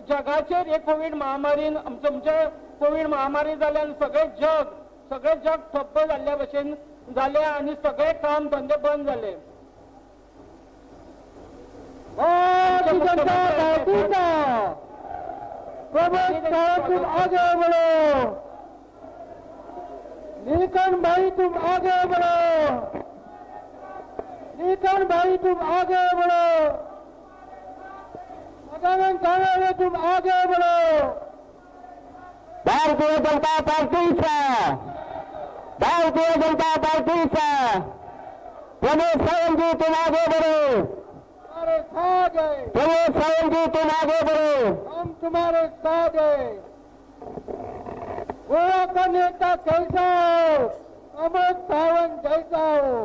Speaker 5: जगाचेर हे कोवीड महामारीन आमचे कोवीड महामारी जाल्यान सगळें जग ठप्प जाल्ल्या भशेन जालें आनी सगळे काम धंदे बंद जाले.
Speaker 3: प्रमोद साहब तुम आगे बढ़ो, नीलकंठ भाई तुम आगे बढ़ो, नीलकंठ भाई तुम आगे बढ़ो, सदानंद कांबळे तुम आगे बढ़ो.
Speaker 4: भारतीय जनता पार्टीचा, भारतीय जनता पार्टीचा प्रमोद सावंत जी तुम आगे बढ़ो,
Speaker 3: तुम्हारे साथ हैं,
Speaker 4: प्रमोद सावंत जी तुम आगे बढ़ो,
Speaker 3: हम तुम्हारे साथ हैं. गोवा का नेता कैसा हो, प्रमोद सावंत जैसा हो.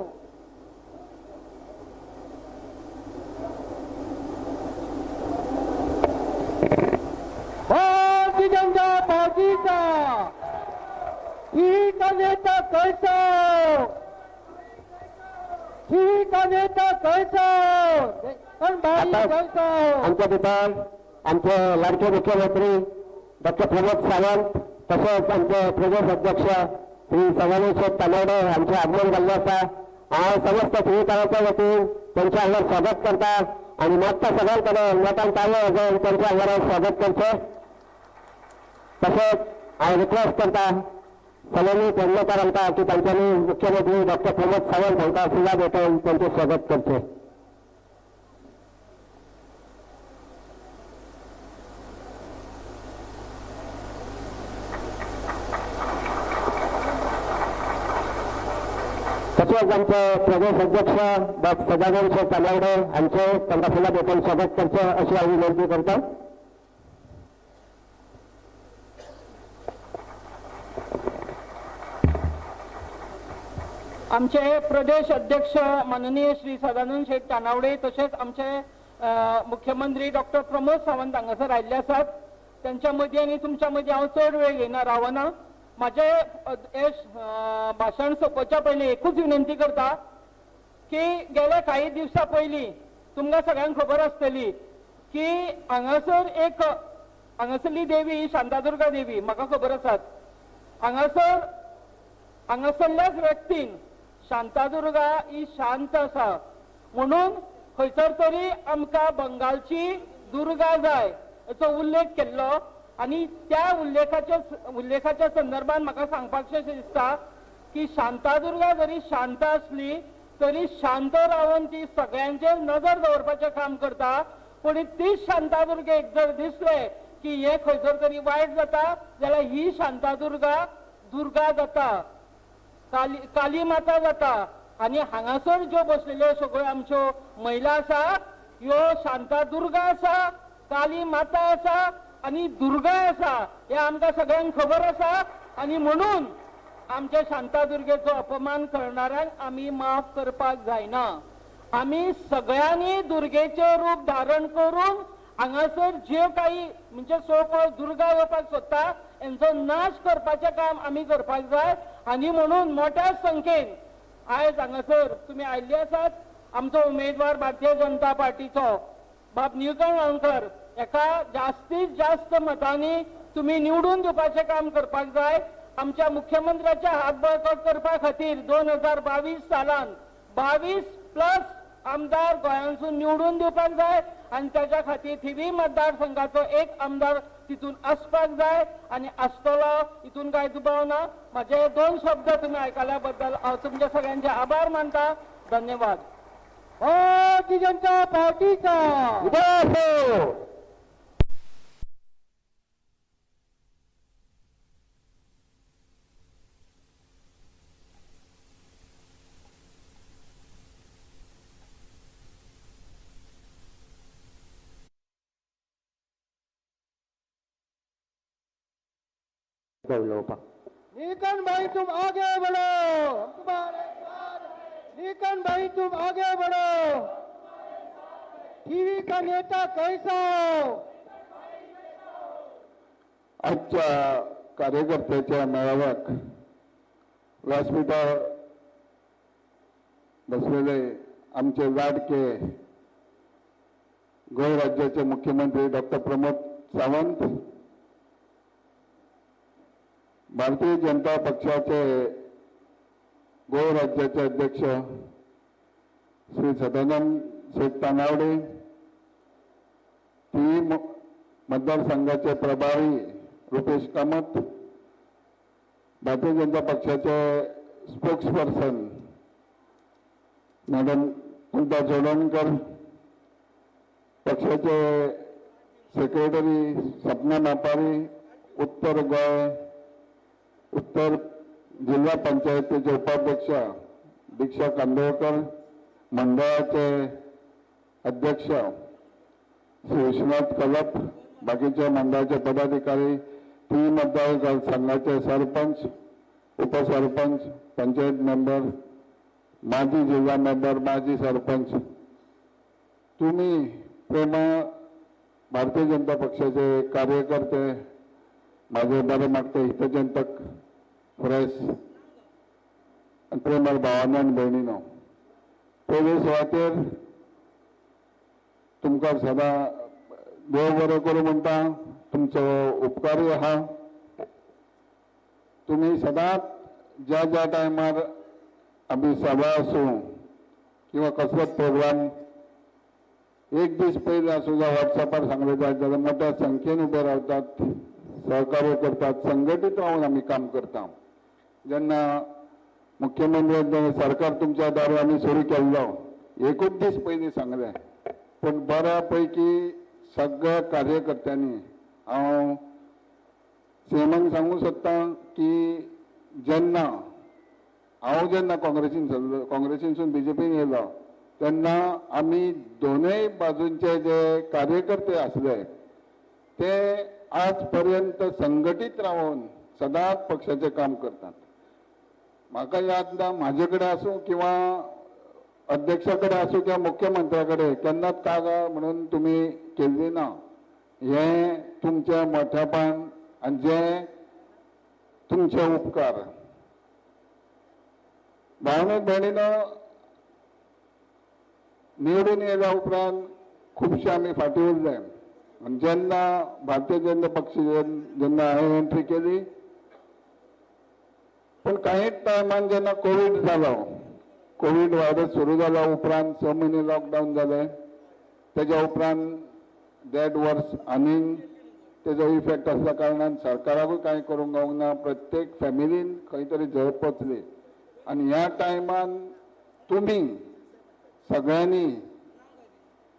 Speaker 3: भारतीय जनता पार्टी का ठीक का नेता कैसा हो, ठीक का नेता कैसा हो. भाई जैसा हो।
Speaker 4: आमच्या भितर आमचे लाडके मुख्यमंत्री डॉक्टर प्रमोद सावंत तशेंच आमचे प्रदेश अध्यक्ष श्री सदानंद शेट तानावडे हांचे आगमन जाल्लें आसा। हांव समस्त थिवीकारांच्या वतीन तांच्या हांगा स्वागत करता आनी मागता सगळ्यां कडेन मोठ्यान ताळयो वाजोवन तांच्या हांगा स्वागत करचें। तशेंच हांव रिक्वेस्ट करता सलोनी पेडणेकर हांकां की तांच्यांनी मुख्यमंत्री डॉक्टर प्रमोद सावंत हांकां फुलां भेटोवन तांचें स्वागत करचें। तशेंच आमचे प्रदेश अध्यक्ष डॉक्टर सदानंद शेट तानावडे हांचे तांकां फुलां भेटोवन स्वागत करचें अशी हांव विनंती करता।
Speaker 5: आमचे प्रदेश अध्यक्ष माननीय श्री सदानंद शेट तानावडे तशेंच आमचे मुख्यमंत्री डॉक्टर प्रमोद सावंत हांगासर आयिल्ले आसात। तांच्या मदीं आनी तुमच्या मदीं हांव चड वेळ घेयना, रावना। म्हाजें हें भाशण सोंपोवच्या पयलीं एकूच विनंती करता की गेल्या काही दिवसां पयलीं तुमकां सगळ्यांक खबर आसतली की हांगासर एक हांगासरली देवी शांतादुर्गा देवी म्हाका खबर आसात। हांगासरल्याच व्यक्तीन शांतादुर्गा ही शांत आसा म्हणून खंयसर तरी आमकां बंगालची दुर्गा जाय हेचो उल्लेख केल्लो आनी त्या उल्लेखाच्या संदर्भात म्हाका सांगपाकशें दिसता की शांतादुर्गा जरी शांत आसली तरी शांत रावन ती सगळ्यांचेर नजर दवरपाचें काम करता, पूण तीच शांतादुर्गेक जर दिसलें की हें खंयसर तरी वायट जाता जाल्यार ही शांतादुर्गा दुर्गा जाता, काली माता जाता। आनी हांगासर ज्यो बसलेल्यो सगळ्यो आमच्यो महिला आसा ह्यो शांतादुर्गा आसा, काली माता आसा आनी दुर्गा आसा हें आमकां सगळ्यांक खबर आसा। आनी म्हणून आमच्या शांतादुर्गेचो अपमान करणाऱ्यांक आमी माफ करपाक जायना। आमी सगळ्यांनी दुर्गेचें रूप धारण करून हांगासर ज्यो काही म्हणजे सो दुर्गा येवपाक सोदता हेंचो नाश करपाचें काम आमी करपाक जाय। आनी म्हणून मोठ्या संख्येन आयज हांगासर तुमी आयिल्ले आसात। आमचो उमेदवार भारतीय जनता पार्टीचो बाब निळकंठ गांवकर एका जास्तीत जास्त मतांनी तुमी निवडून दिवपाचें काम करपाक जाय। आमच्या मुख्यमंत्र्याचे हात बळकट करपा खातीर 2022 सालान 22+ आमदार गोंयांसून निवडून दिवपाक जाय आनी ताच्या खातीर थिवी मतदारसंघाचो एक आमदार तितून आसपाक जाय आनी आसतलो हितून कांय दुबाव ना। म्हाजे दोन शब्द तुमी आयकल्या बद्दल हांव तुमच्या सगळ्यांचे आभार मानता। धन्यवाद।
Speaker 3: भारतीय जनता पार्टीचा
Speaker 4: विजय।
Speaker 3: नीलकंठ भाई तुम आगे बढ़ो, हम तुम्हारे साथ। नीलकंठ भाई तुम आगे बढ़ो, टीवी का नेता कैसा हो।
Speaker 2: आजच्या कार्यकर्त्याच्या मेळाव्याक व्यासपीठावर बसलेले आमचे लाडके गोंय राज्याचे मुख्यमंत्री डॉक्टर प्रमोद सावंत, भारतीय जनता पक्षाचे गोंय राज्याचे अध्यक्ष श्री सदानंद शेट तानावडे, थिवी मतदारसंघाचे प्रभारी रुपेश कामत, भारतीय जनता पक्षाचे स्पोक्सपर्सन मॅडम कुंता चोडणकर, पक्षाचे सेक्रेटरी सपना मापारी, उत्तर गोंय उत्तर जिल्हा पंचायतीचे उपाध्यक्ष दीक्षा कांदोळकर, मंडळाचे अध्यक्ष श्री विश्वनाथ कलप, बाकीचे मंडळाचे पदाधिकारी, थिवी मतदार संघाचे सरपंच, उपसरपंच, पंचायत मेंबर, माजी जिल्हा मेंबर, माजी सरपंच, तुम्ही प्रेमा भारतीय जनता पक्षाचे कार्यकर्ते, माझे बरे मागते हितचिंतक प्रेस आनी प्रेमळ भावानो आनी भयणीनो, पयले सुवातेर तुमकां सदां देव बरें करूं म्हणटा, तुमचो उपकारूय आहा. तुमी सदांच ज्या ज्या टायमार आमी सभा आसूं किंवा कसलोच प्रोग्राम एक दीस पयलीं आसूं जावं वॉट्सॅपार सांगलें जायत जाल्यार मोठ्या संख्येन उबे रावतात, सहकार्य करतात, संघटीत रावन आमी काम करता. जेन्ना मुख्यमंत्री सरकार तुमच्या दारू आमी सुरू केल्लो एकूच दीस पयलीं सांगलें, पूण बऱ्या पैकी सगळ्या कार्यकर्त्यांनी हांव सीएमाक सांगूंक सोदता की जेन्ना हांव जेन्ना काँग्रेसीन सरलो, काँग्रेसीनसून बीजेपीन येयलो तेन्ना आमी दोनूय बाजूंचे जे कार्यकर्ते आसले ते आज पर्यंत संघटीत रावन सदांच पक्षाचें काम करतात. म्हाका याद ना म्हाजे कडेन आसूं किंवा अध्यक्षा कडेन आसूं किंवा मुख्यमंत्र्या कडेन केन्नाच कागाळ म्हणून तुमी केल्ली ना. हें तुमचें मोठेपण आनी जें तुमचे उपकार. भावनो भयणीनो, निवडून येयल्या उपरांत खुबशे आमी फाटीं उरले. आनी जेन्ना भारतीय जनता पक्ष जेन्ना हांवें एंट्री केली, पूण कांय टायमान जेन्ना कोवीड जालो, कोवीड व्हायरस सुरू जाल्या उपरांत 6 म्हयने लॉकडावन जालें. तेज्या उपरांत 1.5 वर्स आनीक तेजो इफेक्ट आसल्या कारणान सरकाराकूय कांय करूंक गावूंक ना. प्रत्येक फॅमिलीन खंय तरी झळ पोचली आनी ह्या टायमान तुमी सगळ्यांनी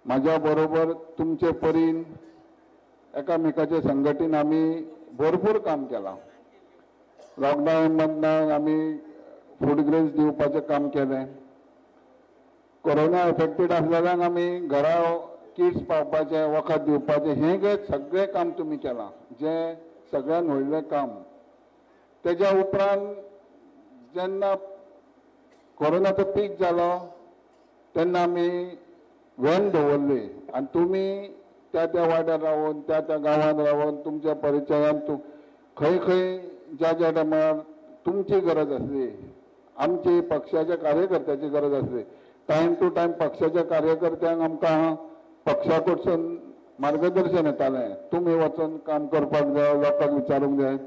Speaker 2: म्हाज्या बरोबर तुमचे परीन एकामेकाचे संघटीन आमी भरपूर काम केलां. लॉकडावन मदल्यान आमी फूड ग्रेन्स दिवपाचें काम केलें. कोरोना एफेक्टेड आसलेल्यांक आमी घरा किट्स पावपाचें, वखद दिवपाचें, हें सगळें काम तुमी केलां, जें सगळ्यान व्हडलें काम. तेज्या उपरांत जेन्ना कोरोनाचो पीक जालो तेन्ना आमी व्हॅन दवरली आनी तुमी त्या त्या वाड्यार रावन, त्या त्या गांवांत रावन, तुमच्या परिचयान तूं खंय खंय ज्या ज्या टायमार तुमची गरज आसली, आमची पक्षाच्या कार्यकर्त्याची गरज आसली, टायम टू टायम पक्षाच्या कार्यकर्त्यांक आमकां पक्षा कडसून मार्गदर्शन येतालें, तुमी वचून काम करपाक जाय, लोकांक विचारूंक जाय.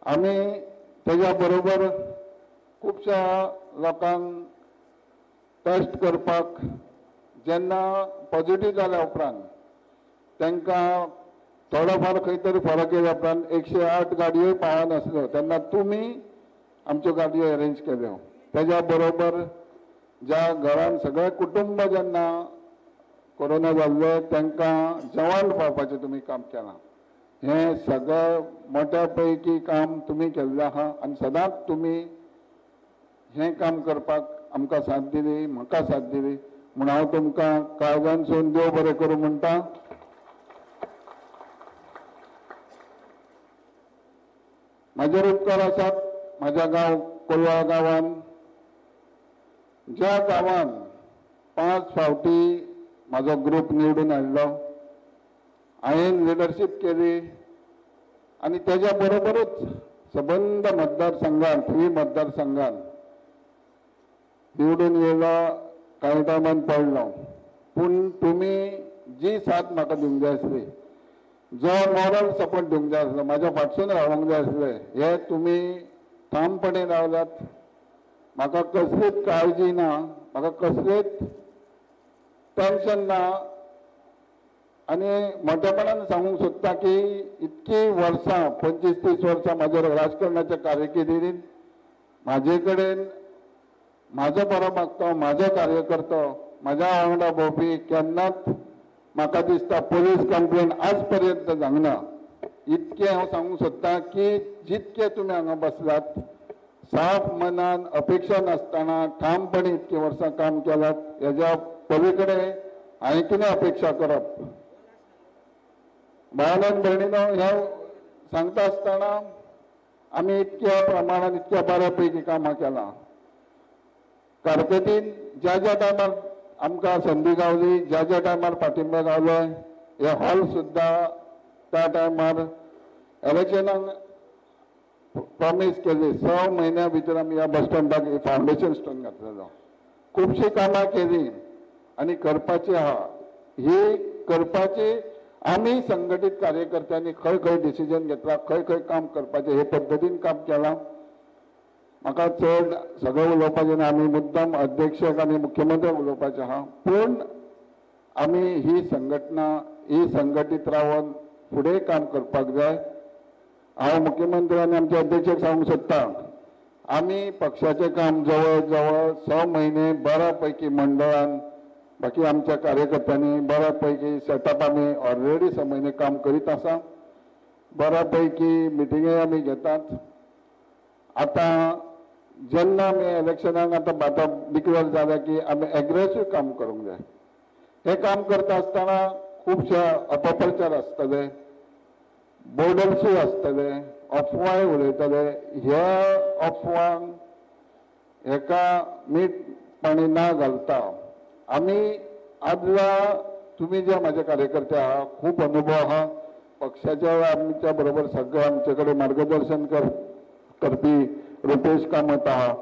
Speaker 2: आमी तेज्या बरोबर खुबश्या लोकांक टेस्ट करपाक जेन्ना पॉझिटिव्ह जाल्या उपरांत तांकां थोडो फार खंय तरी फरक येयल्या उपरांत 108 गाडयोय पावनासल्यो तेन्ना तुमी आमच्यो गाडयो अरेंज केल्यो. तेज्या बरोबर ज्या घरान सगळें कुटुंब जेन्ना कोरोना जाल्ले तांकां जेवण पावपाचें तुमी काम केलां. हें सगळें मोट्या पैकी काम तुमी केल्लें आहा आनी सदांच तुमी हें काम करपाक आमकां साथ दिली, म्हाका साथ दिली म्हूण हांव तुमकां काळजानसून देव बरें करूं म्हणटा. म्हाजेर उपकार आसात म्हाज्या गांव कोलवा गांवान, ज्या गांवान 5 फावटी म्हाजो ग्रूप निवडून हाडलो, हांवें लिडरशीप केली आनी तेज्या बरोबरूच सबंद मतदारसंघान, थिवी मतदारसंघान निवडून येयलो, कांय टायमान पडलो, पूण तुमी जी साथ म्हाका दिवंक जाय आसली, जो मॉरल सपोर्ट दिवंक जाय आसलो, म्हाज्या फाटसून रावंक जाय आसले, हे तुमी ठामपणे रावल्यात. म्हाका कसलीच काळजी ना, म्हाका कसलीच टेन्शन ना आनी मोठेपणान सांगूंक सोदता की इतकी वर्सां, 25-30 वर्सां म्हाज्या राजकारणाच्या कारकिर्दीन म्हाजे कडेन म्हाजो बरो मागतो, म्हाजो कार्यकर्तो, म्हाज्या वांगडा भोंवपी केन्नाच म्हाका दिसता पोलीस कंप्लेन आज पर्यंत जावंक ना. इतकें हांव सांगूंक सोदता की जितके तुमी हांगा बसलात साफ मनान, अपेक्षा नासतना ठामपणे इतकी वर्सां काम केलात, हेज्या पली कडेन हांवें कितें अपेक्षा करप. भावनान भयणीनो, हें सांगता आसतना आमी इतक्या प्रमाणान इतक्या बऱ्या पैकी कामां केलां. कारकिर्दीन ज्या ज्या टायमार आमकां संदी गावली, ज्या ज्या टायमार पाठिंबो गावलो, हे हॉल सुद्दां त्या टायमार इलेक्शनाक प्रॉमीस केली, 6 म्हयन्या भितर आमी ह्या बस स्टँडाक फावंडेशन स्टोन घातलेलो. खुबशीं कामां केली आनी करपाची आहा. ही करपाची आमी संघटीत कार्यकर्त्यांनी खंय खंय डिसिजन घेतला, खंय खंय काम करपाचें हे पद्दतीन काम केलां. म्हाका चड सगळें उलोवपाचें ना, आमी मुद्दम अध्यक्षक आनी मुख्यमंत्र्याक उलोवपाचें आहा, पूण आमी ही संघटना ही संघटीत रावन फुडें काम करपाक जाय. हांव मुख्यमंत्री आनी आमच्या अध्यक्षक सांगूंक सोदतां, आमी पक्षाचें काम जवळ जवळ 6 म्हयने बऱ्या पैकी मंडळान बाकी आमच्या कार्यकर्त्यांनी बऱ्या पैकी सेटअप आमी ऑलरेडी 6 म्हयने काम करीत आसा. बऱ्या पैकी मिटिंगय आमी घेतात. आतां जेन्ना आमी इलेक्शनाक आतां डिक्लेर जालें की आमी एग्रेसीव काम करूंक जाय. हें काम करता आसतना खुबशे अपप्रचार आसतले, बोर्डर्सूय आसतले, अफवाय उलयतले. ह्या अफवांक हेका मीठ पाणी ना घालता आमी आदल्या तुमी जे म्हाजे कार्यकर्ते आहा, खूब अनुभव आहा पक्षाच्या आमच्या बरोबर सगळे आमचे कडेन मार्गदर्शन करपी रुपेश कामत आहा.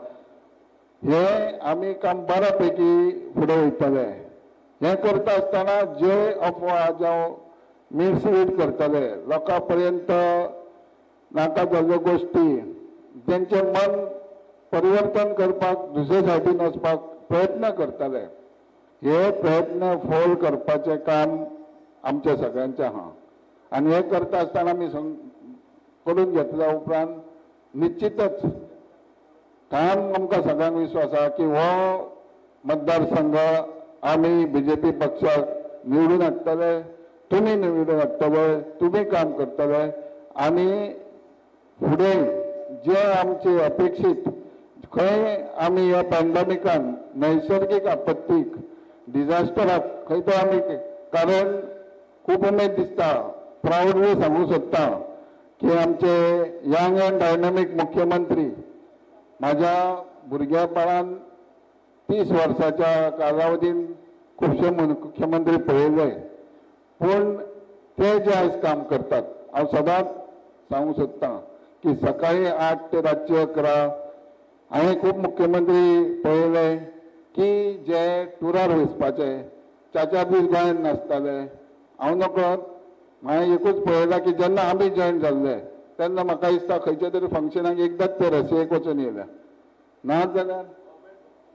Speaker 2: हे आमी काम बऱ्या पैकी फुडें वयतले. हें करता आसतना जे अफवा जावं मिसलीड करतले लोकां पर्यंत नाका जाल्ल्यो गोश्टी, जेंचें मन परिवर्तन करपाक दुसरे सायडीन वचपाक प्रयत्न करतले, हे प्रयत्न फोल करपाचें काम आमच्या सगळ्यांचें आहा. आनी हें करता आसतना आमी करून घेतल्या उपरांत निश्चितच काम आमकां सगळ्यांक विश्वास आहा की हो मतदारसंघ आमी बीजेपी पक्षाक निवडून हाडटले, तुमी निवडून हाडटले, तुमी काम करतले आनी फुडें जे आमचे अपेक्षीत खंय आमी ह्या पॅन्डेमिकान नैसर्गीक आपत्तीक डिजास्टराक खंय तो आमी, कारण खूब उमेद दिसता, प्रावडली सांगूंक सोदता की आमचे यंग अँड डायनामीक मुख्यमंत्री म्हाज्या भुरग्यापणान 30 वर्साच्या कालावधीन खुबशे मुख्यमंत्री पळयले, पूण ते जे आयज काम करतात, हांव सदांच सांगूंक सोदतां की सकाळी 8 ते रातचे 11 हांवें खूब मुख्यमंत्री पळयले की जे टुरार वचपाचे 4-4 दीस गोंयांत नासताले. हांव नकळत हांवें एकूच पळयलां की जेन्ना आमी जॉयन जाल्ले तेन्ना म्हाका दिसता खंयच्या तरी फंक्शनाक एकदांच ते रशियेक वचून येयल्या, ना जाल्यार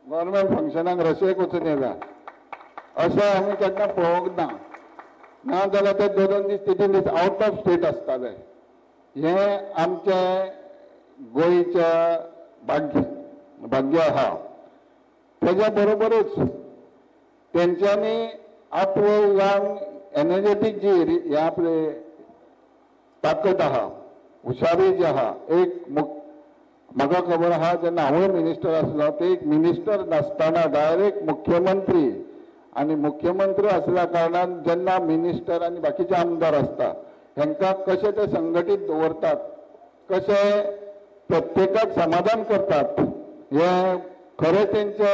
Speaker 2: गव्हर्मेंट फंक्शनाक रशियेक वचून येयल्या अशें आमी केन्ना पळोवंक ना. ना जाल्यार ते 2-2 दीस 3-3 दीस आवट ऑफ स्टेट आसताले. हें आमचें गोंयच्या भाग्य आहा. तेज्या बरोबरूच तेंच्यांनी आपले यंग एनर्जेटीक जी हे आपले ताकद आहा, हुशारी जी आहा, एक म्हाका खबर आहा जेन्ना हांवूय मिनिस्टर आसलो ते एक मिनिस्टर नासतना डायरेक्ट मुख्यमंत्री, आनी मुख्यमंत्री आसल्या कारणान जेन्ना मिनिस्टर आनी बाकीचे आमदार आसता हेंकां कशें ते संघटीत दवरतात, कशें प्रत्येकाक समाधान करतात, हें खरें तेंचे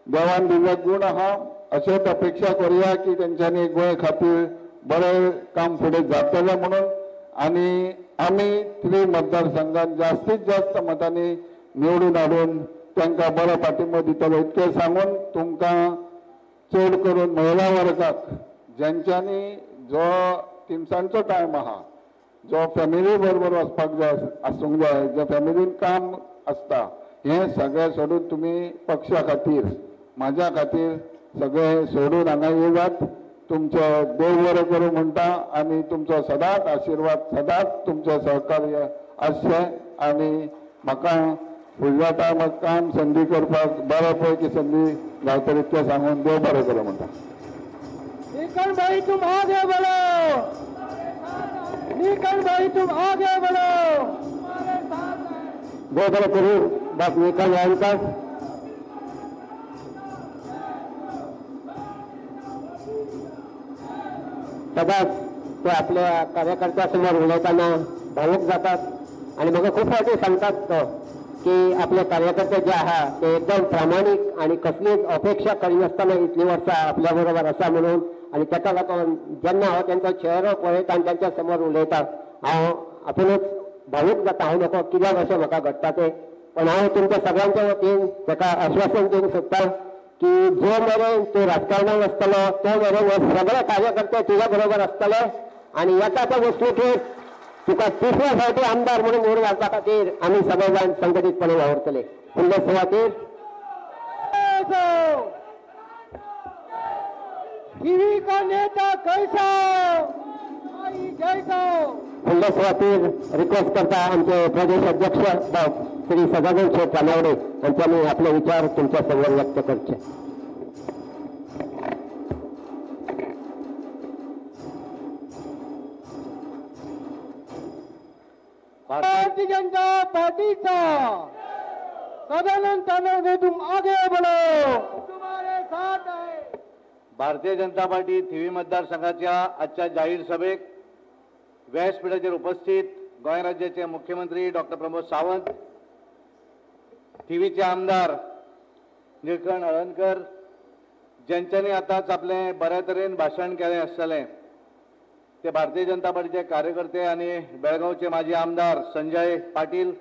Speaker 2: देवान दिल्ले गूण आहा. अशेंच अपेक्षा करुया की तेंच्यांनी गोंय खातीर बरें काम फुडें जातलें म्हणून, आनी आमी 3 मतदारसंघात जास्तीत जास्त मतांनी निवडून हाडून तांकां बरो पाठिंबो दितलो इतकें सांगून तुमकां चड करून महिला वर्गाक जेंच्यांनी जो तिनसांजचो टायम आहा, जो फॅमिली बरोबर वचपाक जाय आसूंक जाय, जे फॅमिलीन काम आसता, हें सगळें सोडून तुमी पक्षा खातीर म्हाज्या खातीर सगळें सोडून हांगा येयात. तुमचो देव बरो करूं म्हणटा आनी तुमचो सदांच आशिर्वाद, सदांच तुमचें सहकार्य आसचें आनी म्हाका फुडल्या टायमाक काम संदी करपाक बऱ्या पैकी संदी गावतली इतकें सांगून देव बरो करूं म्हणटा.
Speaker 3: निकन भाई तुम आगे बढ़ो, निकन भाई तुम आगे बढ़ो.
Speaker 4: देव बरो करूं बाप निकन यांका. सदांच ते आपल्या कार्यकर्त्यासमोर उलयतना भावूक जातात आणि म्हाका खूब फावटी सांगतात तो की आपले कार्यकर्ते जे आहा ते एकदम प्रामाणीक आणि कसलीच अपेक्षा करिनासतना इतली वर्सां आपल्या बरोबर आसा म्हणून, आनी ताका लागून जेन्ना हांव तेंचो चेहरो पळयता आनी तेंच्या समोर उलयता हांव आपुणूच भावूक जाता. हांव नको कित्याक अशें म्हाका घडटा तें, पण हांव तुमच्या सगळ्यांच्या वतीन ताका आश्वासन दिवंक सोदता की जो मेरेन तूं राजकारणान आसतलो तो मेरेन हे सगळे कार्यकर्ते तुज्या बरोबर आसतले आनी एका त्या वेंचणुकेत तुका तिसऱ्या फावटी आमदार म्हणून निवडून हाडपा खातीर आमी सगळे जाण संघटीतपणे वावुरतले. फुडले सुवातेर
Speaker 3: टीवी का नेता कैसा आई जैसा.
Speaker 4: फुडले सुवातेर रिक्वेस्ट करता आमचे प्रदेश अध्यक्ष श्री सदानंद शेट तानावडे हांच्यांनी आपले विचार तुमच्या समोर व्यक्त करचे.
Speaker 3: भारतीय जनता पार्टीचा सदानंद तानावडे तुम आगे बढ़ो, तुम्हारे साथ है.
Speaker 2: भारतीय जनता पार्टी थिवी मतदारसंघाच्या आजच्या जाहीर सभेक व्यासपीठाचेर उपस्थित गोंय राज्याचे मुख्यमंत्री डॉक्टर प्रमोद सावंत, थिवीचे आमदार निळकंठ हळर्णकर ज्यांच्यानी आतांच आपलें बऱ्या तरेन भाशण केलें आसतलें, ते भारतीय जनता पार्टीचे कार्यकर्ते आनी बेळगांवचे माजी आमदार संजय पाटील,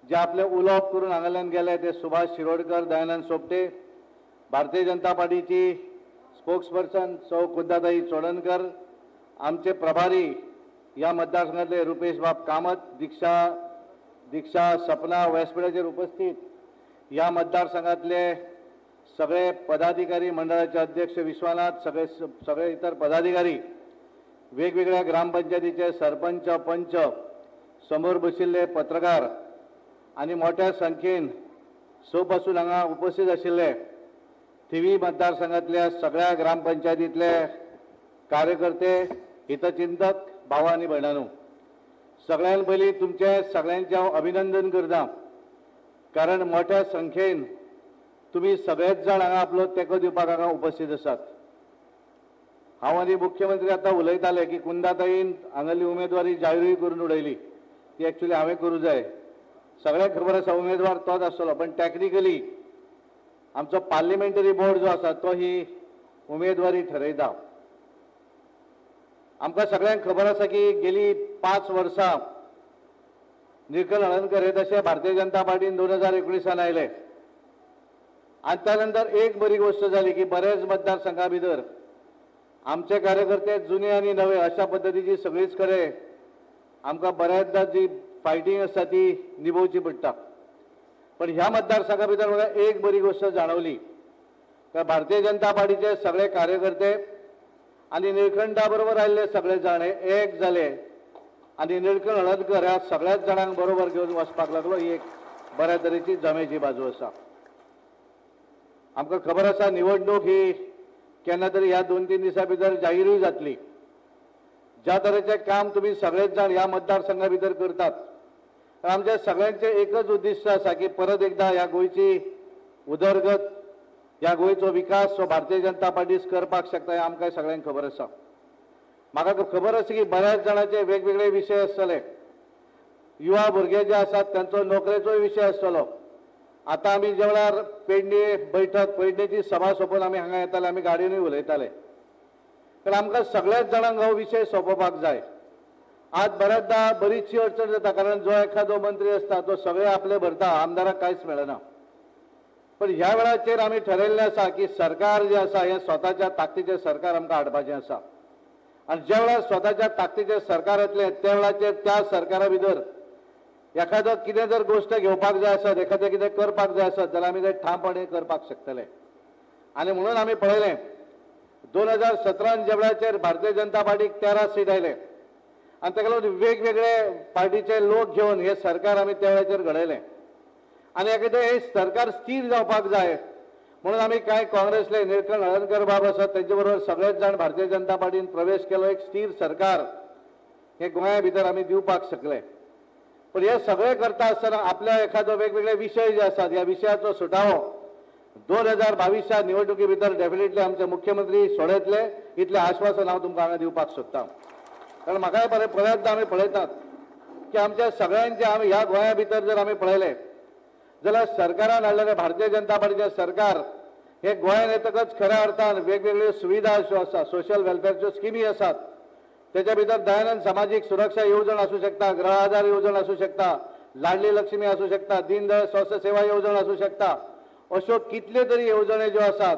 Speaker 2: जे आपलें उलोवप करून हांगाल्यान गेले ते सुभाष शिरोडकर, दयानंद सोपटे, भारतीय जनता पार्टीची स्पोक्सपर्सन सौ कुद्दाताई चोडणकर, आमचे प्रभारी ह्या मतदारसंघातले रुपेश बाब कामत, दीक्षा सपना व्यासपीठाचेर उपस्थित ह्या मतदारसंघातले सगळे पदाधिकारी, मंडळाचे अध्यक्ष विश्वनाथ, सगळे इतर पदाधिकारी, वेगवेगळ्या ग्रामपंचायतीचे सरपंच, पंच, समोर बशिल्ले पत्रकार आनी मोठ्या संख्येन स पासून हांगा उपस्थित आशिल्ले थिवी मतदारसंघातल्या सगळ्या ग्रामपंचायतीतले कार्यकर्ते, हितचिंतक भाव आनी भयणांनो, सगळ्यान पयलीं तुमचें सगळ्यांचें हांव अभिनंदन करता, कारण मोठ्या संख्येन तुमी सगळेच जाण हांगा आपलो तेंको दिवपाक हांगा उपस्थित आसात. हांव आनी मुख्यमंत्री आतां उलयताले की कुंदाताईन हांगाली उमेदवारी जाहीरूय करून उडयली, ती एक्चुअली हांवें करूं जाय. सगळ्यांक खबर आसा उमेदवार तोच आसतलो, पण टॅक्निकली आमचो पार्लिमेंटरी बोर्ड जो आसा तो ही उमेदवारी ठरयता. आमकां सगळ्यांक खबर आसा की गेली 5 वर्सां निळकंठ हळर्णकर हे तशे भारतीय जनता पार्टीन 2019 आयले आनी त्या नंतर एक बरी गोश्ट जाली की बरेच मतदारसंघा भितर आमचे कार्यकर्ते जुने आनी नवे अशा पद्दतीची सगळीच कडेन आमकां बऱ्याचदा जी फायटींग आसता ती निभोवची पडटा. पण ह्या मतदारसंघा भितर म्हाका एक बरी गोश्ट जाणवली, तर भारतीय जनता पार्टीचे सगळे कार्यकर्ते आनी निळकंठा बरोबर आयिल्ले सगळे जाण हे एक जाले आनी निळकंठ हळर्णकर ह्या सगळ्याच जाणांक बरोबर घेवन वचपाक लागलो. ही एक बऱ्या तरेची जमेची बाजू आसा. आमकां खबर आसा निवडणूक ही केन्ना तरी ह्या 2-3 दिसां भितर जाहीरूय जातली. ज्या तरेचें काम तुमी सगळेच जाण ह्या मतदारसंघा भितर करतात, आमच्या सगळ्यांचें एकच उद्दिश्ट आसा की परत एकदा ह्या गोंयची उदरगत, ह्या गोंयचो विकास हो भारतीय जनता पार्टीच करपाक शकता हें आमकां सगळ्यांक खबर आसा. म्हाका खबर आसा की बऱ्याच जाणांचे वेगवेगळे विशय आसतले, युवा भुरगे जे आसात तांचो नोकरेचोय विशय आसतलो. आतां आमी ज्या वेळार पेडणे बैठक, पेडणेची सभा सोंपोवन आमी हांगा येताले, आमी गाडयेनूय उलयताले, कारण आमकां सगळ्याच जाणांक हो विशय सोंपोवपाक जाय. आज बऱ्याचदा बरीचशी अडचण जाता, कारण जो एखादो मंत्री आसता तो सगळे आपले भरता, आमदाराक कांयच मेळना. पण ह्या वेळाचेर आमी ठरयल्लें आसा की सरकार जें आसा हें स्वताच्या ताकदीचें सरकार आमकां हाडपाचें आसा आनी ज्या वेळार स्वताच्या ताकदीचें सरकार येतलें त्या वेळाचेर त्या सरकारा भितर एखादो कितें जर गोश्ट घेवपाक जाय आसत, एखादें कितें करपाक जाय आसत जाल्यार आमी तें ठामपणे करपाक शकतले. आनी म्हणून आमी पळयलें 2017 ज्या वेळाचेर भारतीय जनता पार्टीक 13 सीट आयले आनी ताका लागून वेगवेगळे पार्टीचे लोक घेवन हें सरकार आमी त्या वेळाचेर घडयलें. आनी एखादें हें सरकार स्थीर जावपाक जाय म्हणून आमी कांय काँग्रेसले निळकंठ हळर्णकर बाब आसात तेंचे बरोबर सगळेच जाण भारतीय जनता पार्टीन प्रवेश केलो. एक स्थीर सरकार हें गोंया भितर आमी दिवपाक शकले. पण हे सगळें करता आसतना आपल्या एखादो वेगवेगळे विशय जे आसात ह्या विशयाचो सुटावो 2022 निवडणुकी भितर डेफिनेटली आमचे मुख्यमंत्री सोडयतले इतलें आश्वासन हांव तुमकां हांगा दिवपाक सोदता. कारण म्हाकाय बरें बऱ्याचदा आमी पळयतात की आमच्या सगळ्यांचे आमी ह्या गोंया भितर जर आमी पळयलें जाल्यार सरकारान हाडलेलें भारतीय जनता पार्टीचें सरकार हे गोंयान येतकच खऱ्या अर्थान वेगवेगळ्यो सुविधा अश्यो आसा, सोशल वेलफेअरच्यो स्किमी आसात, त्याच्या भितर दयानंद सामाजीक सुरक्षा येवजण आसूं शकता, गृह आधार येवजण आसूं शकता, लाडली लक्ष्मी आसूं शकता, दीनदयाळ स्वास्थ्य सेवा येवजण आसूं शकता, अश्यो कितल्यो तरी येवजण्यो ज्यो आसात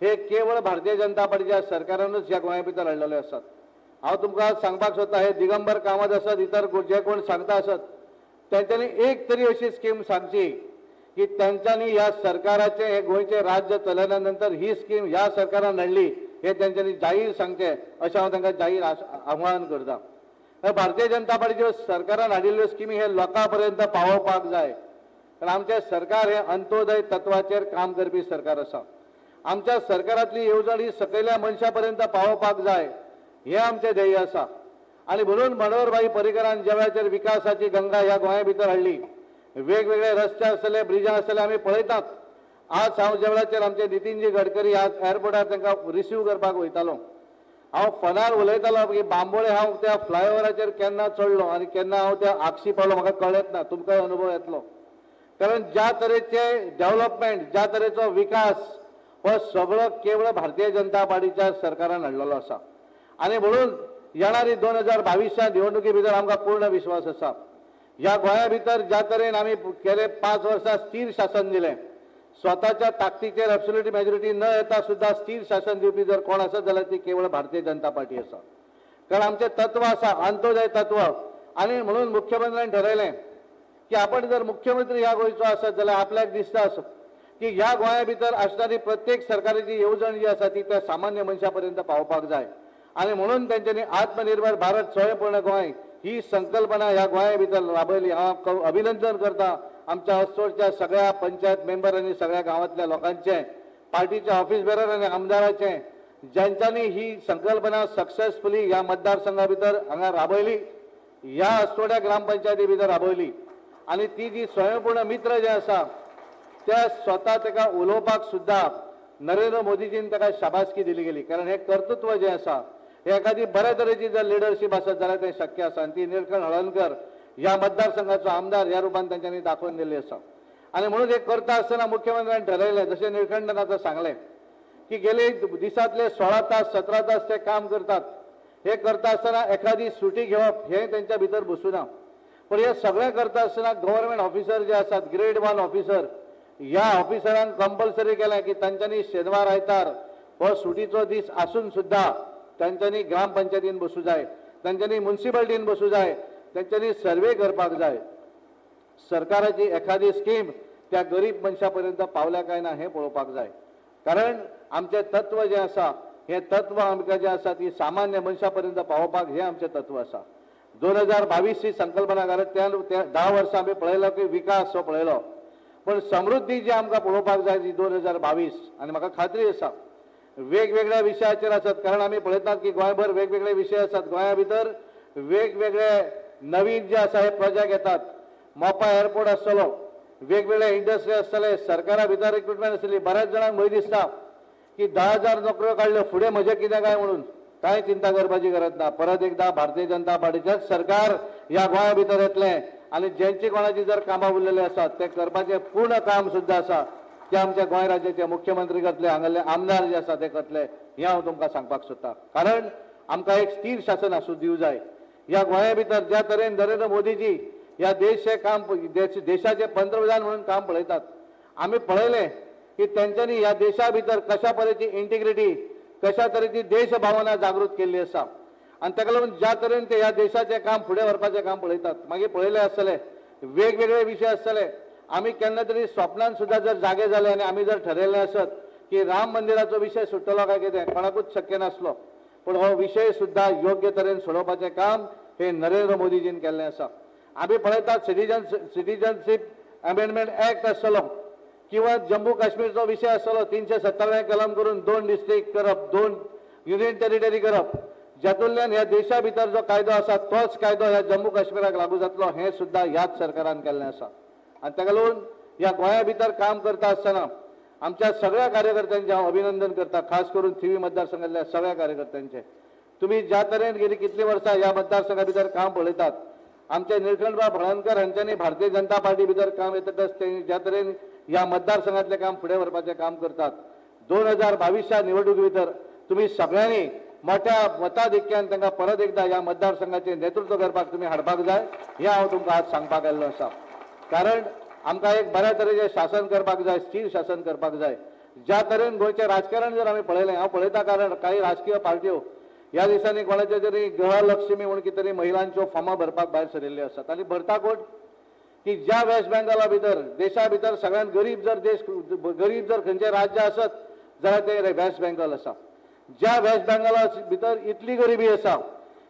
Speaker 2: हे केवळ भारतीय जनता पार्टीच्या सरकारानूच ह्या गोंया भितर हाडलेल्यो आसात. हांव तुमकां सांगपाक सोदता, हे दिगंबर कामत आसत, इतर जे कोण सांगता आसत तेंच्यांनी एक तरी अशी स्कीम सांगची की तेंच्यांनी ह्या सरकाराचें हे गोंयचें राज्य चलयल्या नंतर ही स्कीम ह्या सरकारान हाडली हे तेंच्यांनी जाहीर सांगचें अशें हांव तांकां जाहीर आव्हान करता. भारतीय जनता पार्टीच्यो सरकारान हाडिल्ल्यो स्किमी हे लोकां पर्यंत पावोवपाक जाय, कारण आमचें सरकार हें अंत्योदय तत्वाचेर काम करपी सरकार आसा. आमच्या सरकारांतली येवजण ही सकयल्या मनशा पर्यंत पावोवपाक जाय हें आमचें ध्येय आसा. आनी म्हणून मनोहरभाई पर्रीकरान ज्या वेळाचेर विकासाची गंगा ह्या गोंया भितर हाडली, वेगवेगळे रस्ते आसतले, ब्रिजां आसतले, आमी पळयतात. आज हांव ज्या वेळाचेर आमचे नितीनजी गडकरी आज एअरपोर्टार तांकां रिसीव करपाक वयतालो, हांव फोनार उलयतालो की बांबोळे हांव त्या फ्लायओवराचेर केन्ना चडलो आनी केन्ना हांव त्या आक्षी पावलो म्हाका कळत ना. तुमकांय अनुभव येतलो, कारण ज्या तरेचे डेव्हलपमेंट, ज्या तरेचो विकास हो सगळो केवळ भारतीय जनता पार्टीच्या सरकारान हाडलेलो आसा. आनी म्हणून येणारी 2022च्या निवडणुकी भितर आमकां पूर्ण विश्वास आसा. ह्या गोंया भितर ज्या तरेन आमी गेले 5 वर्सां स्थीर शासन दिलें, स्वताच्या ताकदीचेर एब्सोल्यूट मेजॉरिटी न येता सुद्दां स्थीर शासन दिवपी जर कोण आसत जाल्यार ती केवळ भारतीय जनता पार्टी आसा. कारण आमचें तत्व आसा अंत्योदय तत्व. आनी म्हणून मुख्यमंत्र्यान ठरयलें की आपण जर मुख्यमंत्री ह्या गोंयचो आसत जाल्यार आपल्याक दिसता आसो की ह्या गोंया भितर आसणारी प्रत्येक सरकाराची येवजण जी आसा ती त्या सामान्य मनशा पर्यंत पावपाक जाय. आनी म्हणून तेंच्यांनी आत्मनिर्भर भारत स्वयंपूर्ण गोंय ही संकल्पना ह्या गोंया भितर राबयली. हांव अभिनंदन करता आमच्या अस्सोडच्या सगळ्या पंचायत मेंबर आनी सगळ्या गांवांतल्या लोकांचें, पार्टीच्या ऑफिस बेरर आनी आमदाराचें, ज्यांच्यांनी ही संकल्पना सक्सेसफुली ह्या मतदारसंघा भितर हांगा राबयली, ह्या अस्सोड्या ग्रामपंचायती भितर राबयली. आनी ती जी स्वयंपूर्ण मित्र जे आसा त्या स्वता ताका उलोवपाक सुद्दां नरेंद्र मोदीजीन ताका शाबासकी दिली गेली. कारण हें कर्तृत्व जें आसा हे एखादी बऱ्या तरेची जर लिडरशीप आसत जाल्यार तें शक्य आसा. आनी ती निळकंठ हळर्णकर ह्या मतदारसंघाचो आमदार ह्या रुपान तेंच्यांनी दाखोवन दिल्ली आसा. आनी म्हणून हें करता आसतना मुख्यमंत्र्यान ठरयलें, जशें निळकंठान आतां सांगलें की गेले दिसांतले 16 तास 17 तास ते काम करतात. हे करता आसतना एखादी सुटी घेवप हें तेंच्या भितर बसूना. पण हे सगळें करता आसतना गव्हर्मेंट ऑफिसर जे आसात, ग्रेड 1 ऑफिसर, ह्या ऑफिसरांक कंपल्सरी केलें की तांच्यांनी शेनवार आयतार हो सुटीचो दीस आसून सुद्दां तांच्यांनी ग्रामपंचायतीन बसूं जाय, तांच्यांनी मुन्सिपालिटीन बसूं जाय, तांच्यांनी सर्वे करपाक जाय. सरकाराची एखादी स्कीम त्या गरीब मनशा पर्यंत पावल्या काय ना हें पळोवपाक जाय. कारण आमचें तत्व जें आसा हें तत्व आमकां जें आसा ती सामान्य मनशा पर्यंत पावोवपाक हें आमचें तत्व आसा. 2022 ही संकल्पना, कारण त्या 10 वर्सां आमी पळयलो की विकास हो पळयलो, पण समृद्धी जी आमकां पळोवपाक जाय ती 2022. आनी म्हाका खात्री आसा वेगवेगळ्या विशयाचेर आसत, कारण आमी पळयतात की गोंयभर वेगवेगळे विशय आसात. गोंया भितर वेगवेगळे नवीन जे आसा हे प्रोजेक्ट येतात, मोपा एअरपोर्ट आसतलो, वेगवेगळे इंडस्ट्री आसतले, सरकारा भितर रिक्रुटमेंट आसतली. बऱ्याच जाणांक भंय दिसता की 10,000 नोकऱ्यो काडल्यो, फुडें म्हजें कितें काय म्हणून. कांय चिंता करपाची गरज ना. परत एकदा भारतीय जनता पार्टीचेंच सरकार ह्या गोंया भितर येतलें आनी जेंची कोणाची जर कामां उरलेली आसात ते करपाचें पूर्ण काम सुद्दां आसा ते आमच्या गोंय राज्याचे मुख्यमंत्री करतले, हांगासरले आमदार जे आसा ते करतले, हें हांव तुमकां सांगपाक सोदता. कारण आमकां एक स्थीर शासन आसूं दिवं जाय. ह्या गोंया भितर ज्या तरेन नरेंद्र मोदीजी ह्या देशचें काम, देशाचे पंतप्रधान म्हणून काम पळयतात, आमी पळयलें की तेंच्यांनी ह्या देशा भितर कशा तरेची इंटिग्रिटी, कशा तरेची देशभावना जागृत केल्ली आसा. आनी ताका लागून ज्या तरेन ते ह्या देशाचें काम फुडें व्हरपाचें काम पळयतात, मागीर पळयलें आसतलें वेगवेगळे विशय आसतले. आमी केन्ना तरी स्वप्नान सुद्दां जर जागे जाले आनी आमी जर ठरयलें आसत की राम मंदिराचो विशय सुट्टलो काय कितें, कोणाकूच शक्य नासलो, पूण हो विशय सुद्दां योग्य तरेन सोडोवपाचें काम हे नरेंद्र मोदीजीन केल्लें आसा. आमी पळयतात सिटीजनशीप अमेंडमेंट एक्ट आसतलो किंवा जम्मू काश्मीरचो विशय आसतलो, 370 कलम करून 2 डिस्ट्रिक्ट करप, 2 युनियन टेरिटरी करप, जातूंतल्यान ह्या देशा भितर जो कायदो आसा तोच कायदो ह्या जम्मू काश्मीराक लागू जातलो, हें सुद्दां ह्याच सरकारान केल्लें आसा. आनी ताका लागून ह्या गोंया भितर काम करता आसतना आमच्या सगळ्या कार्यकर्त्यांचें हांव अभिनंदन करता, खास करून थिवी मतदारसंघातल्या सगळ्या कार्यकर्त्यांचें. तुमी ज्या तरेन गेली कितलीं वर्सां ह्या मतदारसंघा भितर काम पळयतात, आमचे निळकंठबाब हळर्णकर हांच्यांनी भारतीय जनता पार्टी भितर काम येतकच ते ज्या तरेन ह्या मतदारसंघातलें काम फुडें व्हरपाचें काम करतात. 2022च्या निवडणुके भितर तुमी सगळ्यांनी मोठ्या मताधिक्यान तांकां परत एकदा ह्या मतदारसंघाचें नेतृत्व करपाक तुमी हाडपाक जाय, हें हांव तुमकां आज सांगपाक आयिल्लो आसा. कारण आमकां एक बऱ्या तरेचें शासन करपाक जाय, स्थीर शासन करपाक जाय. ज्या तरेन गोंयचें राजकारण जर आमी पळयलें, हांव पळयता कारण काही राजकीय पार्ट्यो ह्या दिसांनी कोणाचे तरी गृहलक्ष्मी म्हूण कितें तरी महिलांच्यो फॉर्मां भरपाक भायर सरिल्ल्यो आसात. आनी भरता कोण की ज्या वेस्ट बेंगॉला भितर देशा भितर सगळ्यांत गरीब जर देश, गरीब जर खंयचें राज्य आसत जाल्यार तें वेस्ट बेंगॉल आसा. ज्या वेस्ट बेंगॉला भितर इतली गरिबी आसा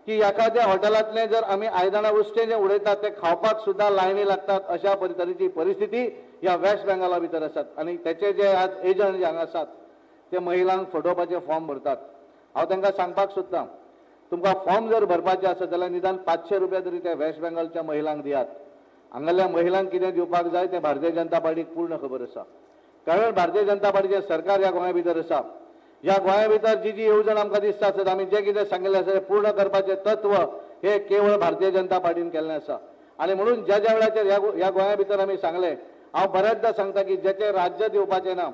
Speaker 2: की एखाद्या हॉटेलांतलें जर आमी आयदनां उश्टें जें उडयतात तें खावपाक सुद्दां लायनी लागतात, अशा तरेची परिस्थिती ह्या वेस्ट बेंगॉला भितर आसात. आनी तेचे जे आज एजंट जे हांगा आसात ते महिलांक फटोवपाचे फॉर्म भरतात. हांव तांकां सांगपाक सोदतां, तुमकां फॉर्म जर भरपाचें आसत जाल्यार निदान 500 रुपया तरी त्या वेस्ट बेंगॉलच्या महिलांक दियात. हांगासरल्या महिलांक कितें दिवपाक जाय तें भारतीय जनता पार्टीक पूर्ण खबर आसा, कारण भारतीय जनता पार्टीचें सरकार ह्या गोंया भितर आसा. ह्या गोंया भितर जी जी येवजण आमकां दिसता आसत, आमी जें कितें सांगिल्लें आसा तें पूर्ण करपाचें तत्व हे केवळ भारतीय जनता पार्टीन केल्लें आसा. आनी म्हणून ज्या ज्या वेळाचेर ह्या गोंया भितर आमी सांगलें, हांव बऱ्याचदा सांगता की ज्याचें राज्य दिवपाचें ना,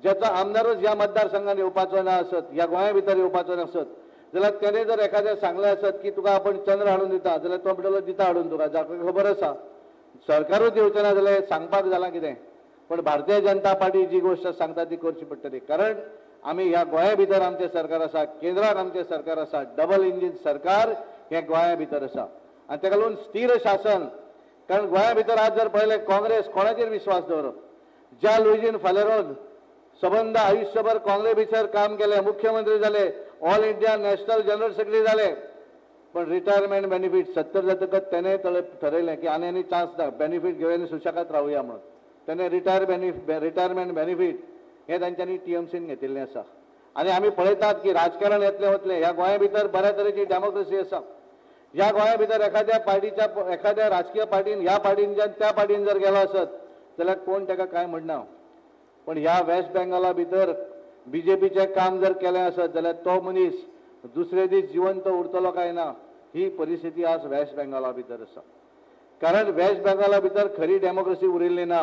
Speaker 2: ज्याचो आमदारूच ह्या मतदारसंघात येवपाचो ना आसत, ह्या गोंया भितर येवपाचो नासत जाल्यार तेणें जर एखादें सांगलें आसत की तुका आपूण चंद्र हाडून दिता जाल्यार तो म्हणटलो दिता हाडून तुका, जाका खबर आसा सरकारूच येवचें ना जाल्यार सांगपाक जालां कितें. पण भारतीय जनता पार्टी जी गोश्ट सांगता ती करची पडटली, कारण आमी ह्या गोंया भितर आमचें सरकार आसा, केंद्रान आमचें सरकार आसा, डबल इंजीन सरकार हें गोंया भितर आसा. आनी ताका लागून स्थीर शासन, कारण गोंया भितर आज जर पळयलें काँग्रेस कोणाचेर विश्वास दवरप, ज्या लुईजीन फालेरोन सबंद आयुष्यभर काँग्रेस भितर काम केलें, मुख्यमंत्री जाले, all India national general secretary जाले, पण रिटायरमेंट बेनिफीट 70 जातकच तेणें ठरयलें की आनी आनी चान्स ना, बेनिफीट घेवया आनी सुशेगाद रावया म्हणून तेणें रिटायरमेंट बेनिफीट हें तांच्यांनी टीएमसीन घेतिल्लें आसा. आनी आमी पळयतात की राजकारण येतलें वतलें, ह्या गोंया भितर बऱ्या तरेची डेमोक्रेसी आसा. ह्या गोंया भितर एखाद्या पार्टीच्या, एखाद्या राजकीय पार्टीन ह्या पार्टीनच्यान त्या पार्टीन जर गेलो आसत जाल्यार कोण ताका कांय म्हणना. पण ह्या वेस्ट बेंगॉला भितर बीजेपीचें काम जर केलें आसत जाल्यार तो मनीस दुसरे दीस जिवंत उरतलो काय ना, ही परिस्थिती आज वेस्ट बेंगॉला भितर आसा. कारण वेस्ट बेंगॉला भितर खरी डेमोक्रेसी उरिल्ली ना.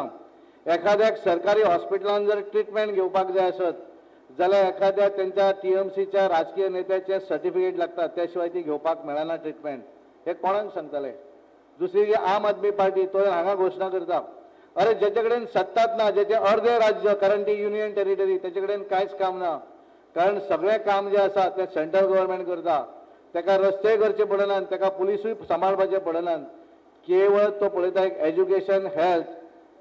Speaker 2: एखाद्याक सरकारी हॉस्पिटलान जर ट्रिटमेंट घेवपाक जाय आसत जाल्यार एखाद्या तेंच्या टीएमसीच्या राजकीय नेत्याचें सर्टिफिकेट लागता, त्या शिवाय ती घेवपाक मेळना ट्रिटमेंट. हे कोणाक सांगतले? दुसरी जी आम आदमी पार्टी तो हांगा घोशणा करता, अरे जेचे कडेन सत्ताच ना, जेचे अर्दे राज्य, कारण ती युनियन टेरिटरी, तेचे कडेन कांयच काम ना, कारण सगळें काम जें आसा तें सेंट्रल गव्हर्मेंट करता. ताका रस्ते करचे पडनात, ताका पुलिसूय सांबाळपाचे पडनात, केवळ तो पळयता एक एज्युकेशन, हेल्थ,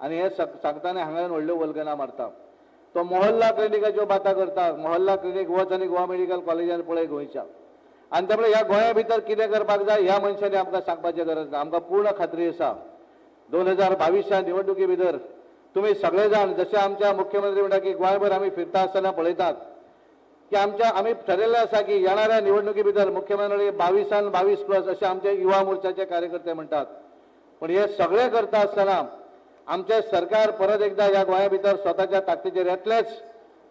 Speaker 2: आनी हे सांगतना हांगा व्हडल्यो वल्गना मारता. तो मोहल्ला क्लिनिकाच्यो बाता करता, मोहल्ला क्लिनीक वच आनी गोवा मेडिकल कॉलेजान पळय गोंयच्या. आनी त्यामुळे ह्या गोंया भितर कितें करपाक जाय ह्या मनशांनी आमकां सांगपाची गरज ना. आमकां पूर्ण खात्री आसा 2022च्या निवडणुकी भितर तुमी सगळे जाण, जशे आमच्या मुख्यमंत्री म्हणटा की गोंयभर आमी फिरता आसतना पळयतात की आमच्या आमी ठरयल्लें आसा की येणाऱ्या निवडणुकी भितर मुख्यमंत्री 22 22 प्लस अशे आमचे युवा मोर्चाचे कार्यकर्ते म्हणटात. पण हे सगळे करता आसतना आमचें सरकार परत एकदा ह्या गोंया भितर स्वताच्या ताकदीचेर येतलेंच.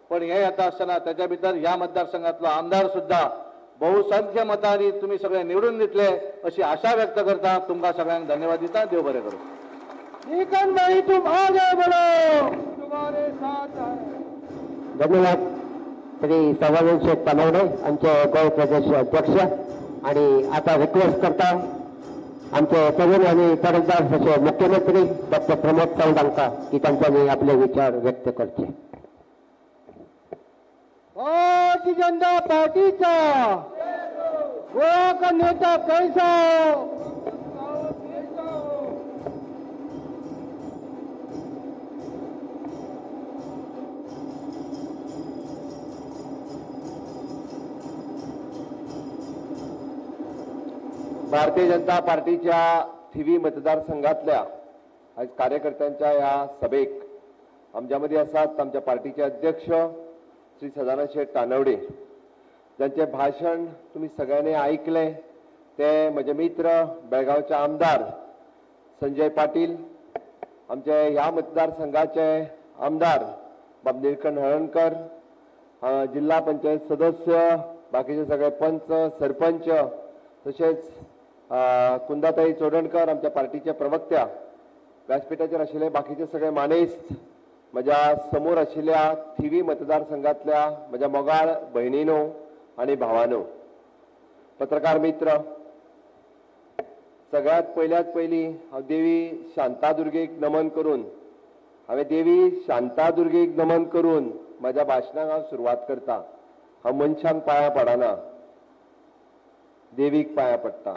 Speaker 2: पण हे येता आसतना ताच्या भितर ह्या मतदारसंघातलो आमदार सुद्दां बहुसंख्य मतांनी तुमी सगळे निवडून दितले अशी आशा व्यक्त करता. तुमकां सगळ्यांक धन्यवाद दिता. देव बरें करूं.
Speaker 3: निकन भाई तुम आगे बढ़ो, तुम्हारे साथ है.
Speaker 4: धन्यवाद श्री सदानंद शेठ तानावडे, आमचे गोंय प्रदेश अध्यक्ष. आणि आता रिक्वेस्ट करता आमचे तरुण आणि तरफदार असे मुख्यमंत्री डॉक्टर प्रमोद सावंत हांकां की तांच्यांनी आपले विचार व्यक्त करचे.
Speaker 3: भारतीय जनता पार्टीचा गोवा का नेता कैसा हो?
Speaker 1: भारतीय जनता पार्टीच्या थिवी मतदारसंघातल्या आज कार्यकर्त्यांच्या ह्या सभेक आमच्या मदीं आसात आमच्या पार्टीचे अध्यक्ष श्री सदानंद शेठ तानावडे, जांचें भाशण तुमी सगळ्यांनी ऐकलें ते म्हजे मित्र बेळगांवचे आमदार संजय पाटील, आमचे ह्या मतदारसंघाचे आमदार बाब निळकंठ हळर्णकर, जिल्हा पंचायत सदस्य, बाकीचे सगळे पंच सरपंच, तशेंच कुंदाताई चोडणकर आमच्या पार्टीचे प्रवक्त्या, व्यासपीठाचेर आशिल्ले बाकीचे सगळे मानेस्त, म्हज्या समोर आशिल्ल्या थिवी मतदारसंघातल्या म्हज्या मोगाळ भयणीनो आनी भावानो, पत्रकार मित्र, सगळ्यात पयल्यात पयलीं हांव देवी शांतादुर्गेक नमन करून, हांवें देवी शांतादुर्गेक नमन करून म्हज्या भाशणाक हांव सुरवात करता. हांव मनशांक पांयां पडना, देवीक पांयां पडटा.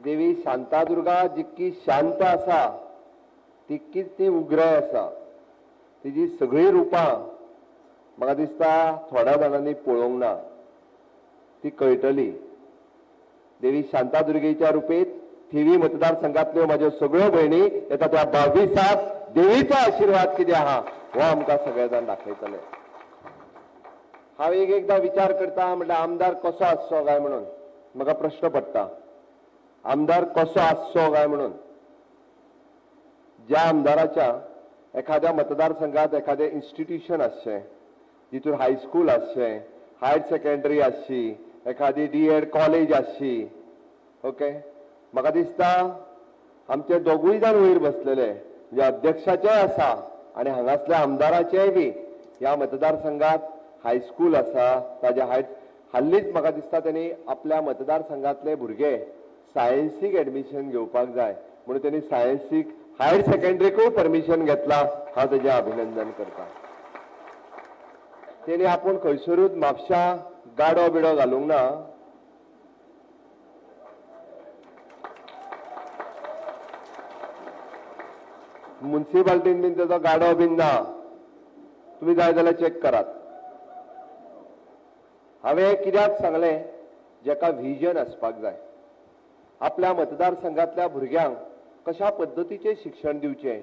Speaker 1: देवी शांतादुर्गा जितकी शांत आसा तितकीच ती उग्र आसा. तिजी सगळीं रुपां म्हाका दिसता थोड्या जाणांनी पळोवंक ना, ती कळटली. देवी शांतादुर्गेच्या रुपेत थिवी मतदारसंघातल्यो म्हाज्यो सगळ्यो भयणी येता त्या 22 देवीचो आशिर्वाद कितें आहा हो आमकां सगळे जाण दाखयतले. हांव एक एकदां विचार करता म्हटल्यार आमदार कसो आसचो काय म्हणून म्हाका प्रश्न पडटा. आमदार कसो आसचो काय म्हणून, ज्या आमदाराच्या एखाद्या मतदारसंघात एखादें इन्स्टिट्यूशन आसचें, जितून हायस्कूल आसचें, हायर सेकंडरी आसची, एखादी डी.एड कॉलेज आसची. ओके, म्हाका दिसता आमचे दोगूय जाण वयर बसलेले, म्हणजे अध्यक्षाचेय आसा आनी हांगासल्या आमदाराचेय बी ह्या मतदारसंघात हायस्कूल आसा. ताज्या हायर हाल्लीच म्हाका दिसता तेणी आपल्या मतदारसंघातले भुरगे सायन्सीक एडमिशन घेवपाक जाय म्हणून तेणी सायन्सीक हायर सेकंडरीकूय परमिशन घेतला. हांव तेजें अभिनंदन करता. तेणी आपूण खंयसरूच म्हापशां गाडो बिडो घालूंक ना. मुन्सिपाल्टीन बीन तेजो गाडो बीन ना, तुमी जाय जाल्यार चॅक करात. हांवें कित्याक सांगलें, जेका व्हिजन आसपाक जाय, आपल्या मतदारसंघातल्या भुरग्यांक कशा पद्दतीचें शिक्षण दिवचें.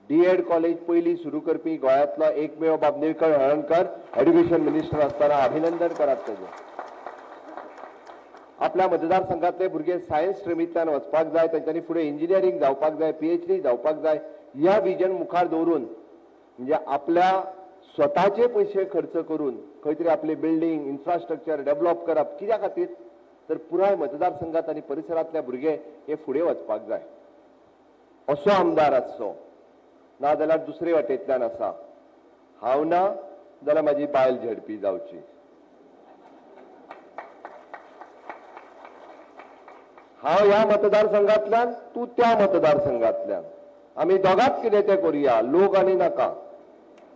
Speaker 1: डी.एड कॉलेज पयली सुरू करपी गोंयांतलो एकमेव बाब निळकंठ हळर्णकर एड्युकेशन मिनिस्टर आसतना अभिनंदन करात तेजें. आपल्या मतदारसंघातले भुरगे सायन्स स्ट्रिमींतल्यान वचपाक जाय, तेंच्यांनी फुडें इंजिनियरींग जावपाक जाय, पीएचडी जावपाक जाय. ह्या विजन मुखार दवरून म्हणजे आपल्या स्वताचे पयशे खर्च करून खंय तरी आपली बिल्डींग इन्फ्रास्ट्रक्चर डेव्हलप करप कित्या खातीर, तर पुराय मतदारसंघात आनी परिसरांतले भुरगे हे फुडें वचपाक जाय असो आमदार आसचो. ना जाल्यार दुसरे वाटेंतल्यान आसा, हांव ना जाल्यार म्हाजी बायल झेडपी जावची. हांव ह्या मतदारसंघातल्यान, तूं त्या मतदारसंघातल्यान, आमी दोगांच कितें तें करुया, लोक आनी नाका,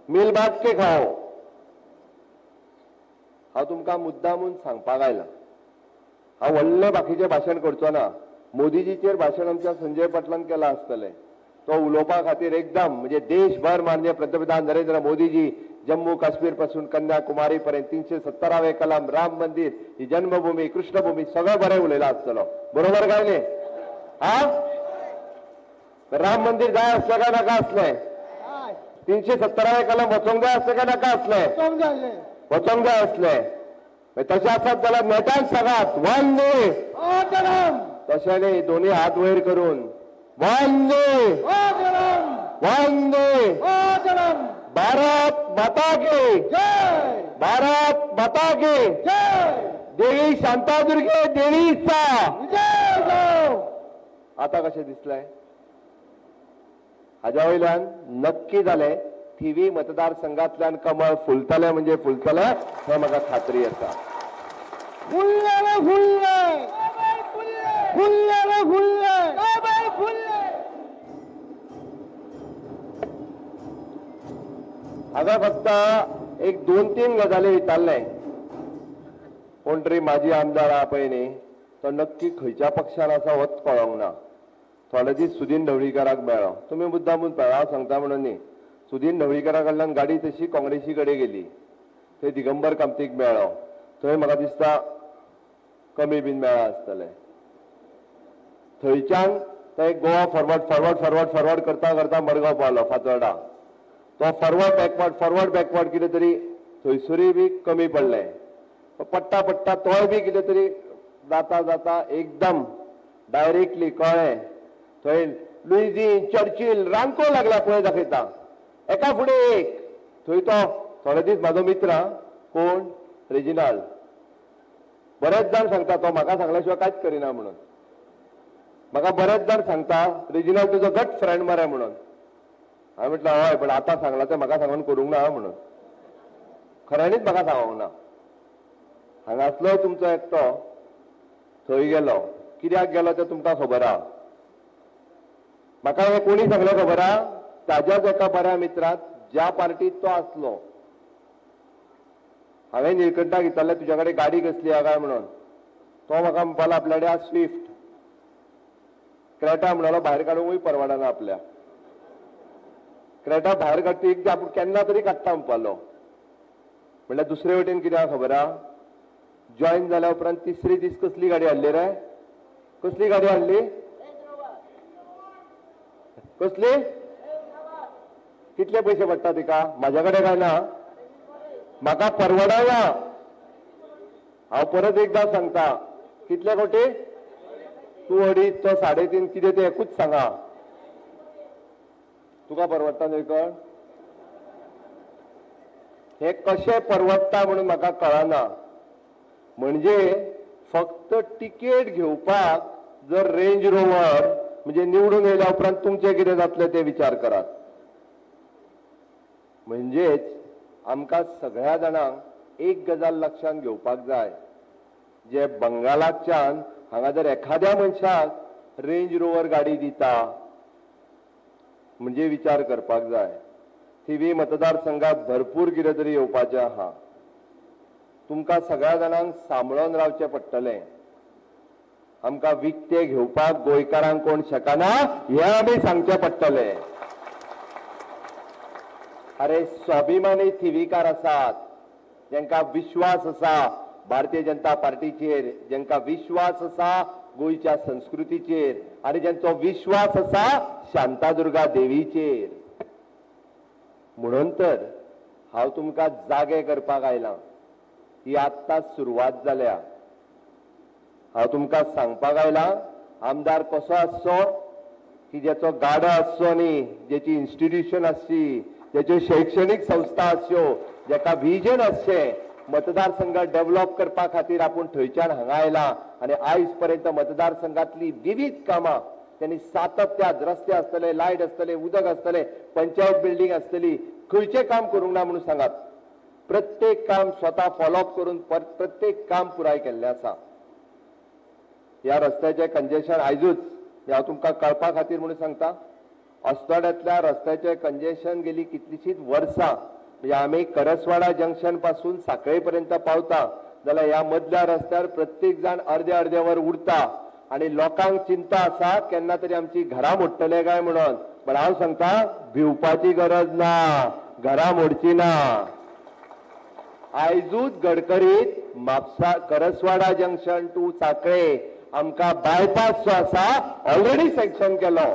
Speaker 1: मिल बांट के खाओ. हांव तुमकां मुद्दामून सांगपाक आयला. हांव व्हडलें बाकीचें भाशण करचो ना. मोदीजीचेर भाशण आमच्या संजय पाटलान केलां आसतलें. तो उलोवपा खातीर एकदम म्हणजे देशभर माननीय पंतप्रधान नरेंद्र मोदीजी जम्मू काश्मीर पासून कन्याकुमारी पर्यंत 370वें कलम, राम मंदिर, ही जन्मभूमी, कृष्णभूमी सगळें बरें उलयलां आसतलो. बरोबर काय न्ही? हा, राम मंदिर जाय आसलें काय नाका आसलें? 370वें कलम वचोंक जाय आसलें काय नाका आसलें? वचोंक जाय आसलें. तशें आसत जाल्यार नेटान सांगात वंदे
Speaker 3: मातरम.
Speaker 1: तशें न्ही, दोन्ही हात वयर करून वंदे
Speaker 3: मातरम,
Speaker 1: वंदे
Speaker 3: मातरम.
Speaker 1: भारत माता की
Speaker 3: जय,
Speaker 1: भारत माता की
Speaker 3: जय.
Speaker 1: देवी शांतादुर्गे देवीचा
Speaker 3: विजय जाओ.
Speaker 1: आता कशें दिसलें? हाज्या वयल्यान नक्की जालें थिवी मतदारसंघातल्यान कमळ फुलतलें म्हणजे फुलतलें हें म्हाका खात्री आसा.
Speaker 3: फुलले रे फुलले, फुलले रे फुलले, फुलले.
Speaker 1: हांवें फक्त एक 2-3 गजाली विचारलें. कोण तरी माजी आमदार आहा पळय न्ही, तो नक्की खंयच्या पक्षान आसा होच कळोंक ना. थोडे दीस सुदीन ढवळीकाराक मेळ्ळो. तुमी मुद्दामून पळय, हांव सांगता म्हणून न्ही. सुदीन ढवळीकारा कडल्यान गाडी तशी काँग्रेसी कडेन गेली, थंय दिगंबर कामतीक मेळ्ळो. थंय म्हाका दिसता कमी बीन मेळ्ळा आसतलें. थंयच्यान थंय Goa forward forward forward forward करता करता मडगांव पावलो, फातोर्डा. तो फॉरवर्ड बॅकवर्ड फॉरवर्ड बॅकवर्ड कितें तरी थंयसरूय बी कमी पडलें. पडटा पडटा तोय बी कितें तरी जाता जाता एकदम डायरेक्टली कळ्ळें थंय लुईझीन चर्चील रांको लागला पळय दाखयता एका फुडें एक. थंय तो थोडे दीस म्हाजो मित्र कोण रेजिनाल्ड, बरेच जाण सांगता तो म्हाका सांगल्या शिवाय कांयच करिना म्हणून. म्हाका बरेच जाण सांगता रेजिनाल्ड तुजो गट फ्रेंड मरे म्हणून. हांवें म्हटलें हय, पण आतां सांगलां तें म्हाका सांगून करूंक ना म्हणून. खऱ्यांनीच म्हाका सांगूंक ना. हांगासलो तुमचो एकटो थंय गेलो. कित्याक गेलो तें तुमकां खबर आहा. म्हाका हें कोणी सांगलें खबर आहा? ताज्याच एका बऱ्या मित्राक, ज्या पार्टीत तो आसलो. हांवें निळकंठाक विचारलें तुज्या कडेन गाडी कसली आहा काय म्हणून. तो म्हाका म्हणपालो आपल्या कडेन आहा स्विफ्ट. क्रेटा म्हणलो भायर काडूंकूय परवडना आपल्या. क्रेटा भायर काडटा एकदां आपूण केन्ना तरी काडटा म्हणपालो. म्हणल्यार दुसरे वटेन कितें आहा खबर आहा? जॉयन जाल्या उपरांत तिसरी दीस कसली गाडी हाडली रे? कसली गाडी हाडली? कसली? कितले पयशे पडटा तिका? म्हाज्या कडेन काय ना, म्हाका परवडना. हांव परत एकदां सांगता, कितले कोटी? तूं अडीच, तो 3.5, कितें तें एकूच सांगा. तुका परवडटा न्हय कळ? हें कशें परवडटा म्हणून म्हाका कळना. म्हणजे फक्त तिकेट घेवपाक जर रेंज रोवर म्हणजे निवडून येयल्या उपरांत तुमचें कितें जातलें तें विचार करात. म्हणजेच आमकां सगळ्या जाणांक एक गजाल लक्षांत घेवपाक जाय, जे बंगालाच्यान हांगा जर एखाद्या मनशाक रेंज रोवर गाडी दिता म्हणजे विचार करपाक जाय. थिवी मतदारसंघात भरपूर कितें तरी येवपाचें आहा. तुमकां सगळ्या जाणांक सांबाळून रावचें पडटलें. आमकां विकतें घेवपाक गोंयकारांक कोण शकना हें आमी सांगचें पडटलें. अरे स्वाभिमानी थिवीकार आसात, जांकां विश्वास आसा भारतीय जनता पार्टीचेर, जांकां विश्वास आसा गोंयच्या संस्कृतीचेर आनी जांचो विश्वास आसा शांतादुर्गा देवीचेर. म्हणून तर हांव तुमकां जागे करपाक आयलां. ही आत्तां सुरवात जाल्या. हांव तुमकां सांगपाक आयलां, आमदार कसो आसचो की ज्याचो गाडो आसचो न्ही, ज्याची इन्स्टिट्यूशन आसची, ज्याच्यो शैक्षणीक संस्था आसच्यो, ज्याका विजन आसचें मतदारसंघ डेव्हलप करपा खातीर आपूण थंयच्यान हांगा आयला आनी आयज पर्यंत मतदारसंघातली विविध कामां त्यांनी सातत्यात, रस्ते आसतले, लायट आसतले, उदक आसतले, पंचायत बिल्डींग आसतली, खंयचें काम करूंक ना म्हणून सांगात. प्रत्येक काम स्वता फॉलोअप करून प्रत्येक काम पुराय केल्लें आसा. ह्या रस्त्याचें कंजेशन आयजूच हांव तुमकां कळपा खातीर म्हणून सांगता, अस्नोड्यांतल्या रस्त्याचें कंजेशन गेली कितलीशींच वर्सां. म्हणजे आमी करसवाडा जंक्शन पासून साखळे पर्यंत पावता जाल्यार ह्या मदल्या रस्त्यार प्रत्येक जाण अर्दे अर्दे वर उरता आनी लोकांक चिंता आसा केन्ना तरी आमची घरां मोडटले काय म्हणून. पण हांव सांगता, भिवपाची गरज ना, घरां मोडची ना. आयजूच गडकरीत म्हापसा करसवाडा जंक्शन टू साखळे आमकां बायपास जो आसा ऑलरेडी सँक्शन केलो.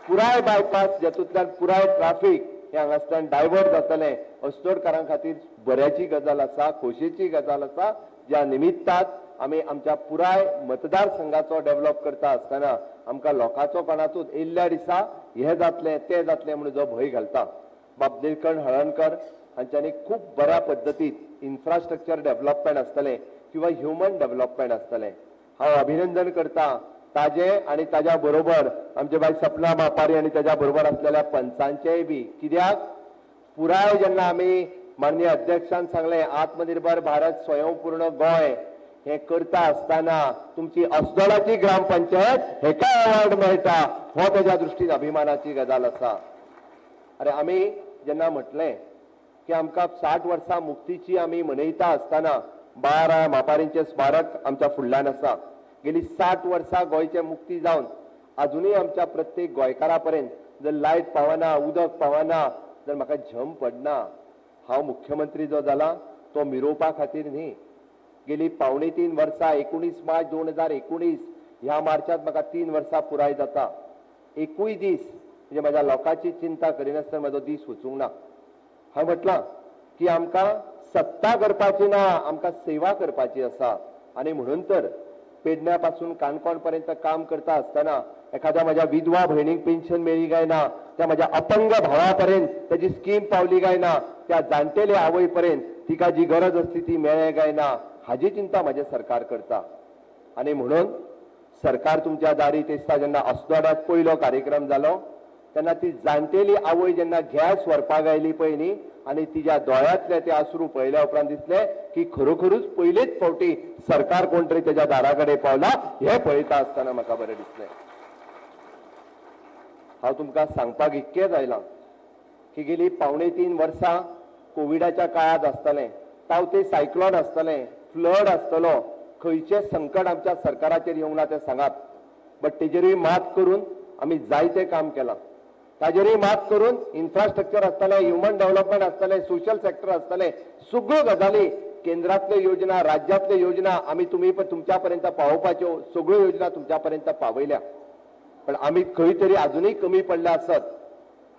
Speaker 1: पुराय बायपास जातूंतल्यान पुराय ट्राफीक हें हांगासल्यान डायवर्ट जातलें. अस्नोडकारां खातीर बऱ्याची गजाल आसा, खोशयेची गजाल आसा. ज्या निमित्तात आमी आमच्या पुराय मतदारसंघाचो डेव्हलप करता आसतना आमकां लोकांचो कोणाचोच येयल्ल्या दिसा हें जातलें तें जातलें म्हणून जो भंय घालता. बाब निळकंठ हळर्णकर हांच्यांनी खूब बऱ्या पद्दतीन इन्फ्रास्ट्रक्चर डेव्हलपमेंट आसतलें किंवा ह्युमन डेव्हलपमेंट आसतलें, हांव अभिनंदन करता ताजें आनी ताज्या बरोबर आमचे बाय सपना मापारी आनी ताज्या बरोबर आसलेल्या पंचांचेय बी. कित्याक पुराय जेन्ना आमी माननीय अध्यक्षान सांगलें आत्मनिर्भर भारत स्वयंपूर्ण गोंय हें करता आसतना तुमची अस्नोडाची ग्रामपंचायत हेका अवॉर्ड मेळटा हो ताज्या दृश्टीन अभिमानाची गजाल आसा. अरे आमी जेन्ना म्हटलें की आमकां 60 वर्सां मुक्तीची आमी मनयता आसतना 12 मापारींचें स्मारक आमच्या फुडल्यान आसा. गेली 60 वर्सां गोंयचे मुक्ती जावन अजुनूय आमच्या प्रत्येक गोंयकारा पर्यंत जर लायट पावना, उदक पावना, जर म्हाका झम पडना. हांव मुख्यमंत्री जो जाला तो मिरोवपा खातीर न्ही. गेली 2.75 वर्सां 19 मार्च 2019 ह्या मार्चात म्हाका 3 वर्सां पुराय जाता. एकूय दीस म्हणजे म्हाज्या लोकांची चिंता करिनासतना म्हाजो दीस वचूंक ना. हांवें म्हटलां की आमकां सत्ता करपाची ना, आमकां सेवा करपाची आसा. आनी म्हणून तर पेडण्या पासून काणकोण पर्यंत काम करता आसतना एखाद्या म्हाज्या विधवा भयणीक पेन्शन मेळ्ळी काय ना, त्या म्हाज्या अपंग भावा पर्यंत ताजी स्कीम पावली काय ना, त्या जाणटेले आवय पर्यंत तिका जी गरज आसली ती मेळ्ळें काय ना, हाजी चिंता म्हाजें सरकार करता. आनी म्हणून सरकार तुमच्या दारी दिसता. जेन्ना अस्नोड्यांत पयलो कार्यक्रम जालो तेन्ना ती जाणटेली आवय जेन्ना गॅस व्हरपाक आयली पळय न्ही, आनी तिज्या दोळ्यांतले ते आसरू पळयल्या उपरांत दिसले की खरोखरूच पयलेच फावटी सरकार कोण तरी तेज्या दारा कडेन पावला हें पळयता आसतना म्हाका बरें दिसलें. हांव तुमकां सांगपाक इतकेंच आयलां की गेली 2.75 वर्सां कोविडाच्या काळांत आसतलें, तावते सायक्लॉन आसतलें, फ्लड आसतलो, खंयचें संकट आमच्या सरकाराचेर येवंक ना तें सांगात, बट तेजेरूय मात करून आमी जायतें काम केलां. ताजेरूय मात करून इन्फ्रास्ट्रक्चर आसतलें, ह्युमन डेव्हलपमेंट आसतलें, सोशल सेक्टर आसतलें, सगळ्यो गजाली केंद्रांतल्यो योजना, राज्यांतल्यो योजना आमी तुमी तुमच्या पर्यंत पावोवपाच्यो सगळ्यो योजना तुमच्या पर्यंत पावयल्या. पण आमी खंय तरी अजुनूय कमी पडल्या आसत,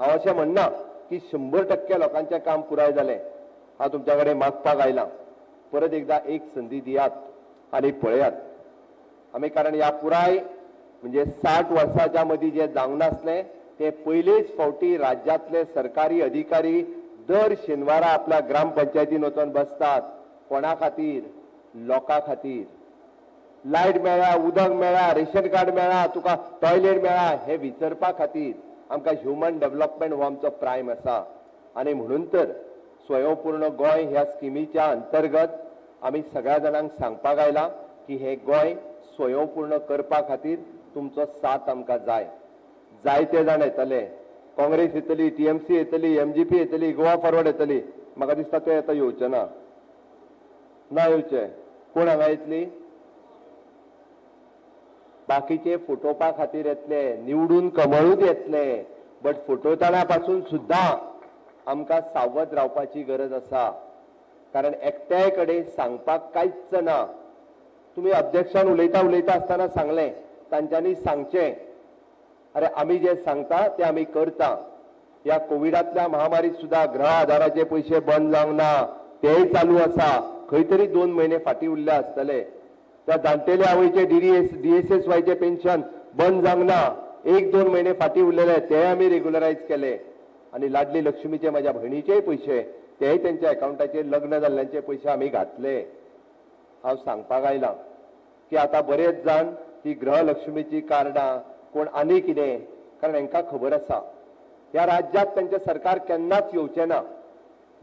Speaker 1: हांव अशें म्हणना की 100% लोकांचें काम पुराय जालें. हांव तुमच्या कडेन मागपाक आयलां, परत एकदां एक संदी दियात आनी पळयात आमी, कारण ह्या पुराय म्हणजे 60 वर्साच्या मदीं जें जावंक नासलें ते पयलेच फावटी राज्यांतले सरकारी अधिकारी दर शेनवारा आपल्या ग्रामपंचायतीन वचून बसतात. कोणा खातीर? लोकां खातीर. लायट मेळ्ळा, उदक मेळ्ळा, रेशन कार्ड मेळ्ळा, तुका टॉयलेट मेळ्ळा, हें विचरपा खातीर आमकां ह्युमन डेव्हलपमेंट हो आमचो प्रायम आसा. आनी म्हणून तर स्वयंपूर्ण गोंय ह्या स्किमीच्या अंतर्गत आमी सगळ्या जाणांक सांगपाक आयलां की हें गोंय स्वयंपूर्ण करपा खातीर तुमचो साथ आमकां जाय. जायते जाण येतले, काँग्रेस येतली, टीएमसी येतली, एमजीपी येतली, गोवा फॉरवर्ड येतली, म्हाका दिसता ते आतां येवचे ना, ना येवचे. कोण हांगा येतली? बाकीचे फुटोवपा खातीर येतले, निवडून कमळूच येतले, बट फुटोवतना पासून सुद्दां आमकां सावध रावपाची गरज आसा. कारण एकट्याय कडेन सांगपाक कांयच ना. तुमी अध्यक्षान उलयता उलयता आसतना सांगलें, तांच्यांनी सांगचें, अरे आमी जे सांगता ते आमी करता. ह्या कोविडांतल्या महामारीत सुद्दां गृह आधाराचे पयशे बंद जावंक ना, तेय चालू आसा. खंय तरी 2 म्हयने फाटीं उरले आसतले. त्या जाणटेल्या आवयचे डीएसएसवायचे पेन्शन बंद जावंक ना, 1-2 म्हयने फाटीं उरलेले तेय आमी रेग्युलरायज केले. आनी लाडली लक्ष्मीचे माझ्या भयणीचेय पयशे तेय तेंच्या अकावंटाचेर लग्न जाल्ल्यांचे पयशे आमी घातले. हांव सांगपाक आयलां की आतां बरेच जाण ही गृहलक्ष्मीची कार्डां कोण आनी कितें, कारण हांकां खबर आसा ह्या राज्यांत तेंचें सरकार केन्नाच येवचें ना.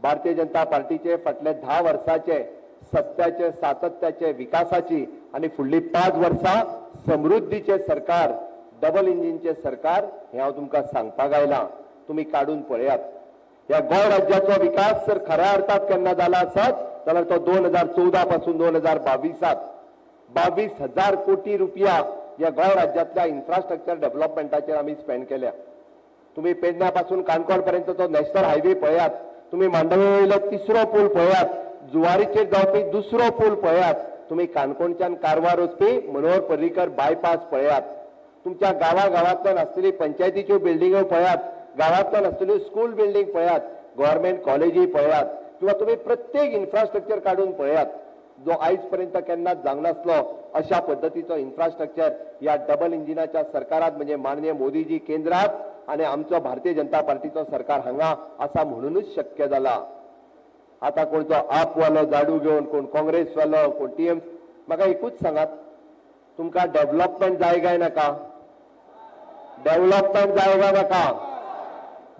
Speaker 1: भारतीय जनता पार्टीचे फाटले 10 वर्साचे सत्याचे, सातत्याचे, विकासाची आनी फुडली 5 वर्सां समृद्धीचें सरकार, डबल इंजिनचें सरकार हें हांव तुमकां सांगपाक आयलां. तुमी काडून पळयात. ह्या गोंय राज्याचो विकास जर खऱ्या अर्थात केन्ना जाला आसत जाल्यार तो 2014 पासून 2022 22,000 कोटी रुपया ह्या गोंय राज्यांतल्या इन्फ्रास्ट्रक्चर डेव्हलपमेंटाचेर आमी स्पेंड केल्या. तुमी पेडण्या पासून काणकोण पर्यंत तो नॅशनल हायवे पळयात, तुमी मांडवी वयलो तिसरो पूल पळयात, जुवारीचेर जावपी दुसरो पूल पळयात, तुमी काणकोणच्यान कारवार वचपी मनोहर पर्रीकर बायपास पळयात, तुमच्या गांवा गांवांतल्यान आसलेली पंचायतीच्यो बिल्डिंगो पळयात, गांवांतल्यान आसलेल्यो स्कूल बिल्डींग पळयात, गव्हर्मेंट कॉलेजी पळयात, किंवा तुमी प्रत्येक इन्फ्रास्ट्रक्चर काडून पळयात जो आयज पर्यंत केन्नाच जावंक नासलो अशा पद्दतीचो इन्फ्रास्ट्रक्चर ह्या डबल इंजिनाच्या सरकारात म्हणजे माननीय मोदीजी केंद्रात आनी आमचो भारतीय जनता पार्टीचो सरकार हांगा आसा म्हणूनच शक्य जाला. आतां कोणचो आपवालो जाडू घेवन, कोण काँग्रेसवालो, कोण टीएम, म्हाका एकूच सांगात, तुमकां डेव्हलपमेंट जाय काय नाका? डेव्हलपमेंट जाय काय नाका?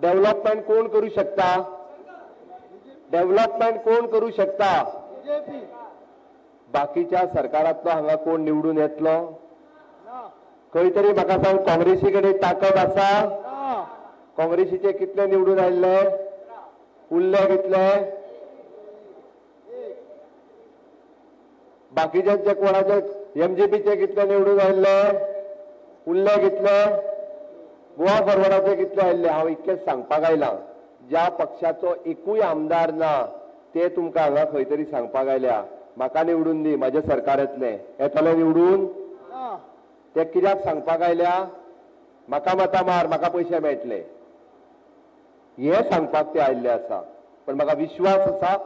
Speaker 1: डेव्हलपमेंट कोण करू शकता? डेव्हलपमेंट कोण करू शकता? बाकीच्या सरकारांतलो हांगा कोण निवडून येतलो? खंय तरी म्हाका सांग, काँग्रेसी कडेन ताकद आसा? काँग्रेसीचे कितले निवडून आयिल्ले? उरले कितले? बाकीच्यांचे कोणाचे एमजीपीचे कितले निवडून आयिल्ले? उरले कितले? गोवा फॉरवर्डाचे कितले आयिल्ले? हांव इतकेंच सांगपाक आयलां, ज्या पक्षाचो एकूय आमदार ना ते तुमकां हांगा खंय तरी सांगपाक आयल्या, म्हाका निवडून दी, म्हाजें सरकार येतलें. येतलें निवडून? ते कित्याक सांगपाक आयल्या? म्हाका मतां मार, म्हाका पयशे मेळटले, हें सांगपाक ते आयिल्ले आसा. पण म्हाका विश्वास आसा,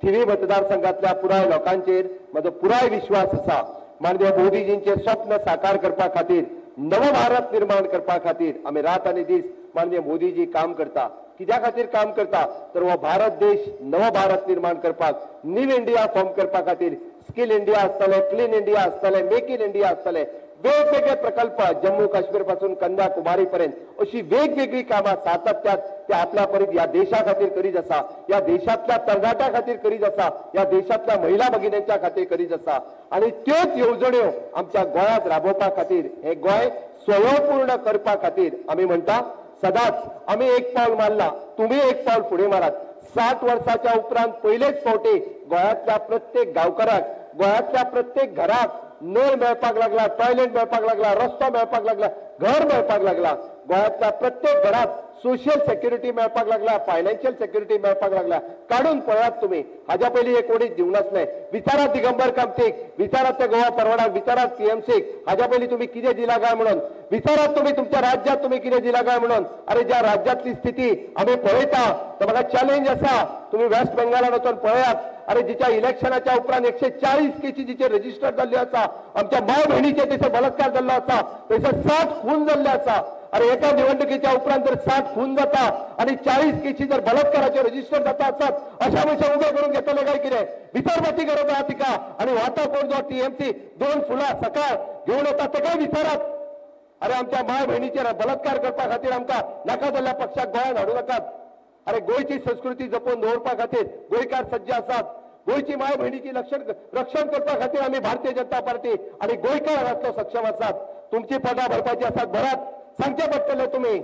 Speaker 1: थिवी मतदारसंघातल्या पुराय लोकांचेर म्हजो पुराय विश्वास आसा. माननीय मोदीजींचें स्वप्न साकार करपा खातीर, नव भारत निर्माण करपा खातीर आमी रात आनी दीस माननीय मोदीजी काम करता. कित्या खातीर काम करता? तर हो भारत देश नव भारत निर्माण करपाक, न्यू इंडिया फॉर्म करपा खातीर. स्किल इंडिया आसतलें, क्लीन इंडिया आसतलें, मेक इन इंडिया आसतलें,
Speaker 7: वेगवेगळे प्रकल्प जम्मू काश्मीर पासून कन्याकुमारी पर्यंत अशी वेगवेगळी कामां सातत्यात ते आपल्या परीत ह्या देशा खातीर करीत आसा, ह्या देशांतल्या तरणाट्या खातीर करीत आसा, ह्या देशांतल्या महिला भगिनींच्या खातीर करीत आसा. आनी त्योच येवजण्यो आमच्या गोंयांत राबोवपा खातीर, हे गोंय स्वयंपूर्ण करपा खातीर आमी म्हणटा सदांच आमी एक पावल मारला, तुमी एक पावल फुडें मारात. 60 वर्साच्या उपरांत पयलेच फावटी गोंयांतल्या प्रत्येक गांवकाराक, गोंयांतल्या प्रत्येक घराक नळ मेळपाक लागला, टॉयलेट मेळपाक लागला, रस्तो मेळपाक लागला, घर मेळपाक लागला. गोंयांतल्या प्रत्येक घरात सोशल सेक्युरिटी मेळपाक लागला, फायनान्शियल सेक्युरिटी मेळपाक लागला. काडून पळयात तुमी, हाज्या पयलीं एक कोणीच दिवनासलें. विचारात दिगंबर कामतीक, विचारात त्या गोवा फॉरवर्डाक, विचारात पीएमसीक, हाज्या पयलीं तुमी कितें दिला काय म्हणून. विचारात तुमी तुमच्या राज्यात तुमी कितें दिला काय म्हणून. अरे ज्या राज्यातली स्थिती आमी पळयता तर म्हाका चॅलेंज आसा, तुमी वेस्ट बेंगालान वचून पळयात. अरे जिच्या इलेक्शनाच्या उपरांत 140 केसी जिचे रजिस्टर जाल्ल्यो आसा, आमच्या माय भयणीचे थंयसर बलात्कार जाल्लो आसा, थंयसर 60 खून जाल्ले आसा. अरे एका निवडणुकीच्या उपरांत जर 60 खून जाता आणि 40 केसी जर बलात्काराचे रजिस्टर जाता आसत, अशा मनशां उबे करून घेतले काय कितें? विचारपाची गरज आहा तिका. आनी वाता कोण जो टीएमसी 2 फुलां सकाळ घेवन येता तेकाय विचारात. अरे आमच्या माय भयणीचेर बलात्कार करपा खातीर आमकां नाका जाल्ल्या पक्षाक गोंयांत हाडूं नाकात. अरे गोंयची संस्कृती जपून दवरपा खातीर गोंयकार सज्ज आसात. गोंयची माय भयणीची रक्षण करपा खातीर आमी भारतीय जनता पार्टी आनी गोंयकार हांगासलो सक्षम आसात. तुमची पोटां भरपाची आसात, भरात, सांगचें पडटलें तुमी.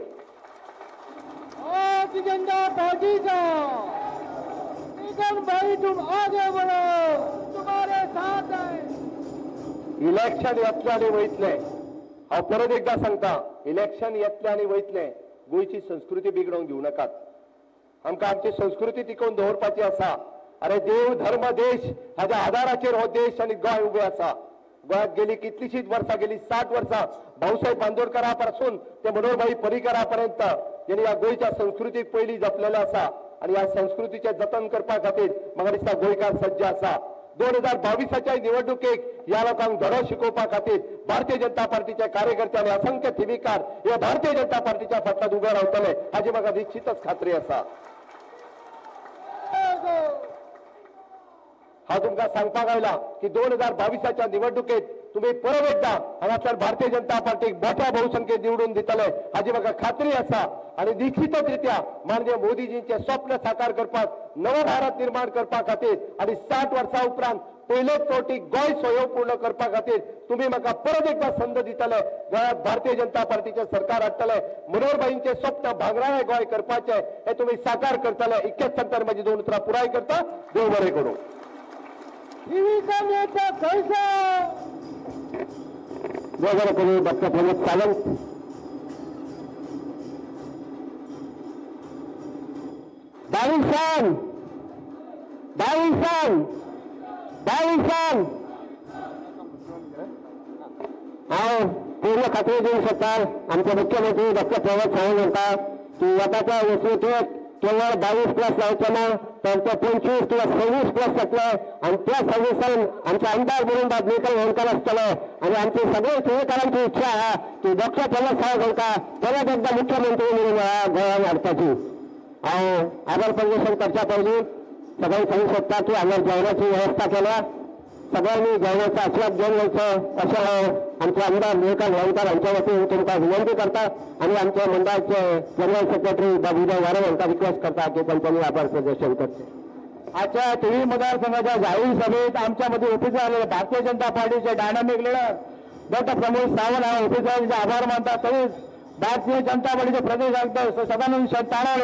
Speaker 3: भारतीय जनता पार्टीचा निकन भाई तुम आगे बढ़ो, तुम्हारे साथ है.
Speaker 7: इलेक्शन येतलें आनी वयतलें, हांव परत एकदां सांगता, इलेक्शन येतलें आनी वयतलें. गोंयची संस्कृती बिगडोवंक दिवं नाकात. आमकां आमची संस्कृती टिकोवन दवरपाची आसा. अरे देव धर्म देश हाज्या आधाराचेर हो देश आनी गोंय उबें आसा. गोंयांत गेली कितलीशीच वर्सां, गेली 60 वर्सां भाऊसाहेब बांदोडकरा पासून ते मनोहरभाई पर्रीकरा पर्यंत जेणी ह्या गोंयच्या संस्कृतीक पयलीं जपलेलें आसा. आनी ह्या संस्कृतीचें जतन करपा खातीर म्हाका दिसता गोंयकार सज्ज आसा. 2022 निवडणुकेक ह्या लोकांक धडो शिकोवपा खातीर भारतीय जनता पार्टीचे कार्यकर्ते आनी असंख्य थिवीकार हे भारतीय जनता पार्टीच्या फाटल्यान उबे रावतले हाची म्हाका निश्चितच खात्री आसा. हांव तुमकां सांगपाक आयला की 2022 निवडणुकेत तुम्ही परत एकदा हांगासर भारतीय जनता पार्टीक मोठ्या बहुसंख्येत निवडून दितले हाची म्हाका खात्री आसा. आनी निश्चितच रित्या माननीय मोदीजींचे स्वप्न साकार करपाक, नवो भारत निर्माण करपा खातीर आनी 60 वर्सां उपरांत पयलेच फावटी गोंय स्वयंपूर्ण करपा खातीर तुम्ही म्हाका परत एकदा संद दितले. गोंयांत भारतीय जनता पार्टीचें सरकार हाडटले, मनोहरभाईंचें स्वप्न भांगराळें गोंय करपाचें हें तुमी साकार करतले. इतकेच सांगतना म्हजी 2 उतरां पुराय करता. देव बरें करूं.
Speaker 4: देव बरें करूं. डॉक्टर प्रमोद सावंत. बावीसान बावीसान बावीसान हांव पूर्ण खात्री दिवंक शकता आमचे मुख्यमंत्री डॉक्टर प्रमोद सावंत हांकां की येताच्या वेंचणुकेत केवळ 22 प्लस जावचें ना तर ते 25 किंवा 26 प्लस जातले आनी त्या 26 आमचे आमदार म्हणून निकल होणकर आसतलो. आनी आमची सगळे थिवीकारांची इच्छा आहा की डॉक्टर प्रमोद सावंत हांकां परत एकदां मुख्यमंत्री म्हणून गोंयांत हाडपाची. हांव आभार प्रदर्शन करच्या पयलीं सगळ्यांक सांगूंक सोदता की हांगा जेवणाची वेवस्था केल्या, सगळ्यांनी जेवणाचो आस्वाद घेवन वयचो अशें हांव आमचे आमदार निळकंठ होळकर हांच्या वतीन तुमकां विनंती करता. आनी आमचे मंडळाचे जनरल सेक्रेटरी बाबू उदय वारे हांकां रिक्वेस्ट करता की तांच्यांनी आभार प्रदर्शन करचें.
Speaker 2: आजच्या थिवी मतदारसंघाच्या जाहीर सभेत आमच्या मध्ये उपस्थित आलेले भारतीय जनता पार्टीचे dynamic leader doctor Pramod Sawant हा उपस्थित आभार मानतात. तरीच भारतीय जनता पार्टीचे प्रदेश अध्यक्ष सदानंद शेट तानावडे